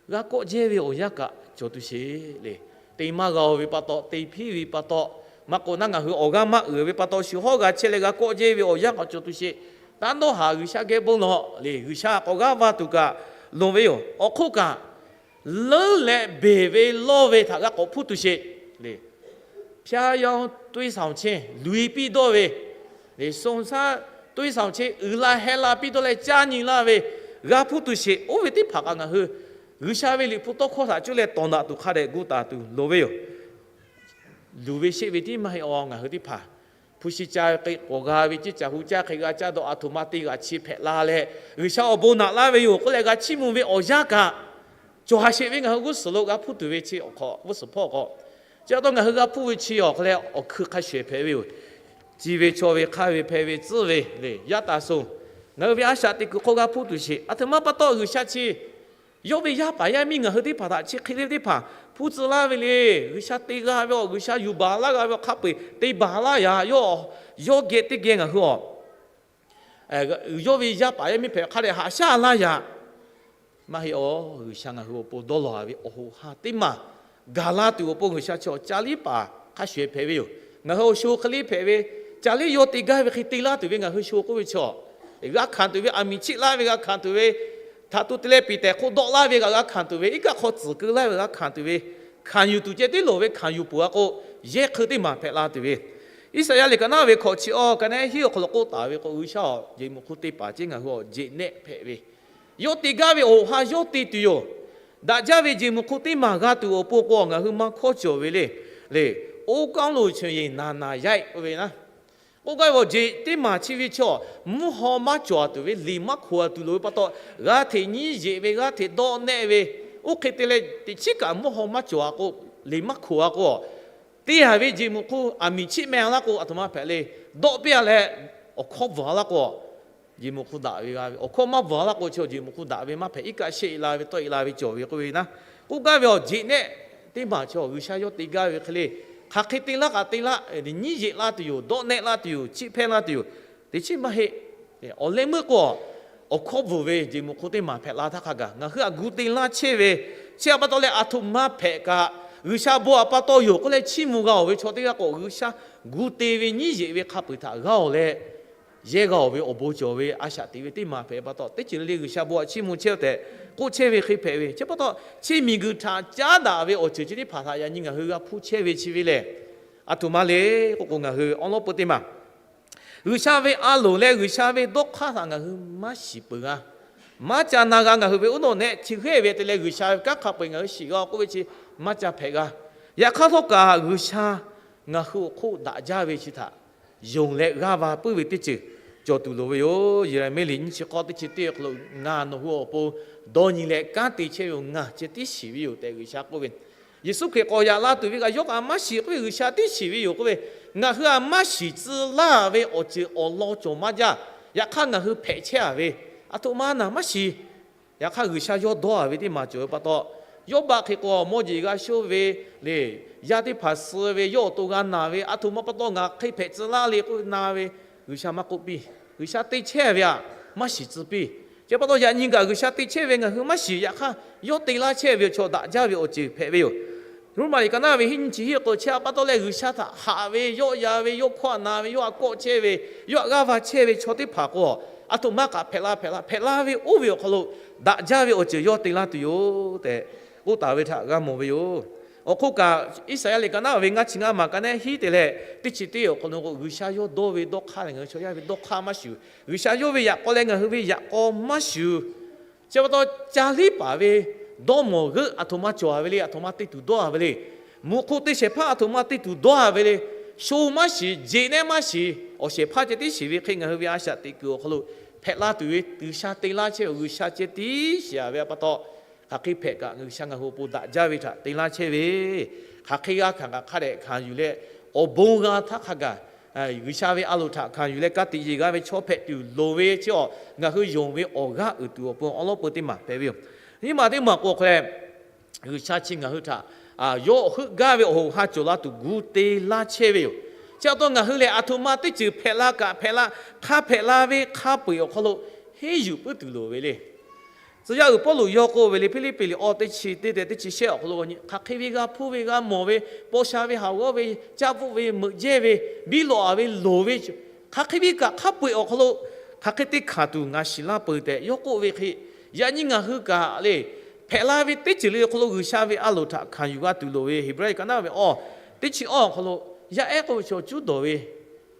G'a kawˆ jehˇ ve awˬ yanˇ kaꞈ cawˬ tuˬ sheˍ le. Te maˇ g'a-oˬ ve pa taw, te hpiˉ ve pa taw, maˇ k'o naˉ ngaˬ hui awˬ g'aˇ maˇ uiˍ ve pa taw, shu hawˉ g'a chehˇ leh g'a kawˆ jehˇ ve awˬ yanˇ kaꞈ cawˬ tuˬ sheˍ. Taˇ dawˇ haˍ, G'uiˬsha geh bon lawˬ le. G'uiˬsha k'awꞈ g'aˇ va tuˬ kaꞈ loˍ ve yoˬ. Awˬ hk'oˆ kaꞈ leuˉ leh beˬ ve lawˇ ve htaꞈ g'a k'awꞈ hpuˇ tuˬ sheˍ le. ဖြာရောင်သွေးဆောင်ခြင်း luˬ piˇ dawˇ ve, စုံစမ်းသွေးဆောင်ခြင်း uiˍ la heh la piˇ dawˇ leh caˇ nyi laˇ ve, g'a hpuˇ tuˬ sheˍ. Oˇ ve teˇ hpaˍ kaꞈ ngaˬ hui G'uiˬsha ve Liꞈ hpu tawˇ hkawˇ htaꞈ cuˇ leh tawˍ daꞈ tuˬ hk'a dehꞈ gu taˍ tuˬ loˍ ve yoˬ. Luˬ ve sheˆ ve tiˉ maˇ heˆ-oˬ. Ngaˬ hui teˇ hpaˍ hpu shi ca hk'e k'awꞈ g'a ve, ceˇ caˬ hu caˇ hk'e g'a caˇ dawˇ, a htoꞈ ma te g'aꞈ chi hpehꞈ la leh, G'uiˬsha awˬ bon naꞈ laˇ ve yoˬ k'oˆ leh g'a chiˇ mvuh ve awˬ yanˇ kaꞈ cawˬ haˍ sheˍ ve ngaˬ hui g'uˇ suhˍ lo g'a hpuˇ tuˬ ve chi awˬ hk'aw g'uˇ suhˍ hpawˇ k'o, chi pa taw ngaˬ hui g'a hpuˇ ve chi awˬ hk'aw leh awˬ hkui hk'a shuˍ hpehꞈ ve yoˬ. Ci ve chaw ve hk'aˇ ve hpehꞈ ve tcuhˇ ve le, yaˇ taˍ suh, ngaˬ hui ve a shaꞈ teꞈ kuiˬ hk'aw g'a hpuˇ tuˬ sheˍ. A htoꞈ ma pa taw G'uiˬsha chi yawˇ ve yaˇ paˍ yaˇ miˇ ngaˬ hui teˇ hpaˍ htaꞈ chi hk'e le ve teˇ hpaˍ hpuˇ tcuh laˇ ve le. G'uiˬsha te g'a ve awˬ, G'uiˬsha yuˬ baˬ laˇ g'a ve awˬ hk'a peu-eˬ te baˬ laˇ yaꞈ. Yawˇ, yawˇ geh teˇ geh ngaˬ hui awˬ, yawˇ ve yaˇ paˍ yaˇ miˇ hpehꞈ hk'a dehꞈ haꞈ shaˉ laˇ yaꞈ. Maˇ heˆ-oˬ. G'uiˬsha ngaˬ hui awˬ pon dawˇ lawˬ ve awˬ hoꞈ ha teˇ maˬ gaˬ la tuˬ awˬ pon G'uiˬsha chi awˬ ca liˉ paˍ hk'a shuˍ hpehꞈ ve yoˬ. Ngaˬ hui awˬ sho hk'e le hpehꞈ ve, ca liˉ yawˇ te gaˇ ve hk'e te laˇ tuˬ ve ngaˬ hui sho k'oˆ ve chaw, g'a hkanˍ tuˬ ve, aˬ miˍ chiˆ laˇ ve g'a hkanˍ tuˬ ve, htaꞈ tu te leh piˍ tehˍ hk'oˆ dawˆ laˇ ve kaꞈ g'a hkanˍ tuˬ ve, iˉ kaˆ hk'aw tcuhˍ keu laˇ ve g'a hkanˍ tuˬ ve, hkanˍ yuˬ tuˬ ceh tiˉ loˍ ve hkanˍ yuˬ peuˬ a k'o, yehˇ hk'eun teˇ maˬ hpehꞈ la tuˬ ve, Iˉsaˍyaˆ liꞈ ka naˉ ve hkawꞈ chi awˬ ka naˉ hiˉ awˬ hk'aw lo k'oˆ taˍ ve k'o, G'uiˬsha awˬ jeˬ muꞈ hk'u te paˍ ceˇ ngaˬ hui awˬ jeˬ nehˆ hpehꞈ ve, yawˇ te gaˇ ve awˬ hoꞈ ha yawˇ te tuˬ yoˬ. Daꞈ jaˇ ve jeˬ muꞈ hk'u teˇ maˬ g'a tuˬ awˬ pon k'o, ngaˬ hui maˇ hkawˇ cawˬ ve le. Le, oˇ kaˉ lo cheuˬ yeˬ naˍ naˍ yaˇ-e k'oˆ ve naˉ, k'oˆ gaˇ ve awˬ jeˬ teˇ maˬ chi ve chaw mvuhˇ haw maˇ cawˬ tuˬ ve, liꞈ maˇ hkoˍ tuˬ loˍ ve pa taw, g'a hteꞈ nyiˉ yeꞈ ve, g'a hteꞈ dawˆ nehˆ ve, oˇ hk'e te leh teꞈ chiˉ kaꞈ mvuhˇ haw maˇ cawˬ a k'o, liꞈ maˇ hkoˍ a k'o, te a ve jeˬ muꞈ hk'u aˬ miˍ chiˆ meh a laˇ k'o, a htoꞈ ma hpehꞈ le, dawˆ piˇ a leh awˬ hkawˇ bvuhˬ a laˇ k'o, jeˬ muꞈ hk'u daꞈ ve g'a ve, awˬ hkawˇ maˇ bvuhˬ a laˇ k'o, chi awˬ jeˬ muꞈ hk'u daꞈ ve maˇ hpehꞈ, iˉ kaˆ sheˆ la ve tawˆ e la ve cawˬ ve k'oˆ ve naˉ, k'oˆ gaˇ ve awˬ jeˬ nehˆ teˇ maˬ chi G'uiˬsha yawˇ te gaˇ ve hk'e le, hk'aˬ hk'e te laˇ kaꞈ te laˇ, nyiˉ yeꞈ laˇ tuˬ yoˬ, dawˆ nehˆ laˇ tuˬ yoˬ, chiˆ hpehˇ laˇ tuˬ yoˬ. Teꞈ chiˉ maˇ heˆ. Awˬ leh meuˇ k'o, awˬ hkawˇ bvuhˬ ve jeˬ muꞈ hk'u teˇ maˬ hpehꞈ la htaˇ hk'a gaˬ ngaˬ hui a gu te laˇ chehˇ ve, chi a pa taw leh a htoꞈ ma hpehꞈ kaꞈ, G'uiˬsha bon a pa taw yoˬ k'oˆ leh chiˇ mvuh g'a-oˬ ve chaw teˇ g'aˇ k'o, G'uiˬsha gu te ve nyiˉ yeꞈ ve hk'a peu-eˬ htaꞈ g'a-oˬ leh, yehˇ g'a-oˬ ve awˬ bon cawˬ ve a shaꞈ teꞈ ve teˇ maˬ hpehꞈ pa taw, teˇ ceuˬ le le G'uiˬsha bon a chiˇ mvuh chehˇ tehꞈ k'oˆ chehˇ ve hk'e hpehꞈ ve. Chi pa taw, chi miˬguiˬ htaꞈ caˉ daꞈ ve awˬ ceuˬ chi teˇ hpaˍ htaꞈ yaꞈ nyi ngaˬ hui g'a hpuˇ chehˇ ve chi ve lehˬ, a htoꞈ ma le k'oˆ k'o, ngaˬ hui awˉ lawˉ peu teˇ maˬ G'uiˬsha ve a loˍ leh G'uiˬsha ve dawˇ hk'aˇ htaꞈ ngaˬ hui maˇ shiˍ peuˬ g'a. Maˇ ca na g'a. Ngaˬ hui ve uˉ nawˬ nehˆ chi hk'e ve te leh G'uiˬsha ve kanˉ hk'a peu-eˬ ngaˬ hui shiˍ g'a k'oˆ ve chi maˇ ca hpehꞈ g'a. Yaꞈ hk'aˇ htawˇ kaꞈ G'uiˬsha ngaˬ hui awˬ hk'oˆ daꞈ jaˇ ve chi htaꞈ yonˍ leh g'aˇ va puiˉ ve teˇ ceuˬ cawˬ tuˬ loˍ ve yoˬ. Yeˍraˍmiˆ liꞈ nyiˇ chi k'awˇ teˇ chi teˇ awˬ hk'aw lo, ngaˬ nawˬ hui awˬ pon dawˇ nyi leh kanˉ te chehˇ ve yoˬ. Ngaˬ ceh tiˉ shiˍ ve yoˬ tehꞈ G'uiˬsha k'oˆ ve, Yeˍsuˆ Hkriꞈ k'awꞈ yaꞈ la tuˬ ve kaꞈ yawˇ kaꞈ maˇ shiˍ k'oˆ ve, G'uiˬsha tiˉ shiˍ ve yoˬ k'oˆ ve, ngaˬ hui a maˇ shiˍ tcuh laˇ ve awˬ ceuˬ awˬ lawn cawˬ maˇ jaˇ. Yaꞈ hk'aˇ ngaˬ hui hpehꞈ chehˇ a ve, a htoꞈ ma naˬ maˇ shiˍ. Yaꞈ hk'aˇ G'uiˬsha yawˇ dawˇ a ve teˇ maˬ cawˬ ve pa taw, yawˇ baˆ hk'e k'o mawˇ jeˬ g'a shonˇ ve le, yaˇ teˇ hpaˍ suh ve, yawˇ awˬ to g'a naˬ ve, a htoꞈ ma pa taw ngaˬ hk'e hpehꞈ tcuh laˇ le k'oˆ na ve, G'uiˬsha maˇ k'oˆ piˇ. G'uiˬsha te chehˇ ve aꞈ, maˇ shiˍ tcuh piˇ. Chi pa taw yaꞈ nyi kaꞈ G'uiˬsha te chehˇ ve ngaˬ hui maˇ shiˍ. Yaꞈ hk'aˇ yawˇ te laˇ chehˇ ve chaw daꞈ jaˇ ve awˬ ceuˬ hpehꞈ ve yoˬ. Roˉmaꞈ liꞈ ka naˉ ve hiˉ nyiˇ chi hiˉ k'o, chi a pa taw leh G'uiˬsha htaꞈ haꞈ ve, yawˆ yan ve, yawˇ hkawˇ na ve, yawˇ a kawˆ chehˇ ve, yawˇ htaꞈ g'aˇ va chehˇ ve chaw teˇ hpaˍ k'o, a htoꞈ ma kaꞈ hpehꞈ la hpehꞈ la, hpehꞈ la ve oˇ ve awˬ hk'aw lo daꞈ jaˇ ve awˬ ceuˬ yawˇ te laˇ tuˬ yoˬ tehꞈ k'oˆ taˍ ve htaꞈ g'a mawˬ ve yoˬ. Awˬ hk'oˆ kaꞈ, Iˉsaˍyaˆ liꞈ ka naˉ ve ngaˇ chi ngaˇ maˬ ka naˉ hiˉ te leh teˇ chi teˇ awˬ hk'aw lo k'o, G'uiˬsha yawˇ dawˇ ve dawˇ hk'aˇ leh ngaˬ hui chaw yaˇ ve dawˇ hk'aˇ maˇ shuˍ. G'uiˬsha yawˇ ve yaꞈ k'aw leh ngaˬ hui ve yaꞈ k'aw maˇ shuˍ. Chi pa taw, ca liˉ paˍ ve dawˇ mawˬ g'euˆ a htoꞈ ma cawˬ a ve le, a htoꞈ ma te tuˬ dawˇ a ve le. Muꞈ hk'oˆ teˇ shehˍ hpaˇ a htoꞈ ma te tuˬ dawˇ a ve le. Sho maˇ shiˍ, jeꞈ nehˆ maˇ shiˍ, awˬ shehˍ hpaˇ ceh tiˉ shiˍ ve hk'e ngaˬ hui ve a shaꞈ teꞈ kuiˬ awˬ hk'aw lo hpehꞈ la tuˬ ve G'uiˬsha te laˇ chehˇ ve, G'uiˬsha ceh tiˉ shiˍ a ve pa taw, hk'aˬ hk'e hpehꞈ kaꞈ G'uiˬsha ngaˬ hui awˬ pon daꞈ jaˇ ve htaꞈ te laˇ chehˇ ve, hk'aˬ hk'e g'a hkanˍ kaꞈ hk'a dehꞈ hkanˍ yuˬ leh, awˬ bon g'a htaˇ hk'a gaˬ G'uiˬsha ve a loˍ htaꞈ hkanˍ yuˬ leh ka tiꞈ yeˬ g'a ve chaw hpehꞈ tuˬ loˍ ve chi awˬ, ngaˬ hui yonˍ ve awˬ g'aˇ uiˍ tuˬ awˬ pon awˉ lawˉ peu teˇ maˬ hpehꞈ ve yoˬ. Nyi ma teˇ maˬ k'o hk'aw leh, G'uiˬsha chi ngaˬ hui htaꞈ yawˇ heuˆ gaˇ ve awˬ hoꞈ ha cawˬ la tuˬ gu te laˇ chehˇ ve yoˬ. Chi pa taw ngaˬ hui lehˬ, aˬ htoꞈ ma teˇ ceuˬ hpehꞈ la kaꞈ hpehꞈ la, hk'a hpehꞈ la ve hk'a peu-eˬ awˬ hk'aw lo henˇ yuˬ puiˉ tuˬ loˍ ve le. Tcuh yaˇ uiˍ Pawˇluꞈ yawˇ k'oˆ ve le, Hpiˇliˇpiˆ liꞈ awˇ teˇ chi teˇ tehꞈ teˇ chi shehˆ awˬ hk'aw lo, hk'aˬ hk'e ve g'a hpuˇ ve, g'a mawˬ ve, paw sha ve, haˍ g'awˇ ve, caˇ pfuhˆ ve, meuꞈ jehˇ ve, biˇ lawꞈ-a ve, loˍ ve, hk'aˬ hk'e ve kaꞈ hk'a peu-eˬ awˬ hk'aw lo hk'aˬ hk'e te hkanˍ tuˬ ngaˬ shiˍ laˇ peuˬ tehꞈ yawˇ k'oˆ ve hk'e, yaꞈ nyi ngaˬ hui kaꞈ le, hpehꞈ la ve teˇ ceuˬ le awˬ hk'aw lo G'uiˬsha ve a loˍ htaꞈ hkanˍ yuˬ g'a tuˬ loˍ ve. Heˍbrehˇ ka naˉ ve awˇ teˇ chi awˇ awˬ hk'aw lo, yaˇ ehˉ k'oˆ ve chaw cuˉ dawˬ ve,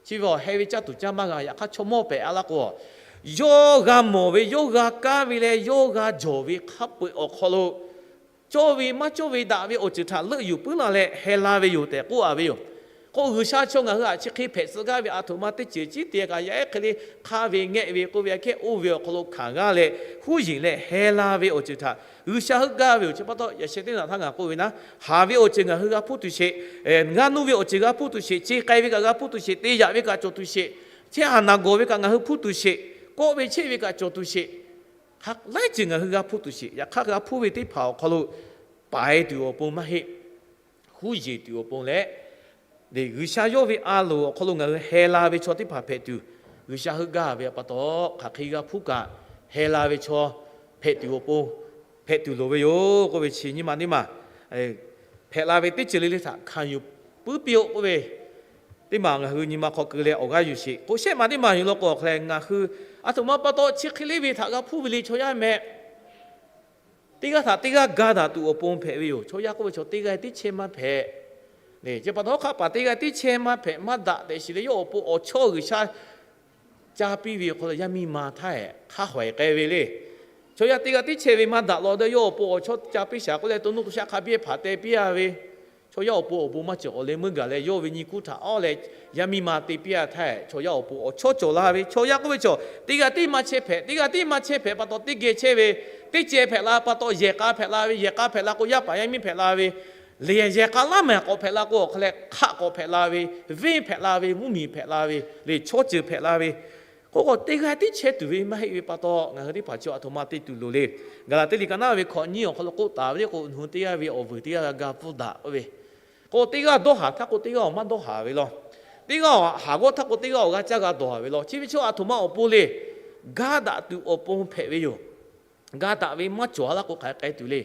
chi ve awˬ heh ve caˇ tuˬ caˇ maˇ g'a. Yaꞈ hk'aˇ chaw mawˇ pehꞈ-a laˇ k'o, yawˇ g'a mawˬ ve, yawˇ g'a kaˇ ve leh yawˇ g'a jawˬ ve hk'a peu-eˬ awˬ hk'aw lo, cawˇ ve maˇ cawˇ ve daꞈ ve awˬ ceuˬ htaꞈ leuˆ yuˬ puiˉ la leh heh la ve yoˬ tehꞈ k'oˆ-a ve yoˬ. K'o G'uiˬsha chaw ngaˬ hui htaꞈ chi hk'e hpehꞈ tcuh gaˇ ve aˬ htoꞈ ma teˇ ceuˬ ciˉ te kaꞈ, yaˇ ehˉ hk'e le hk'aˇ ve ngehˆ ve k'oˆ ve aꞈ kehˉ oˇ ve awˬ hk'aw lo hkanˍ g'aˇ leh huˉ yeˬ leh heh la ve awˬ ceuˬ htaꞈ G'uiˬsha heuˆ gaˇ ve yoˬ. Chi pa taw yaꞈ sheh teˇ naꞈ htaˇ ngaˬ k'oˆ ve naˉ, haˍ ve awˬ ceuˬ ngaˬ hui g'a hpuˇ tuˬ sheˍ, g'a nuˇ ve awˬ ceuˬ g'a hpuˇ tuˬ sheˍ, ce k'ai ve kaꞈ g'a hpuˇ tuˬ sheˍ, te yaꞈ ve kaꞈ cawˬ tuˬ sheˍ, chehˇ haˍ naˬ gawˬ ve kaꞈ ngaˬ hui hpuˇ tuˬ sheˍ, kawˆ ve cheˆ ve kaꞈ cawˬ tuˬ sheˍ, hk'a laiˉ ceuˬ ngaˬ hui g'a hpuˇ tuˬ sheˍ. Yaꞈ hk'aˇ g'a hpuˇ ve teˇ hpaˍ awˬ hk'aw lo paiˍ tuˬ awˬ pon maˇ heˆ. Huˉ yeˬ tuˬ awˬ pon leh, G'uiˬsha yawˇ ve a loˍ awˬ hk'aw lo ngaˬ hui heh la ve chaw teˇ hpaˍ hpehꞈ tuˬ, G'uiˬsha heuˆ gaˇ ve pa taw, hk'aˬ hk'e g'a hpuˇ kaꞈ heh la ve chaw hpehꞈ tuˬ awˬ pon hpehꞈ tuˬ loˍ ve yoˬ k'oˆ ve chi nyi ma teˇ maˬ hpehꞈ la ve teˇ ceuˬ le le htaꞈ hkanˍ yuˬ puiˉ piˇ-oˆ k'oˆ ve teˇ maˬ ngaˬ hui nyi ma hk'aw keu leh awˬ g'aˇ yuˬ sheˍ. K'o shehˆ maˬ teˇ maˬ yuˬ law k'o awˬ hk'aw leh, ngaˬ hui aˬ htoꞈ ma pa taw chi hk'e le ve htaꞈ g'a hpuˇ ve le chaw yaˇ meh. Teˇ g'aˇ htaꞈ teˇ g'aˇ ga daꞈ tuˬ awˬ pon hpehꞈ ve yoˬ. Chaw yaˇ k'oˆ ve chaw teˇ g'aˇ tiˉ chehˇ maˇ hpehꞈ. Chi pa taw hk'aˆ paˍ teˇ g'aˇ tiˉ chehˇ maˇ hpehꞈ maˇ daꞈ tehꞈ shiˍ leh, yawˇ awˬ pon awˬ chawˇ G'uiˬsha ca piˇ ve awˬ hk'aw lo yaˇ miˇ ma htaˇ hk'a hawehˬ k'ai ve le. Chaw yaˇ teˇ g'aˇ tiˉ chehˇ ve maˇ daꞈ law deh, yawˇ awˬ pon awˬ chawˇ ca piˇ shaˍ k'oˆ leh, to nuˇ to shaˆ hk'a biˇ hpaˍ te piˇ-a ve, chaw yaˇ awˬ pon awˬ bon maˇ cawˬ k'awꞈ leh meuˇ gaˬ leh, yawˇ ve nyi kuˉ htaꞈ awˉ leh yaˇ miˇ ma te piˇ-a htaˇ, chaw yaˇ awˬ pon awˬ chawˇ cawˬ la ve. Chaw yaˇ k'oˆ ve chaw teˇ g'aˇ tiˉ maˇ chehˇ hpehꞈ, teˇ g'aˇ tiˉ maˇ chehˇ hpehꞈ pa taw teˇ geh chehˇ ve, teˇ ceh hpehꞈ la pa taw yehˬ k'a hpehꞈ la ve, yehˬ k'a hpehꞈ la k'o yaˇ paˍ yaˇ miˇ hpehꞈ la ve, le yehˬ k'a laˇ mehˬ k'awꞈ hpehꞈ la k'o awˬ hk'aw leh hk'aˆ k'awꞈ hpehꞈ la ve, venˇ hpehꞈ la ve, mvuhˇmiˬ hpehꞈ la ve, le chaw ceuˬ hpehꞈ la ve, k'oˆ k'o teˇ g'aˇ tiˉ chehˇ tuˬ ve maˇ heˆ ve pa taw, ngaˬ hui teˇ hpaˍ chi aˬ htoꞈ ma te tuˬ loˍ le. Gaˍlaˍtiˆ liꞈ ka naˉ ve hkawꞈ nyiˇ awˬ hk'aw lo k'oˆ taˍ ve le k'o, nawˬ hui teˇ g'aˇ ve awˬ vuiˬ teˇ g'aˇ g'a ga pfuhˇ daꞈ k'oˆ ve, k'o teˇ g'aˇ dawˇ haˍ htaˇ k'o teˇ g'aˇ awˬ maˇ dawˇ haˍ ve law, teˇ g'aˇ haˍ g'awˇ htaˇ k'o teˇ g'aˇ awˬ g'a caˇ g'a dawˬ haˍ ve law. Chi ve chaw aˬ htoꞈ ma awˬ pon le, ga daꞈ tuˬ awˬ pon hpehꞈ ve yoˬ. Ga daꞈ ve maˇ cawˬ-a laˇ k'o hk'aˬ hk'e k'ai tuˬ le.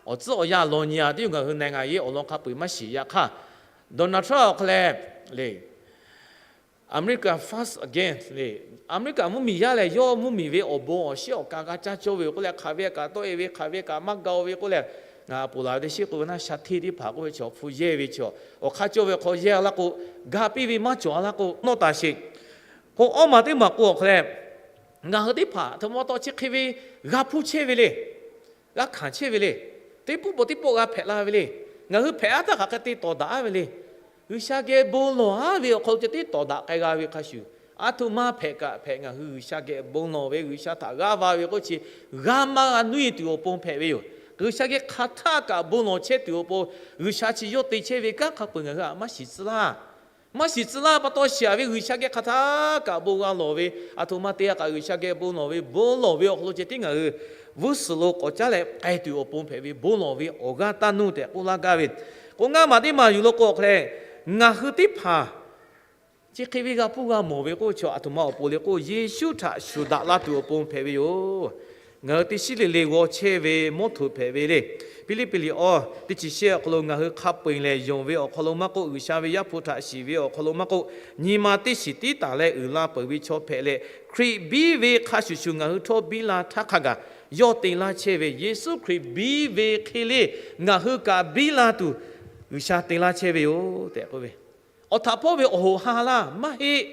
Awˬ tcuhˉ awˬ yanˇ law nyi-a teˇ yoˬ. Ngaˬ hui နိုင်ငံရေး awˬ lawn hk'a peu-eˬ maˇ shiˍ. Yaꞈ hk'aˇ Donald Trump awˬ hk'aw leh le, America first again le, America mvuhˇmiˬ yaˇ lehˬ yawˇ mvuhˇmiˬ ve awˬ bon awˬ shiˉ awˬ ka g'a caˇ cawˇ ve yoˬ k'oˆ leh, hk'aˬ ve kaꞈ tawˆ-e ve, hk'aˬ ve kaꞈ maˇ ga-o ve k'oˆ leh, ngaˬ ponˬ laˬ ve teˇ shiˉ k'oˆ ve naˉ, sha hteˇ teˇ hpaˍ k'oˆ ve chaw hpu yehˇ ve chaw, awˬ hk'aˇ cawˇ ve hk'aw yehˇ-a laˇ k'o, ga piˇ ve maˇ cawˬ-a laˇ k'o nawˇ taˍ sheˍ. K'o awˇ maˬ teˇ maˬ k'o awˬ hk'aw leh, ngaˬ hui teˇ hpaˍ aˬ htoꞈ ma pa taw chi hk'e ve g'a hpuˇ chehˇ ve le. G'a hkanˍ chehˇ ve le. Teˇ pawˆ pawˆ teˇ pawˆ g'a hpehꞈ la ve le. Ngaˬ hui hpehꞈ-a htaˇ hk'aˬ hk'e te tawˍ daꞈ-a ve le. G'uiˬsha geh bon lawˬ-a ve awˬ hk'aw lo ceh tiˉ tawˍ daꞈ k'ai g'a ve hk'a shuˍ, aˬ htoꞈ ma hpehꞈ kaꞈ hpehꞈ ngaˬ hui G'uiˬsha geh bon lawˬ ve, G'uiˬsha htaꞈ g'aˇ va ve k'oˆ chi g'a maˇ g'a nuˇ-e tuˬ awˬ pon hpehꞈ ve yoˬ. G'uiˬsha geh hk'aˬ htaˆ kaꞈ bon lawˬ chehˇ tuˬ awˬ pon, G'uiˬsha chi yawˇ te chehˇ ve kanˉ hk'a peu-eˬ ngaˬ hui htaꞈ maˇ shiˍ tcuh laˇ. Maˇ shiˍ tcuh laˇ pa taw shiˍ-a ve G'uiˬsha geh hk'aˬ htaˆ kaꞈ bon g'a lawˬ ve, aˬ htoꞈ ma te-a kaꞈ G'uiˬsha geh bon lawˬ ve, bon lawˬ ve awˬ hk'aw lo ceh tiˉ ngaˬ hui vuiˇ suhˍ lo k'awꞈ caˉ leh k'ai tuˬ awˬ pon hpehꞈ ve, bon lawˬ ve awˬ g'aˇ taˇ nuˇ tehꞈ k'oˆ laˇ gaˇ ve. K'o ngaˇ maˬ teˇ maˬ yuˬ law k'o awˬ hk'aw leh, ngaˬ hui teˇ hpaˍ chi hk'e ve g'a hpuˇ g'a mawˬ ve k'oˆ ve chaw aˬ htoꞈ ma awˬ pon le k'o, Yeˍsuˆ htaꞈ shuˍ daꞈ la tuˬ awˬ pon hpehꞈ ve yoˬ. Ngaˬ hui teˇ shiˉ le le g'aw chehˇ ve mawˇ htoꞈ hpehꞈ ve le. Hpiˇliˇpiˆ liꞈ awˇ teˇ chi shehˆ awˬ hk'aw lo ngaˬ hui hk'a peu-eˬ lehˬ, yonˍ ve awˬ hk'aw lo maˇ k'oˆ, G'uiˬsha ve Yaˇ hpu htaꞈ shiˍ ve awˬ hk'aw lo maˇ k'oˆ, nyi ma teˇ shiˍ tiˉ taˍ leh uiˍ la peuˬ ve chaw hpehꞈ leh, Hkriꞈ biˇ ve hk'a shuˍ shuˍ ngaˬ hui htawˇ biˇ la htaˇ hk'a gaˬ yawˇ te laˇ chehˇ ve, Yeˍsuˆ Hkriꞈ biˇ ve hk'e le ngaˬ hui kaꞈ biˇ la tuˬ G'uiˬsha te laˇ chehˇ ve yoˬ tehꞈ k'oˆ ve. Awˬ htaꞈ hpawˇ ve awˬ hoꞈ ha laˇ maˇ heˆ.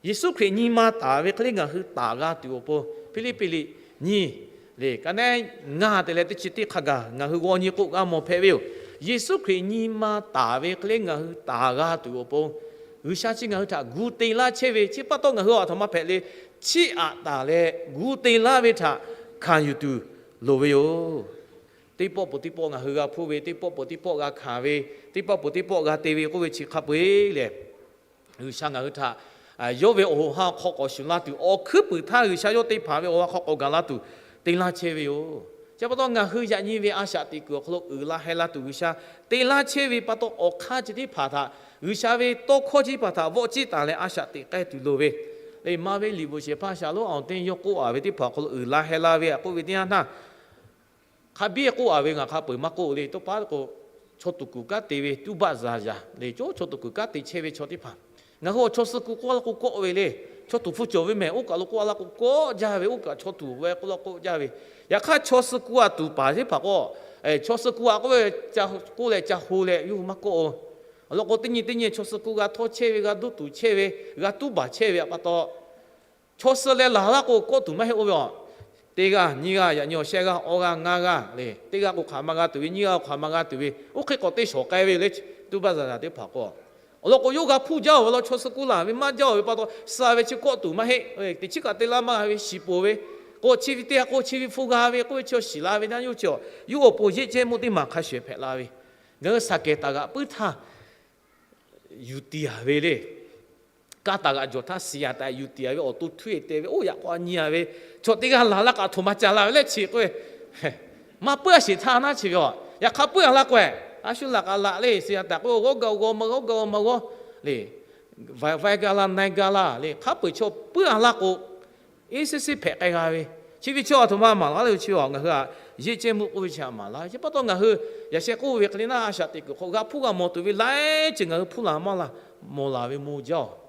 Yeˍsuˆ Hkriꞈ nyi ma taˍ ve hk'e le ngaˬ hui taˍ g'a tuˬ awˬ pon, Hpiˇliˇpiˆ liꞈ nyiˇ le ka neˉ ngaˇ te leh teˇ chi teˇ hk'a gaˬ ngaˬ hui g'aw nyi k'o g'a mawˬ hpehꞈ ve yoˬ. Yeˍsuˆ Hkriꞈ nyi ma taˍ ve hk'e le ngaˬ hui taˍ g'a tuˬ awˬ pon, G'uiˬsha chi ngaˬ hui htaꞈ gu te laˇ chehˇ ve chi pa taw ngaˬ hui aˬ htoꞈ ma hpehꞈ le, chiˇ aꞈ taˍ leh gu te laˇ ve htaꞈ hkanˍ yuˬ tuˬ loˍ ve yoˬ. Teˇ pawˆ peuˬ teˇ pawˆ ngaˬ hui g'a hpuˇ ve, teˇ pawˆ peuˬ teˇ pawˆ g'a hkanˍ ve, teˇ pawˆ peuˬ teˇ pawˆ g'a te ve k'oˆ ve chi hk'a peu-eˬ lehˬ, G'uiˬsha ngaˬ hui htaꞈ yawˇ ve awˬ hoꞈ ha awˬ hk'aw k'awꞈ shuˍ la tuˬ, awˬ hkuiˉ puiˍ htaˇ G'uiˬsha yawˇ teˇ hpaˍ ve awˬ ha awˬ hk'aw k'awꞈ gaˬ la tuˬ te laˇ chehˇ ve yoˬ. Chi pa taw ngaˬ hui yaꞈ nyi ve a shaꞈ teꞈ kuiˬ awˬ hk'aw lo uiˍ la heh la tuˬ G'uiˬsha te laˇ chehˇ ve pa taw, awˬ hk'aˇ chi teˇ hpaˍ htaꞈ, G'uiˬsha ve tawˇ hkawˇ chi teˇ hpaˍ htaꞈ vawˆ ciˇ taˍ leh a shaꞈ teꞈ k'ai tuˬ loˍ ve le. Maˇ ve liꞈ bvuhꞈ shehˍ hpaˇ shaˍ lonˉ awˬ teˇ yawˇ k'oˆ a ve teˇ hpaˍ awˬ hk'aw lo uiˍ la heh la ve a k'oˆ ve teˇ yanˇ htaˇ, hk'a biˇ k'oˆ a ve ngaˬ hk'a peu eˬ maˇ k'oˆ le. Tawˇ pa k'o, chaw tuˬ kuˬ kanˉ te ve tuˇ baˆ zaˍ yaˍ le, cawˇ chaw tuˬ kuˬ kanˉ te chehˇ ve chaw teˇ hpaˍ, ngaˬ hui awˬ chaw suh ku k'oˆ la k'o kawˆ ve le. Chaw tuˬ hpfuh cawˬ ve mehˬ, oˇ kaˬ lo k'oˆ la k'o kawˆ jaˇ ve, oˇ kaˬ chaw tuˬ ve k'oˆ la k'oˆ jaˇ ve. Yaꞈ hk'aˇ chaw suh ku a tuˬ paˍ teˇ hpaˍ k'o, chaw suh ku a k'oˆ ve, k'oˆ leh ca ho leh yawˇ hui maˇ kawˆ-o. Awˬ lawn k'o, teˇ nyi teˇ nyi chaw suh ku g'a htawˇ chehˇ ve, g'a duˇ tuˬ chehˇ ve, g'a tuˉ baˬ chehˇ ve pa taw, chaw suh leh laˬ laˇ k'o kawˆ tuˬ maˇ heˆ-o ve a. Teˇ g'aˇ nyiˇ g'aˇ, yaꞈ nyi awˬ shehˆ g'aˇ awˇ g'aˇ ngaˇ g'aˇ le, teˇ g'aˇ k'o hk'aˬ ma g'a tuˬ ve, nyiˇ g'aˇ k'o hk'aˬ ma g'a tuˬ ve, oˇ hk'e k'awꞈ te shawˍ k'ai ve le. Tuˇ baˆ zaˍ zaˍ teˇ hpaˍ k'o, awˬ lawn k'o yawˇ g'a hpuˇ jaˇ-oˬ ve law, chaw suh ku laˬ ve maˇ jaˇ-oˬ ve pa taw, suh ve chi kawˆ tuˬ maˇ heˆ. Teˇ chiˉ kaꞈ te laˇ maˇ g'a ve shiˍ poˬ ve, k'o chi ve teˇ g'aˇ k'o chi ve hpu g'a ve k'oˆ ve chi shiˍ la ve naˇ yawˇ chi, yawˇ awˬ pon yeˇ cehˇ meuˇ teˇ maˬ hk'a shuˍ hpehꞈ la ve. Ngaˬ hui shaˍ kehˬ taˍ g'aꞈ puiˉ htaˇ yuˬ tiˍ a ve le. Kaˇ taˍ g'aꞈ jawˬ htaˇ shiˍ yaˍ taˍ yuˬ tiˍ a ve awˬ to htuˇ e te ve, oˇ yaꞈ k'aw nyi a ve, chaw teˇ g'aˇ laˬ laˇ k'aꞈ htoꞈ ma ca la ve le chi k'oˆ ve, maˇ puiˉ a sheˍ htaˇ naˉ chi ve a. Yaꞈ hk'aˇ puiˉ a laˇ k'o, a shu laꞈ k'a laꞈ le, shiˍ yaˍ taˍ k'oˆ ve g'awˇ gaˇ g'aw ma g'awˇ gaˇ g'aw ma g'awˇ le, vaiˍ vaiˍ ga la na e ga la le, hk'a peu eˬ chaw puiˉ a laˇ k'o, eˇ seˇ seˇ hpehꞈ k'ai g'a ve. Chi ve chi a htoꞈ ma maˍ laˇ le chi a, ngaˬ hui a yeˇ cehˇ meuˇ k'oˆ ve chi a maˍ laˇ ve. Chi pa taw ngaˬ hui yaꞈ sheh k'oˆ ve hk'e le naˉ, a shaꞈ teꞈ kuiˬ hk'aw g'a hpuˇ g'a mawˬ tuˬ ve laiˉ ceuˬ ngaˬ hui hpuˇ la maˇ la, mawˬ laˬ ve mawˬ jaˇ-oˬ.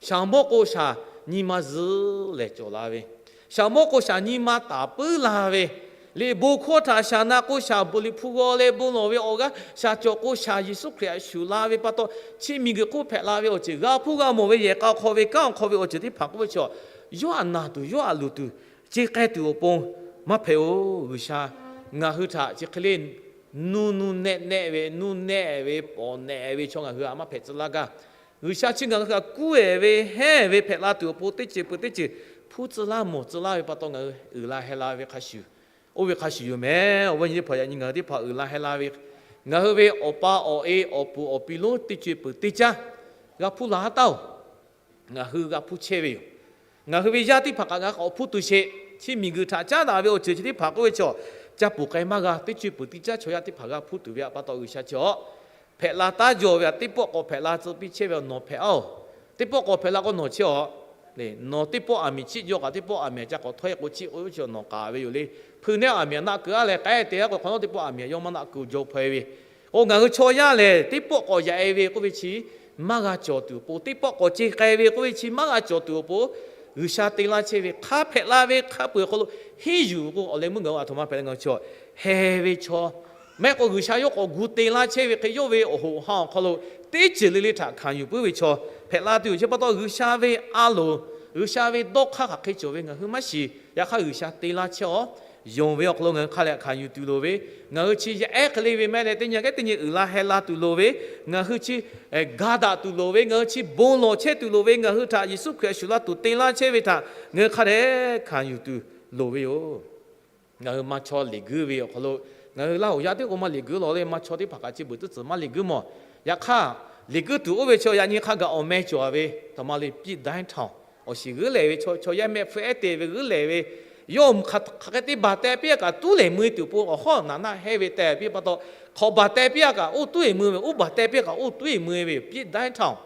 Shaˍ mawˇ k'o shaˍ nyi ma zuhˆ lehˬ cawˬ la ve, shaˍ mawˇ k'o shaˍ nyi ma taˍ puiˉ la ve, liꞈ bon hkawˇ htaꞈ shaˍ na k'o shaˍ bvuhꞈ liꞈ hpu g'aw leh bon lawˬ ve awˬ g'aˇ, shaˍ cawˬ k'o shaˍ Yeˍsuˆ Hkriꞈ htaꞈ shuˍ la ve pa taw, chi miˬguiˬ hk'oˆ hpehꞈ la ve awˬ ceuˬ, g'a hpuˇ g'a mawˬ ve yehˬ k'a hk'aw ve kanˉ awˬ hk'aw ve awˬ ceuˬ teˇ hpaˍ k'oˆ ve chaw, yawˇ htaꞈ naˬ tuˬ yawˇ htaꞈ luˬ tuˬ, ce k'ai tuˬ awˬ pon maˇ hpehꞈ-oˬ. G'uiˬsha ngaˬ hui htaꞈ chi hk'e le nuˇ nuˇ nehˆ nehˆ ve, nuˇ nehˆ ve, pawˍ nehˆ ve chaw ngaˬ hui htaꞈ maˇ hpehꞈ tcuh laˇ gaˇ. G'uiˬsha chi ngaˬ hui htaꞈ kuˇ ehˍ ve, hehnˇ ve hpehꞈ la tuˬ awˬ pon teˇ ceuˬ peuˬ teˇ ceuˬ hpuˇ tcuh laˇ mawˬ tcuh laˇ ve pa taw ngaˬ hui uiˍ la heh la ve hk'a shuˍ, oˇ ve hk'a shuˍ yoˬ mehˍ. Awˬ viˉ awˬ nyi teˇ hpaˍ, yaꞈ nyi ngaˬ hui teˇ hpaˍ uiˍ la heh la ve, ngaˬ hui ve awˬ pa awˬ e awˬ puˍ awˬ pi lonˉ teˇ ceuˬ peuˬ teˇ caˉ g'a hpuˇ la taˉ-oˬ. Ngaˬ hui g'a hpuˇ chehˇ ve yoˬ. Ngaˬ hui ve yaˇ teˇ hpaˍ kaꞈ g'a k'awꞈ hpuˇ tuˬ sheˍ. Chi miˬguiˬ htaꞈ caˉ daꞈ ve awˬ ceuˬ chi teˇ hpaˍ k'oˆ ve chaw, ca puˬ k'ai maˇ g'a. Teˇ ceuˬ peuˬ teˇ caˉ chaw yaˇ teˇ hpaˍ g'a hpuˇ tuˬ ve pa taw G'uiˬsha chi a hpehꞈ la taˉ jaw ve a, teˇ pawˆ k'awꞈ hpehꞈ la tcuh piˇ chehˇ ve a, nawˬ hpehꞈ a-oˬ. Teˇ pawˆ k'awꞈ hpehꞈ la k'o nawˬ chehˇ a le. Nawˬ teˇ pawˆ aˬ miˍ chiˆ jaw kaꞈ teˇ pawˆ aˬ miˍ ca k'awꞈ htawˇ e k'o chiˆ k'o chi nawˬ k'aˍ ve yoˬ le. Hpui nehˇ aˬ miˍ naˆ keu a leh k'ai te a k'o hk'awꞈ nawˉ teˇ pawˆ aˬ miˍ yawˇ maˇ naˆ keu jaw hpaweh ve. K'o ngaˬ hui chaw yaˇ lehˬ teˇ pawˆ k'awꞈ yaꞈ e ve k'oˆ ve chi maˇ g'a cawˬ tuˬ awˬ pon, teˇ pawˆ k'awꞈ ce k'ai ve k'oˆ ve chi maˇ g'a cawˬ tuˬ awˬ pon, G'uiˬsha te laˇ chehˇ ve hk'a hpehꞈ la ve hk'a peu-eˬ awˬ hk'aw lo henˇ yuˬ k'o awˬ leh meuˇ ngaˬ hui a htoꞈ ma hpehꞈ le, ngaˬ hui chaw heh ve chaw mehˆ k'o G'uiˬsha yawˇ k'awꞈ gu te laˇ chehˇ ve hk'e yawˇ ve awˬ hoꞈ ha awˬ hk'aw lo teˇ ceuˬ le le htaꞈ hkanˍ yuˬ puiˉ ve chaw hpehꞈ la tuˬ yoˬ. Chi pa taw G'uiˬsha ve a loˍ, G'uiˬsha ve dawˇ hk'aˇ hk'aˬ hk'e cawˬ ve ngaˬ hui maˇ shiˍ. Yaꞈ hk'aˇ G'uiˬsha te laˇ chehˇ a, yonˍ ve awˬ hk'aw lo ngaˬ hui hk'a dehꞈ hkanˍ yuˬ tuˬ loˍ ve, ngaˬ hui chi yaˇ ehˉ hk'e le ve meh leh teˇ nyi kehˉ teˇ nyi uiˍ la heh la tuˬ loˍ ve, ngaˬ hui chi ga daꞈ tuˬ loˍ ve, ngaˬ hui chi bon lawˬ chehˇ tuˬ loˍ ve, ngaˬ hui htaꞈ Yeˍsuˆ Hkriꞈ shuˍ laˇ tuˬ te laˇ chehˇ ve htaꞈ ngaˬ hui hk'a dehꞈ hkanˍ yuˬ tuˬ loˍ ve yoˬ. Ngaˬ hui maˇ chaw liꞈ guiˇ ve awˬ hk'aw lo, ngaˬ hui Laˇ huˍ yaˇ teˇ k'o maˇ liꞈ guiˇ lawˬ le, maˇ chaw teˇ hpaˍ kaꞈ chi beuꞈ teˇ tcuhˍ maˇ liꞈ guiˇ mawˬ. Yaꞈ hk'aˇ, liꞈ guiˇ tuˬ oˇ ve chaw yaꞈ nyi hk'a gaˬ awˬ meh cawˬ ve, htaꞈ ma le piˇ daˉ htaoˍ awˬ shiˍ g'euˉ lehˬ ve chaw, chaw yaˇ mehˆ hpfuhˇ ehˉ te ve g'euˉ lehˬ ve, yawˇ hk'aˬ hk'e te baˬ teh piˇ a kaꞈ tuˉ lehˬ mui tuˬ awˬ pon awˬ hawˉ naˍ naˆ hehˇ ve teh piˇ pa taw, hk'awꞈ baˬ teh piˇ a kaꞈ oˇ tuˉ e mui ve, oˇ baˬ teh piˇ a kaꞈ oˇ tuˉ e mui ve piˇ daˉ htaoˍ.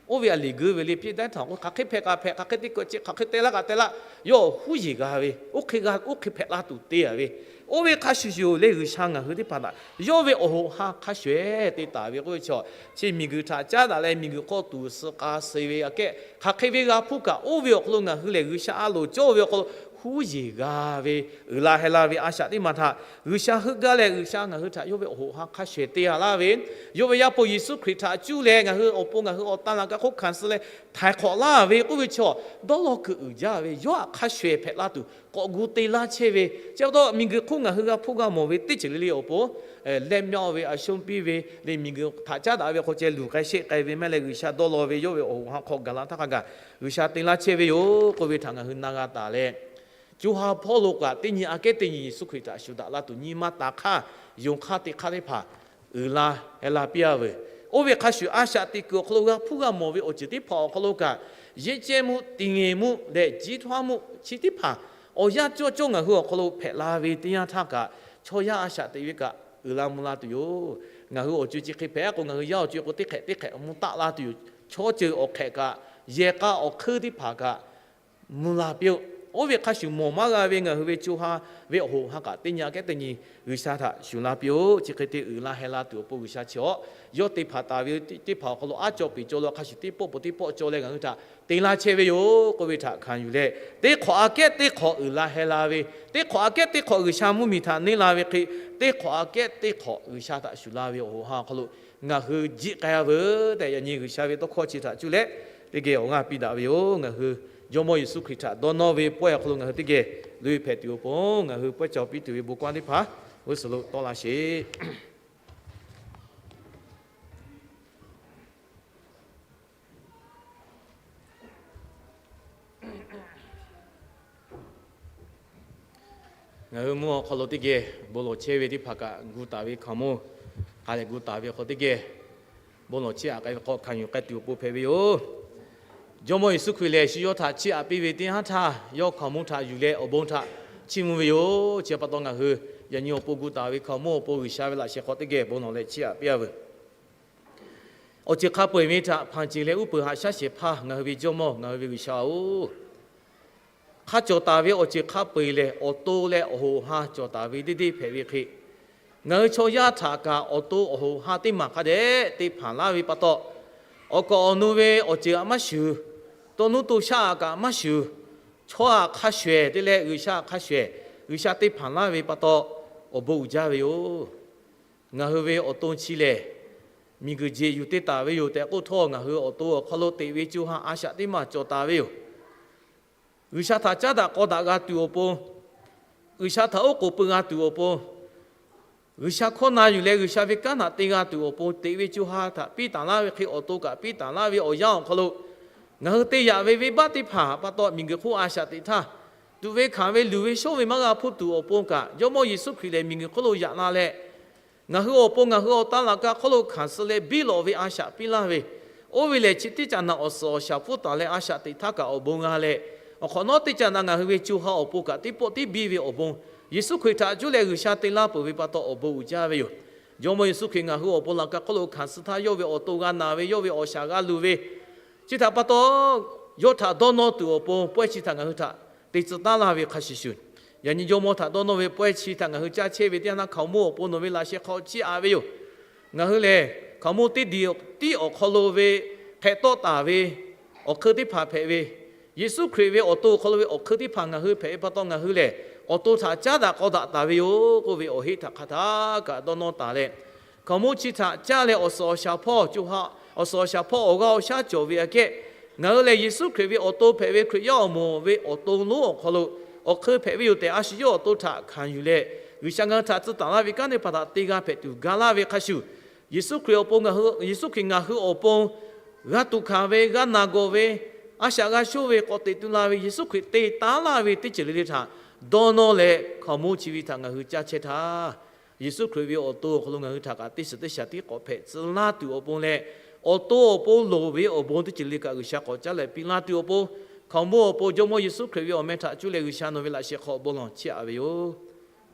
Oˇ ve a liꞈ guiˇ ve le piˇ daˉ htaoˍ k'o, hk'aˬ hk'e hpehꞈ kaꞈ hpehꞈ, hk'aˬ hk'e te k'o chi, hk'aˬ hk'e te laˇ kaꞈ te laˇ, yawˇ huˉ yeˬ g'a ve, oˇ hk'e g'a, oˇ hk'e hpehꞈ la tuˬ te a ve, oˇ ve hk'a shuˍ shuˍ le G'uiˬsha ngaˬ hui teˇ hpaˍ htaꞈ yawˇ ve awˬ hoꞈ ha hk'a shuˍ ehˉ te taˍ ve k'oˆ ve chaw, chi miˬguiˬ htaꞈ caˉ daꞈ leh miˬguiˬ hk'aw tuˬ suh k'a suh ve aꞈ kehˉ hk'aˬ hk'e ve g'a hpuˇ kaꞈ oˇ ve awˬ hk'aw lo ngaˬ hui lehˬ G'uiˬsha a loˍ cawˇ ve awˬ hk'aw lo huˉ yeˬ g'a ve, uiˍ la heh la ve a shaꞈ teˇ maˬ htaꞈ G'uiˬsha heuˆ gaˇ leh G'uiˬsha ngaˬ hui htaꞈ yawˇ ve awˬ hoꞈ ha hk'a shuˍ ehˉ te a laˇ ve, yawˇ ve Yaˇ hpu Yeˍsuˆ Hkriꞈ htaꞈ cuˇ leh ngaˬ hui awˬ pon ngaˬ hui awˬ tan laꞈ ka hk'oˆ hkanˍ suh leh htaiˍ hk'awꞈ laˇ ve k'oˆ ve chaw, dawˇ law kuiˬ uiˍ jaˇ ve yawˇ htaꞈ hk'a shuˍ ehˉ hpehꞈ la tuˬ k'awꞈ gu te laˇ chehˇ ve, chi pa taw miˬguiˬ hk'oˆ ngaˬ hui g'a hpuˇ g'a mawˬ ve teˇ ceuˬ le le awˬ pon leh myaw ve a shonˇ piˇ ve le, miˬguiˬ htaꞈ caˉ daꞈ ve hk'aw ceh luˬ k'ai sheˆ k'ai ve mehˆ leh G'uiˬsha dawˇ law ve yawˇ ve awˬ hoꞈ ha hk'aw gaˬ la htaˇ hk'a gaˬ G'uiˬsha te laˇ chehˇ ve yoˬ k'oˆ ve htaꞈ ngaˬ hui na g'a taˍ leh, co ha hpawˇ lo kaꞈ teˇ nyi aꞈ kehˉ teˇ nyi Yeˍsuˆ Hkriꞈ htaꞈ shuˍ daꞈ la tuˬ nyi ma taˍ hk'aˇ, yonˍ hk'aˇ teˇ hk'aˇ teˇ hpaˍ uiˍ la heh la piˇ a veuˬ. Oˇ ve hk'a shuˍ, a shaꞈ teꞈ kuiˬ awˬ hk'aw lo g'a hpuˇ g'a mawˬ ve awˬ ceuˬ teˇ hpaˍ awˬ hk'aw lo kaꞈ, yeˇ cehˇ mvuhˇ, tiˍ ngehˬ mvuhˇ leh jiˇ htaˇ mvuhˇ chi teˇ hpaˍ awˬ yanˇ cawˇ cawˇ ngaˬ hui awˬ hk'aw lo hpehꞈ la ve teˇ yanˇ htaˇ kaꞈ, chaw yaˇ a shaꞈ teꞈ ve kaꞈ uiˍ la mvuh la tuˬ yoˬ. Ngaˬ hui awˬ co-e chi hk'e hpehꞈ-a k'o, ngaˬ hui yaˇ awˬ co-e k'o teˇ hk'ehꞈ teˇ hk'ehꞈ mvuh taˆ la tuˬ yoˬ. Chaw ceuˬ awˬ hk'ehꞈ kaꞈ, yehˬ k'a awˬ hk'euˇ teˇ hpaˍ kaꞈ mvuh la piˇ-oˆ. Oˇ ve hk'a shuˍ, mawˬ maˇ g'a ve ngaˬ hui ve co ha ve awˬ hoꞈ ha kaꞈ teˇ nyi aꞈ kehˉ teˇ nyi G'uiˬsha htaꞈ shuˍ la piˇ-oˆ. Chi hk'e te uiˍ la heh la tuˬ awˬ pon G'uiˬsha chi awˬ yawˇ te hpanˍ taˍ ve teˇ hpaˍ awˬ hk'aw lo aˉ caw peˍ caw lo hk'a shuˍ teˇ pawˆ pon teˇ pawˆ caw leh ngaˬ hui htaꞈ te laˇ chehˇ ve yoˬ k'oˆ ve htaꞈ hkanˍ yuˬ leh, teˇ hk'awꞈ aꞈ kehˉ teˇ hk'awꞈ uiˍ la heh la ve, teˇ hk'awꞈ aꞈ kehˉ teˇ hk'awꞈ G'uiˬsha mvuhˇmiˬ htaꞈ neˇ la ve hk'e, teˇ hk'awꞈ aꞈ kehˉ teˇ hk'awꞈ G'uiˬsha htaꞈ shuˍ la ve awˬ hoꞈ ha awˬ hk'aw lo ngaˬ hui jiˆ k'ai-a veuˬ tehꞈ, yaꞈ nyi G'uiˬsha ve tawˇ hkawˇ chi htaꞈ cuˇ leh teˇ geh awˬ g'aˇ piˇ daꞈ ve yoˬ. Ngaˬ hui Jawˇmawˇ Yeˍsuˆ Hkriꞈ htaꞈ dawˇ nawˇ ve pawehˇ awˬ hk'aw lo ngaˬ hui teˇ geh loꞈ-e hpehꞈ tuˬ awˬ pon, ngaˬ hui pawehˇ caw piˇ tuˬ ve bon kaˇ teˇ hpaˍ g'uˇ suhˍ lo tawˆ la sheˍ. Ngaˬ hui mvuhˇ awˬ hk'aw lo teˇ geh bon lawˬ chehˇ ve teˇ hpaˍ kaꞈ gu taˍ ve hkaoˍmonˇ hk'a lehˬ gu taˍ ve awˬ hk'aw teˇ geh bon lawˬ chehˇ-a k'ai ve hk'aw hkanˍ yuˬ k'ai tuˬ awˬ pon hpehꞈ ve yoˬ. Jawˇmawˇ Yeˍsuˆ Hkriꞈ lehˬ, shu yawˇ htaꞈ chiˇ aꞈ piˇ ve teˇ haˉ htaˇ, yawˇ hkaoˍmonˇ htaꞈ yuˬ leh awˬ bon htaꞈ chiˇ mvuh ve yoˬ. Chi pa taw ngaˬ hui yaꞈ nyi awˬ pon gu taˍ ve hkaoˍmonˇ awˬ pon G'uiˬsha ve laꞈ sheh hk'aw teˇ geh bon lawˬ leh chiˇ aꞈ piˇ-a veuˬ. Awˬ ceuˬ hk'a peu-eˬ ve htaꞈ hpanˍ ceˬ leh uˉ peunˍ haꞈ shaˉ shehˍ hpaˇ ngaˬ hui ve Jawˇmawˇ, ngaˬ hui ve G'uiˬsha-oˬ, hk'a cawˬ taˍ ve awˬ ceuˬ hk'a peu-eˬ lehˬ, awˬ to leh awˬ hoꞈ awˬ ha cawˬ taˍ ve deˇ deˇ hpehꞈ ve hk'e, ngaˬ hui chaw yaˇ htaꞈ kaꞈ awˬ to awˬ hoꞈ ha teˇ maˬ hk'a dehꞈ te hpanˍ laˇ ve pa taw, awˬ kawꞈ awˬ nu ve awˬ ceuˬ aꞈ maˇ shuˍ, to nuˇ to shaˆ aꞈ kaꞈ maˇ shuˍ, chaw aꞈ hk'a shuˍ-ehˍ te leh G'uiˬsha aꞈ hk'a shuˍ-ehˍ, G'uiˬsha te hpanˍ laˇ ve pa taw, awˬ bon uiˍ jaˇ ve yoˬ. Ngaˬ hui ve awˬ to chi lehˬ, miˬguiˬ jeˬ yuˬ te taˍ ve yoˬ tehꞈ k'oˆ htawˇ, ngaˬ hui awˬ to awˬ hk'aw lo teꞈ ve co ha a shaꞈ teˇ maˬ cawˬ taˍ ve yoˬ. G'uiˬsha htaꞈ caˉ daꞈ k'aw daꞈ g'a tuˬ awˬ pon, G'uiˬsha htaꞈ oˉ k'oˍ pui g'a tuˬ awˬ pon, G'uiˬsha hkawˇ na yuˬ leh G'uiˬsha ve kanˉ htaꞈ te g'a tuˬ awˬ pon teꞈ ve co ha htaꞈ piˇ taˍ laˇ ve hk'e, awˬ to kaꞈ piˇ taˍ laˇ ve awˬ yanˇ awˬ hk'aw lo, ngaˬ hui te yaꞈ ve venˇbaˆ teˇ hpaˍ pa taw miˬguiˬ hk'oˆ a shaꞈ teꞈ htaˇ, tuꞈ ve hkanˍ ve luˬ ve shonˉ ve maˇ g'a hpuˇ tuˬ awˬ pon kaꞈ, Jawˇmawˇ Yeˍsuˆ Hkriꞈ lehˬ miˬguiˬ hk'oˆ lo yaꞈ la leh, ngaˬ hui awˬ pon ngaˬ hui awˬ tan laꞈ ka hk'oˆ lo hkanˍ suh leh biˇ lawꞈ ve a shaꞈ piˇ laˇ ve, oˇ ve lehˬ chi teˇ caꞈ naꞈ awˬ suhˍ awˬ shaˍ hpfuhˇ taˍ leh a shaꞈ teꞈ htaˇ kaꞈ awˬ bon g'a leh, awˬ hk'awꞈ nawˉ teˇ caꞈ naꞈ ngaˬ hui ve co ha awˬ pon kaꞈ teˇ pawˆ tiˉ biˇ ve awˬ bon, Yeˍsuˆ Hkriꞈ htaꞈ cuˇ leh G'uiˬsha te laˇ peuˬ ve pa taw awˬ bon uiˍ jaˇ ve yoˬ. Jawˇmawˇ Yeˍsuˆ Hkriꞈ ngaˬ hui awˬ pon laꞈ ka hk'oˆ lo hkanˍ suh htaˇ, yawˇ ve awˬ to g'a naˬ ve, yawˇ ve awˬ shaˍ g'a luˬ ve, chi htaꞈ pa taw, yawˇ htaꞈ dawˇ nawˇ tuˬ awˬ pon pawehˇ chi htaꞈ ngaˬ hui htaꞈ te tcuh taˉ laˇ ve hk'a shuˍ shuˍ, yaꞈ nyi Jawˇmawˇ htaꞈ dawˇ nawˇ ve pawehˇ chi htaꞈ ngaˬ hui caˇ chehˇ ve teˇ yanˇ htaˇ, hkaoˍmonˇ awˬ pon nawˬ ve laꞈ sheh hk'aw chiˇ aꞈ ve yoˬ. Ngaˬ hui lehˬ, hkaoˍmonˇ teˇ diˬ tiˉ awˬ hk'aw lo ve hk'ehꞈ tawˆ taˍ ve awˬ hk'eun teˇ hpaˍ hpehꞈ ve, Yeˍsuˆ Hkriꞈ ve awˬ to awˬ hk'aw lo ve awˬ hk'eun teˇ hpaˍ ngaˬ hui hpehꞈ ve pa taw, ngaˬ hui lehˬ awˬ to htaꞈ caˉ daꞈ k'aw daꞈ taˍ ve yoˬ k'oˆ ve awˬ heˆ htaꞈ hk'a htaˇ kaꞈ dawˇ nawˇ taˍ leh, hkaoˍmonˇ chi htaꞈ caˇ leh awˬ suhˍ awˬ shaˍ hpawˇ co ha, awˬ suhˍ awˬ shaˍ hpawˇ awˬ g'aˇ awˬ shaˉ cawˬ ve aꞈ kehˉ, ngaˬ hui lehˬ Yeˍsuˆ Hkriꞈ ve awˬ to hpehꞈ ve Hkriꞈ yaˇ awˬ moˍ ve awˬ to lonˉ awˬ hk'aw lo awˬ hk'eun hpehꞈ ve yoˬ tehꞈ a shu yawˇ awˬ to htaꞈ hkanˍ yuˬ leh, G'uiˬsha ngaˬ hui htaꞈ tcuh taˍ laˇ ve kanˉ teˇ hpaˍ htaꞈ te g'a hpehꞈ tuˬ ga laˇ ve hk'a shuˍ, Yeˍsuˆ Hkriꞈ awˬ pon ngaˬ hui, Yeˍsuˆ Hkriꞈ ngaˬ hui awˬ pon g'a tuꞈ hkanˍ ve, g'a naˬ gawˬ ve, a shaꞈ g'a shonˇ ve, k'awꞈ teꞈ tu la ve, Yeˍsuˆ Hkriꞈ te taˉ laˇ ve teˇ ceuˬ le le htaꞈ dawˇ nawˇ leh, hkaoˍmonˇ chi ve htaꞈ ngaˬ hui caˇ chehˇ htaˇ, Yeˍsuˆ Hkriꞈ ve awˬ to awˬ hk'aw lo ngaˬ hui htaꞈ kaꞈ teˇ shiˍ teˇ shaˍ tiˉ k'awꞈ hpehꞈ tcuh laˇ tuˬ awˬ pon leh, awˬ to awˬ pon loˍ ve awˬ bon teˇ ceuˬ le kaꞈ G'uiˬsha k'awꞈ caˉ leh piˇ laˇ tuˬ awˬ pon, hkaoˍmonˇ awˬ pon Jawˇmawˇ Yeˍsuˆ Hkriꞈ ve awˬ meh htaꞈ cuˇ leh G'uiˬsha nawˬ ve laꞈ sheh hk'aw bon lawˬ chiˇ aꞈ ve yoˬ.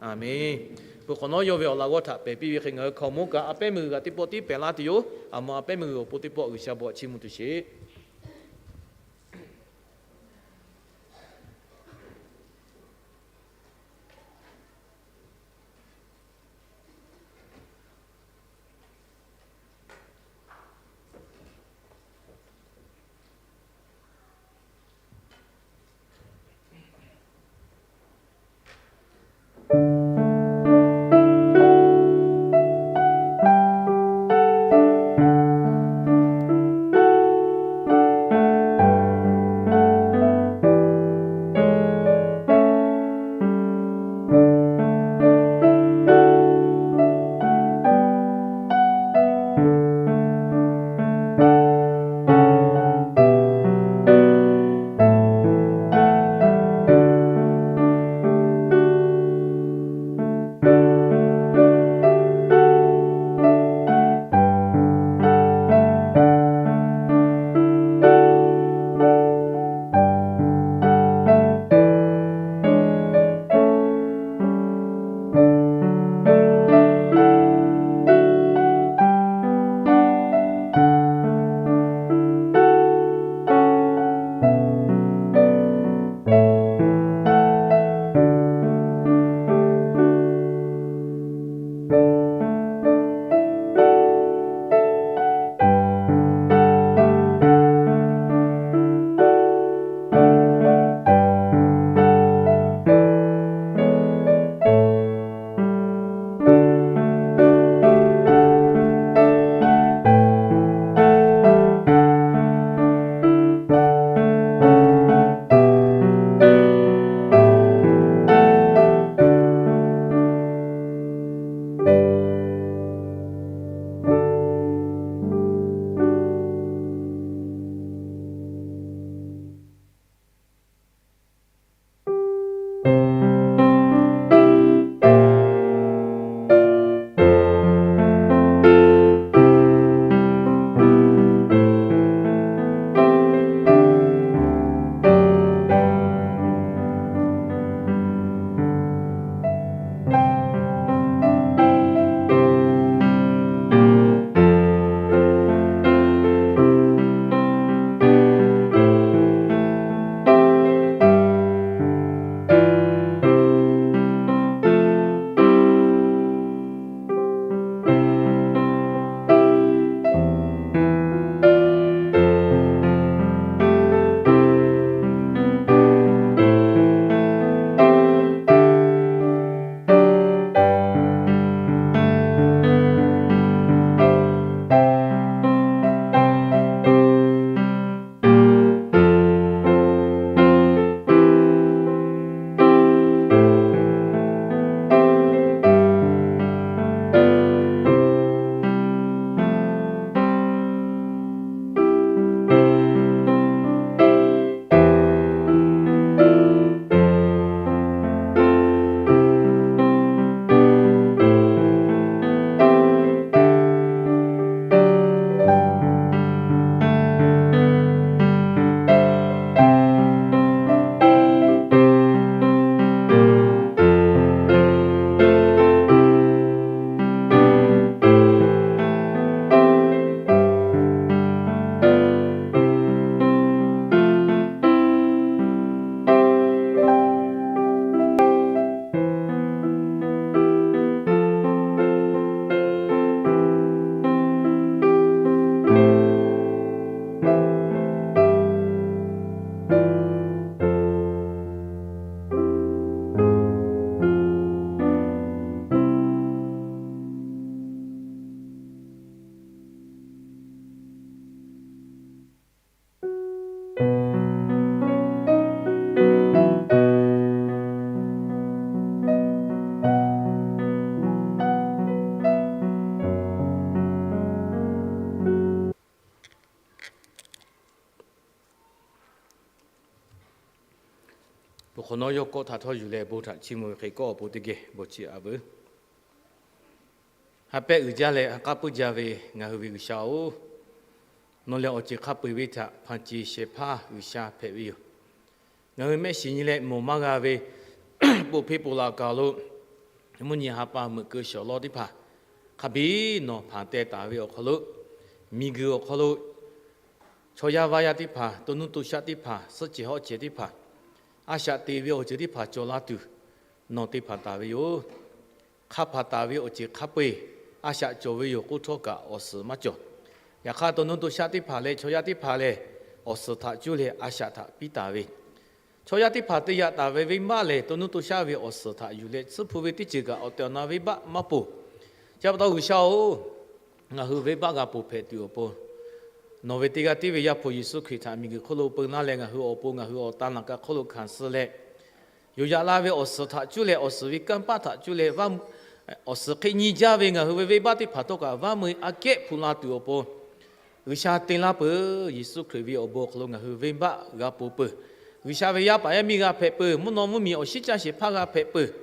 Aˍmenˍ. Peuˬ hk'awꞈ nawˉ yawˇ ve awˬ laꞈ g'awˇ htaꞈ pehˬ piˇ ve hk'e, ngaˬ hui hkaoˍmonˇ kaꞈ a pehˉ meuˇ g'uiˬ kaꞈ teˇ pawˆ tiˉ pehˬ laˇ tuˬ yoˬ. Aˬ moˍ a pehˉ meuˇ g'uiˬ awˬ pon teˇ pawˆ G'uiˬsha bon htaꞈ chiˇ mvuh tuˬ sheˍ. Hk'awꞈ nawˉ yawˇ kawˆ htaꞈ htawˇ yuˬ leh bon htaꞈ chiˇ mvuh ve hk'e kawˆ awˬ pon teˇ geh bon chiˇ aꞈ veuˬ. Ha pehˇ uiˍ jaˇ leh ha k'aˉ puiˉ jaˇ ve ngaˬ hui ve G'uiˬsha-oˬ, nawˬ lehˬ awˬ ceuˬ hk'a peu-eˬ ve htaꞈ hpanˍ ceˬ shehˍ hpaˇ G'uiˬsha hpehꞈ ve yoˬ. Ngaˬ hui mehˆ shiˍ nyi leh mawˬ maˇ g'a ve, poˬ hpeˇ poˬ laꞈ kaˬ lo mvuhˇ nyi ha pa meuꞈ keu shawˍ lawˇ teˇ hpaˍ hk'a biˇ nawˬ hpanˍ teh taˍ ve awˬ hk'aw lo, miˬguiˬ awˬ hk'aw lo chaw yaˇ vaˇ yaˇ teˇ hpaˍ, to nuˇ to shaˆ teˇ hpaˍ, suhˆ cehˬ hawˆ cehˬ teˇ hpaˍ, a shaꞈ te ve awˬ ceuˬ teˇ hpaˍ cawˬ la tuˬ, nawˬ te hpanˍ taˍ ve yoˬ. Hk'a hpanˍ taˍ ve awˬ ceuˬ hk'a peu-eˬ a shaꞈ cawˬ ve yoˬ k'oˆ htawˇ kaꞈ awˬ suhˍ maˇ cawˬ. Yaꞈ hk'aˇ, to nuˇ to shaˆ teˇ hpaˍ leh chaw yaˇ teˇ hpaˍ lehˬ, awˬ suhˍ htaꞈ cuˇ leh a shaꞈ htaꞈ piˇ taˍ ve, chaw yaˇ teˇ hpaˍ te yaꞈ taˍ ve venˇbaˆ lehˬ, to nuˇ to shaˆ ve awˬ suhˍ htaꞈ yuˬ leh tsuhˇ hpu ve teˇ ceuˬ kaꞈ awˬ tehˬ awˬ na venˇbaˆ maˇ ponˬ. Chi pa taw G'uiˬsha-oˬ, ngaˬ hui venˇbaˆ g'a ponˬ hpehꞈ tuˬ awˬ pon, nawˬ ve teˇ g'aˇ tiˉ ve Yaˇ hpu Yeˍsuˆ Hkriꞈ htaꞈ miˬguiˬ hk'oˆ lo peu laˇ leh ngaˬ hui awˬ pon ngaˬ hui awˬ tan laꞈ ka hk'oˆ lo hkanˍ suh leh, yoˬ yaꞈ la ve awˬ suhˍ htaꞈ cuˇ leh awˬ suhˍ ve kanˇ paˆ htaꞈ cuˇ leh, awˬ suhˍ hk'e nyi jaˇ ve ngaˬ hui ve venˇbaˆ teˇ hpaˍ htawˇ kaꞈ vaˇ meu aꞈ kehˉ hpu la tuˬ awˬ pon, G'uiˬsha te laˇ peuˬ. Yeˍsuˆ Hkriꞈ ve awˬ bon awˬ hk'aw lo ngaˬ hui venˇbaˆ g'a ponˬ peuˬ. G'uiˬsha ve yaˇ paˍ yaˇ miˇ g'a hpehꞈ peuˬ. Mvuhˇ naw mvuhˇmiˬ awˬ shiˉ caˇ shehˍ hpaˇ g'a hpehꞈ peuˬ.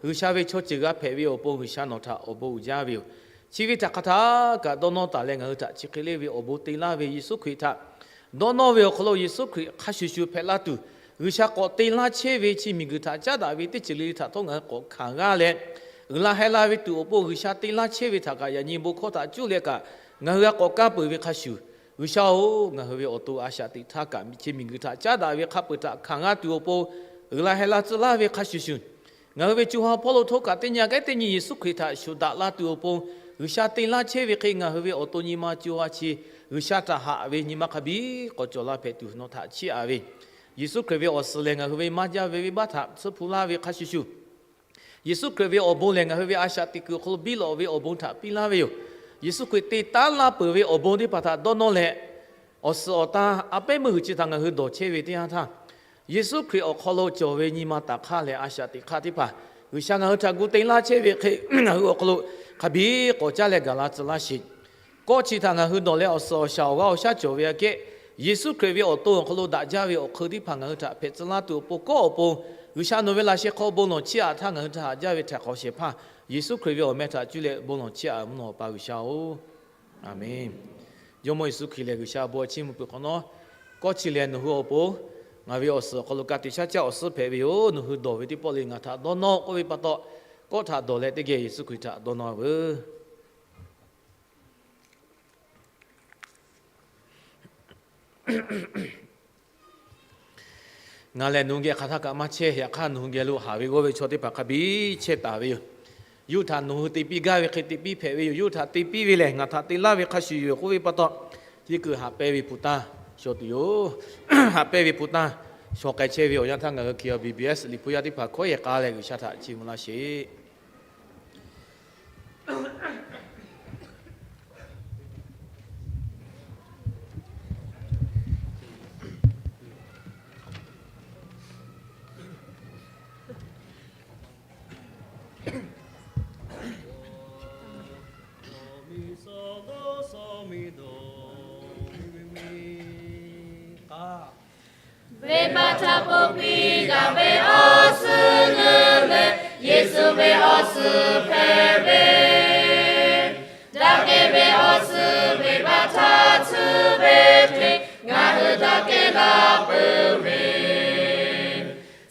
G'uiˬsha ve chaw ceuˬ g'a hpehꞈ ve awˬ pon G'uiˬsha nawˬ htaꞈ awˬ bon uiˍ jaˇ ve yoˬ. Chi ve htaꞈ hk'a htaˇ kaꞈ dawˇ nawˇ taˍ leh ngaˬ hui htaꞈ chi hk'e le ve awˬ bon te laˇ ve Yeˍsuˆ Hkriꞈ htaꞈ dawˇ nawˇ ve awˬ hk'aw lo Yeˍsuˆ Hkriꞈ hk'a shuˍ shuˍ hpehꞈ la tuˬ, G'uiˬsha k'awꞈ te laˇ chehˇ ve chi miˬguiˬ htaꞈ caˉ daꞈ ve teˇ ceuˬ le le htaꞈ htawˇ ngaˬ hui k'awꞈ hkanˍ g'aˇ leh, uiˍ la heh la ve tuˬ awˬ pon G'uiˬsha te laˇ chehˇ ve htaꞈ kaꞈ yaꞈ nyi bon hkawˇ htaꞈ cuˇ leh kaꞈ ngaˬ hui g'a k'awꞈ kanˇ peuˬ ve hk'a shuˍ, G'uiˬsha-oˬ, ngaˬ hui ve awˬ to a shaꞈ teꞈ htaˇ kaꞈ chi miˬguiˬ htaꞈ caˉ daꞈ ve hk'a peu-eˬ htaꞈ hkanˍ g'a tuˬ awˬ pon, uiˍ la heh la tcuh laˇ ve hk'a shuˍ shuˍ, ngaˬ hui ve co ha hpawˇ lo htawˇ kaꞈ teˇ nyi aꞈ kehˉ teˇ nyi Yeˍsuˆ Hkriꞈ htaꞈ shuˍ daꞈ la tuˬ awˬ pon, G'uiˬsha te laˇ chehˇ ve hk'e ngaˬ hui ve awˬ to nyi ma co ha chi G'uiˬsha htaꞈ haꞈ ve nyi ma hk'a biˇ k'awꞈ cawˬ la hpehꞈ tuˬ nawˬ htaꞈ chiˇ aꞈ ve, Yeˍsuˆ Hkriꞈ ve awˬ suhˍ lehˬ ngaˬ hui ve maˇ jaˇ ve venˇbaˆ htaꞈ tsuhˇ hpu laˇ ve hk'a shuˍ shuˍ, Yeˍsuˆ Hkriꞈ ve awˬ bon lehˬ ngaˬ hui ve a shaꞈ teꞈ kuiˬ awˬ hk'aw lo biˇ lawꞈ ve awˬ bon htaꞈ piˇ laˇ ve yoˬ. Yeˍsuˆ Hkriꞈ te taˉ laˇ peuˬ ve awˬ bon teˇ hpaˍ htaꞈ dawˇ nawˇ leh, awˬ suhˍ awˬ tan a pehˉ meuˇ g'uiˬ chi htaꞈ ngaˬ hui dawˬ chehˇ ve teˇ yanˇ htaˇ, Yeˍsuˆ Hkriꞈ awˬ hk'aw lo cawˬ ve nyi ma taˍ hk'aˇ leh a shaꞈ teꞈ hk'aˇ teˇ hpaˍ G'uiˬsha ngaˬ hui htaꞈ gu te laˇ chehˇ ve hk'e, ngaˬ hui awˬ hk'aw lo hk'a biˇ k'awꞈ caˇ leh gaˬ la tcuh laˇ sheˍ. Kawˆ chi htaꞈ ngaˬ hui dawˬ leh awˬ suhˍ awˬ shaˍ awˬ g'aˇ awˬ shaˉ cawˬ ve aꞈ kehˉ, Yeˍsuˆ Hkriꞈ ve awˬ to awˬ hk'aw lo daꞈ jaˇ ve awˬ hk'eun teˇ hpaˍ ngaˬ hui htaꞈ hpehꞈ tcuh laˇ tuˬ awˬ pon kawˆ awˬ pon, G'uiˬsha nawˬ ve laꞈ sheh hk'aw bon lawˬ chiˇ aꞈ htaˇ ngaˬ hui htaꞈ haꞈ jaˇ ve htaiˍ hk'awꞈ shehˍ hpaˇ Yeˍsuˆ Hkriꞈ ve awˬ meh htaꞈ cuˇ leh bon lawˬ chiˇ aꞈ mvuhˇ naw pa G'uiˬsha-oˬ, Aˍmenˍ. Jawˇmawˇ Yeˍsuˆ Hkriꞈ lehˬ G'uiˬsha bon chiˇ mvuh peuˬ hk'awꞈ nawˉ, kawˆ chi lehˬ nawˬ hui awˬ pon ngaˬ ve awˬ suhˍ awˬ hk'aw lo ka tiꞈ shaˉ caˇ awˬ suhˉ hpehꞈ ve yoˬ. Nawˬ hui dawˬ ve teˇ pawˆ le ngaˬ htaꞈ dawˇ nawˇ k'oˆ ve pa taw, kawˆ htaꞈ dawˬ leh teˇ geh Yeˍsuˆ Hkriꞈ htaꞈ dawˇ nawˇ veuˬ. Ngaˬ lehˬ nawˬ hui geh hk'aˬ htaˇ kaꞈ maˇ chehˇ. Yaꞈ hk'aˇ nawˬ hui geh lo haˍ ve g'awˇ ve chaw teˇ hpaˍ hk'a biˇ chehˇ taˍ ve yoˬ. Yawˇ hui htaꞈ nawˬ hui te piˇ gaˇ ve hk'e te piˇ hpehꞈ ve yoˬ. Yawˇ hui htaꞈ te piˇ ve lehˬ ngaˬ htaꞈ te laˇ ve hk'a shuˍ yoˬ k'oˆ ve pa taw, teˇ kuiˬ haꞈ pehnˇ ve hpu taˇ shaw tuˬ yoˬ. Haꞈ pehnˇ ve hpu taˇ shaw k'ai chehˇ ve awˬ yanˇ htaˇ ngaˬ hui K B B S Liꞈ hpu yaˇ teˇ hpaˍ hkawˉ yehˬ k'a leh G'uiˬsha htaꞈ chiˇ mvuh laˇ sheˍ. Venˇbaˆ htaꞈ k'oˆ piˇ daꞈ ve awˬ suhˉ leuˉ leh, Yeˍsuˆ ve awˬ suhˉ hpehꞈ ve, daꞈ kehˬ ve awˬ suhˉ venˇbaˆ htaꞈ tsuhˇ ve hk'e, ngaˬ hui daꞈ kehˬ la peuˬ ve,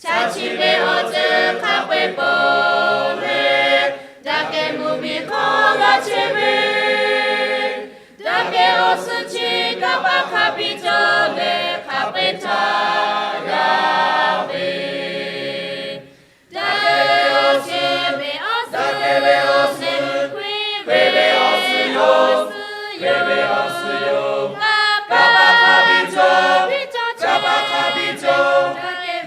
chaꞈ chiˆ ve awˬ ceuˬ hk'a peu-eˬ ponˬ leh, daꞈ kehˬ mvuhˇmiˬ hk'aw g'a chehˇ ve, daꞈ kehˬ awˬ suhˉ chi kanˇ paˆ hk'a biˇ cawˬ leh hk'a peu-eˬ htaꞈ g'a ve, daꞈ kehˬ ve awˬ suhˉ, daꞈ kehˬ ve awˬ suhˉ, hk'e ve awˬ suhˉ yoˬ, hk'e ve awˬ suhˉ yoˬ, kanˇ paˆ hk'a biˇ cawˬ, kanˇ paˆ hk'a biˇ cawˬ,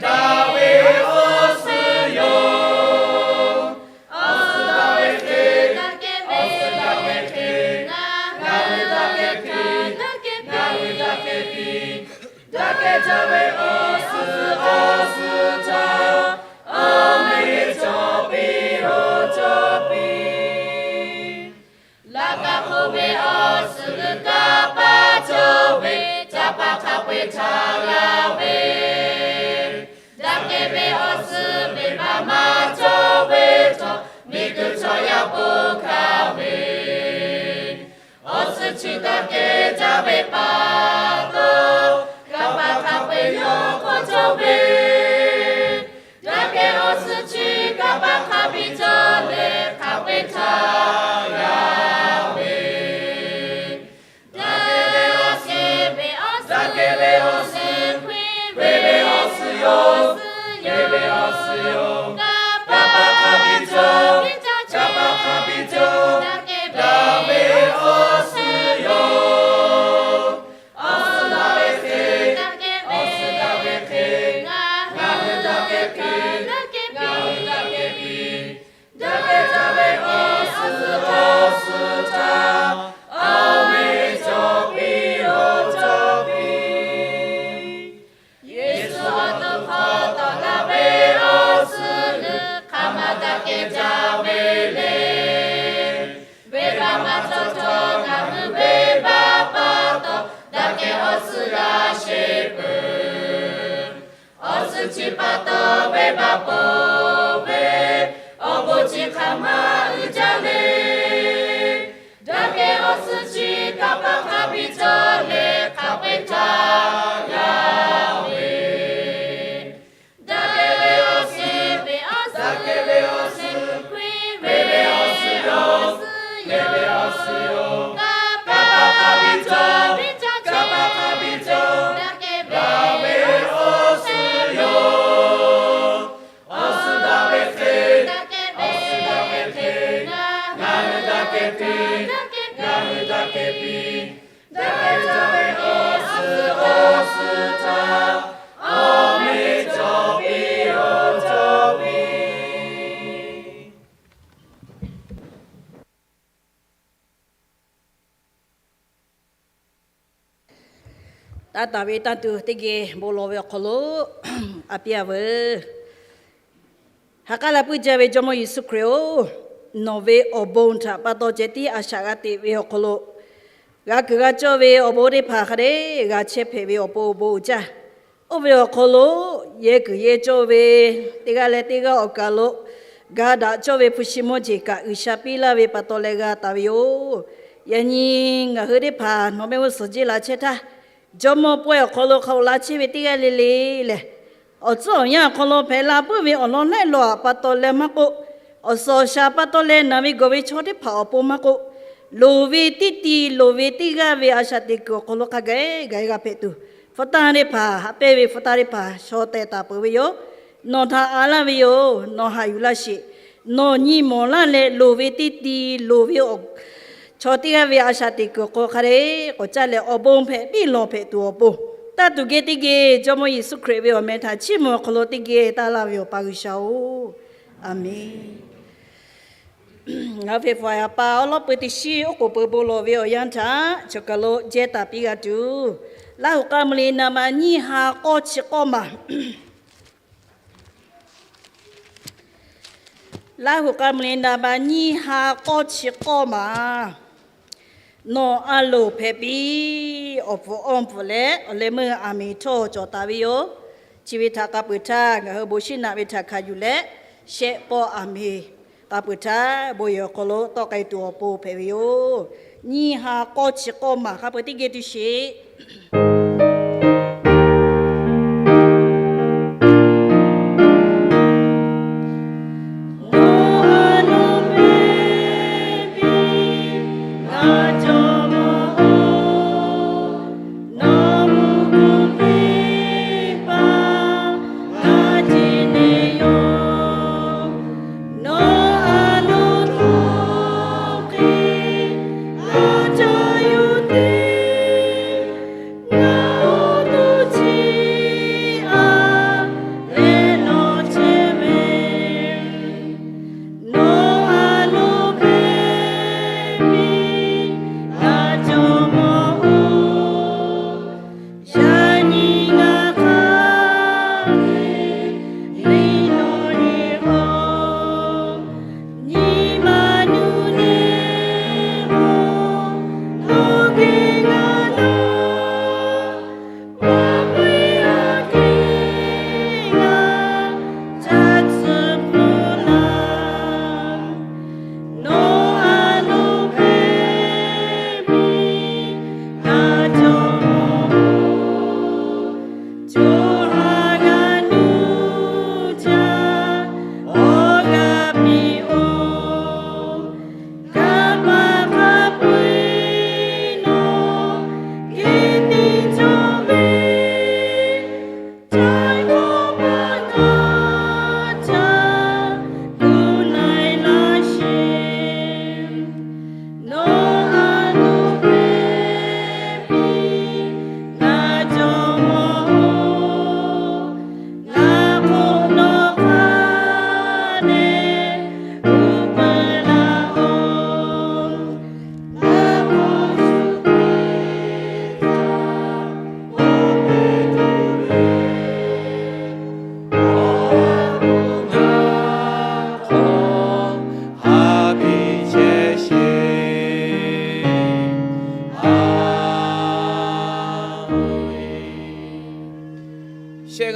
daꞈ ve awˬ suhˉ yoˬ. Awˬ suhˉ daꞈ ve hk'e, awˬ suhˉ daꞈ ve hk'e, ngaˬ hui daꞈ ve hk'e, ngaˬ hui daꞈ ve hk'e, daꞈ kehˬ jaˇ ve awˬ suhˉ, awˬ suhˉ htaꞈ awˬ meꞈ cawˬ piˇ, oˇ cawˬ piˇ. Laꞈ ka hk'oˆ ve awˬ suhˉ g'uiˬ kanˇ paˆ cawˬ ve, caˇ paˍ hk'a peu-eˬ htaꞈ g'a ve, daꞈ ve awˬ suhˍ venˇbaˆ maˇ cawˬ ve chaw, miˬguiˬ chaw yaˇ k'oˆ hkanˍ ve, awˬ suhˍ chi daꞈ kehˬ jaˇ ve pa taw, kanˇ paˆ hk'a peu-eˬ yawˇ hk'aw cawˬ ve, daꞈ kehˬ awˬ suhˍ chi kanˇ paˆ hk'a biˇ cawˬ leh hk'a peu-eˬ htaꞈ g'a ve, daꞈ kehˬ ve awˬ suhˍ, daꞈ kehˬ ve awˬ suhˍ, hkui ve awˬ suhˍ yoˬ, hkui ve awˬ suhˍ yoˬ, kanˇ paˆ hk'a biˇ cawˬ, kanˇ paˆ hk'a biˇ cawˬ, daꞈ kehˬ ve awˬ suhˍ yoˬ. Awˬ suhˍ daꞈ ve hk'e, awˬ suhˍ daꞈ ve hk'e, ngaˬ hui daꞈ kehˬ piˇ, ngaˬ hui daꞈ kehˬ piˇ, daꞈ kehˬ jaˇ ve awˬ suhˍ, awˬ suhˍ htaꞈ awˬ meꞈ cawˬ piˇ-oˬ, cawˬ piˇ. Yeˍsuˆ awˬ to hk'aw tawˆ la ve awˬ suhˍ lehˬ, hk'aˬ ma daꞈ kehˬ jaˇ ve le. Venˇbaˆ maˇ cawˬ htawˇ ngaˬ hui venˇbaˆ pa taw, daꞈ kehˬ awˬ suhˍ g'a sheˍ peuˬ. Awˬ suhˍ chi pa taw venˇbaˆ ponˬ ve, awˬ bon chi hk'aˬ ma uiˍ jaˇ le. Daꞈ kehˬ awˬ suhˍ chi kanˇ paˆ hk'a biˇ cawˬ leh hk'a peu-eˬ htaꞈ g'a ve, daꞈ kehˬ ve awˬ suhˍ, daꞈ kehˬ ve awˬ suhˍ, hkui ve awˬ suhˍ yoˬ, hkui ve awˬ suhˍ yoˬ, kanˇ paˆ hk'a biˇ cawˬ, kanˇ paˆ hk'a biˇ cawˬ, daꞈ kehˬ ve awˬ suhˍ yoˬ. Awˬ suhˍ daꞈ ve hk'e, awˬ suhˍ daꞈ ve hk'e, ngaˬ hui daꞈ kehˬ piˇ, ngaˬ hui daꞈ kehˬ piˇ, daꞈ kehˬ jaˇ ve awˬ suhˍ, awˬ suhˍ htaꞈ awˬ meꞈ cawˬ piˇ-oˬ, cawˬ piˇ. Taˇ taˍ ve tanˇ tuˬ teˇ geh bon lawˬ ve awˬ hk'aw lo, a piˇ a veuˬ. Ha k'aˉ la puiˉ jaˇ ve Jawˇmawˇ Yeˍsuˆ Hkriꞈ-oˬ, nawˬ ve awˬ bon htaꞈ pa taw ceh tiˉ a shaꞈ g'a teꞈ ve awˬ hk'aw lo, g'a kuiˬ g'a cawˇ ve awˬ bon teˇ hpaˍ hk'a dehꞈ g'a chehˇ hpehꞈ ve awˬ pon awˬ bon uiˍ jaˇ. Oˇ ve awˬ hk'aw lo, yehˇ kuiˬ yehˇ cawˇ ve, teˇ g'aˇ leh teˇ g'aˇ awˬ kaˬ lo ga daꞈ cawˇ ve hpu shi mawˇ jeˬ kaꞈ G'uiˬsha piˇ laˇ ve pa taw leh g'a taˍ ve yoˬ. Yaꞈ nyi ngaˬ hui teˇ hpaˍ nawˬ mehˆ g'uˇ suhˍ jeˇ la chehˇ htaˇ, jawˇmawˇ pawehˇ awˬ hk'aw lo hk'a-oˬ la chehˇ ve teˇ g'aˇ le le lehˬ, awˬ tcuhˉ awˬ yanˇ awˬ hk'aw lo hpehꞈ la puiˉ ve awˬ lawn laiˉ law aꞈ pa taw leh maˇ k'oˆ, awˬ suhˍ awˬ shaˍ pa taw leh naˬ ve gawˬ ve chaw teˇ hpaˍ awˬ pon maˇ k'oˆ, loˍ ve teˇ ti loˍ ve teˇ g'aˇ ve a shaꞈ teꞈ kuiˬ awˬ hk'aw lo hk'a gaˬ gaˬ g'a hpehꞈ tuˬ, hpu taˇ teˇ hpaˍ, haꞈ pehnˇ ve hpu taˇ teˇ hpaˍ shaw tehꞈ taˍ peuˬ ve yoˬ. Nawˬ htaꞈ a laˇ ve yoˬ. Nawˬ haꞈ yuˬ laˇ sheˍ. Nawˬ nyi mawˬ laˇ leh loˍ ve teˇ ti loˍ ve chaw teˇ g'aˇ ve a shaꞈ teꞈ kuiˬ awˬ hk'aw lo hk'a dehꞈ k'awꞈ caˇ leh awˬ bon hpehꞈ piˇ lawˬ hpehꞈ tuˬ awˬ pon, taˇ tuˬ geh teˇ geh Jawˇmawˇ Yeˍsuˆ Hkriꞈ ve awˬ meh htaꞈ chiˇ mvuh awˬ hk'aw lo teˇ geh taˇ laˇ ve awˬ pa G'uiˬsha-oˬ, a menˬ. Ngaˬ hui hpehꞈ hpawꞈ a pa awˉ lawˉ peu teˇ shiˉ oˉ k'oˍ peuˬ bon lawˬ ve awˬ yanˇ htaꞈ cawˬ kaˬ lo jehˇ taˍ piˇ g'a tuˬ, Laˇhuˍ k'a mvuh liꞈ naˍ baꞈ nyiˇ ha k'awˇ chi k'awˇ maˬ Laˇhuˍ k'a mvuh liꞈ naˍ baꞈ nyiˇ ha k'awˇ chi k'awˇ maˬ, nawˬ a loˍ hpehꞈ piˇ, awˬ pfuhˍ awˬ pfuhˍ leh awˬ leh meuˇ aˬ miˍ htawˇ cawˬ taˍ ve yoˬ. Chi ve htaꞈ k'a peuˬ htaˇ ngaˬ hui bon shiˉ naꞈ ve htaꞈ hkanˍ yuˬ leh, shehˆ pawˆ aˬ miˍ k'a peuˬ htaˇ bon yehˬ awˬ hk'aw lo tawˆ k'ai tuˬ awˬ pon hpehꞈ ve yoˬ. Nyiˇ ha k'awˇ chi k'awˇ maˬ hk'a peu teˇ geh tuˬ sheˍ.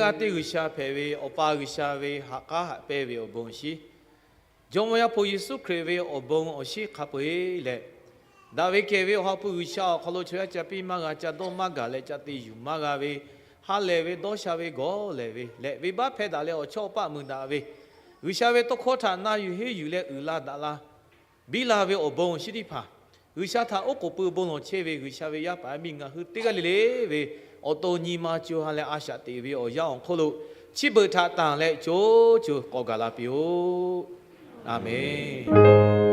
G'uiˬsha teˇ G'uiˬsha hpehꞈ ve Awˬ pa G'uiˬsha ve ha k'aˉ haꞈ pehnˇ ve awˬ bon awˬ shinˉ, Jawˇmawˇ Yaˇ hpu Yeˍsuˆ Hkriꞈ ve awˬ bon awˬ shinˉ hk'a peu-eˬ leh, daꞈ ve kehˬ ve Awˬ ha hpu G'uiˬsha awˬ hk'aw lo chaw yaˇ ca piˇ maˇ g'a, ca dawˇ maˇ gaˬ leh ca te yuˬ maˇ g'a ve, ha lehˬ ve dawˇ sha ve gawˬ lehˬ ve leh, venˇbaˆ hpehˇ daꞈ leh awˬ chawˇ awˬ paˆ mui daꞈ ve, G'uiˬsha ve tawˇ hkawˇ htaꞈ na yuˬ henˇ yuˬ leh uiˍ la daꞈ la biˇ la ve awˬ bon awˬ shinˉ teˇ hpaˍ, G'uiˬsha htaꞈ oˉ k'oˍ pui bon lawˬ chehˇ ve G'uiˬsha ve yaˇ paˍ yaˇ miˇ ngaˬ hui teˇ g'aˇ le le ve awˬ to nyi ma co ha leh a shaꞈ teꞈ ve awˬ yanˇ awˬ hk'oˆ lo, chi beuꞈ htaꞈ tanˬ leh co co k'awꞈ gaˬ la piˇ-oˆ. A menˬ.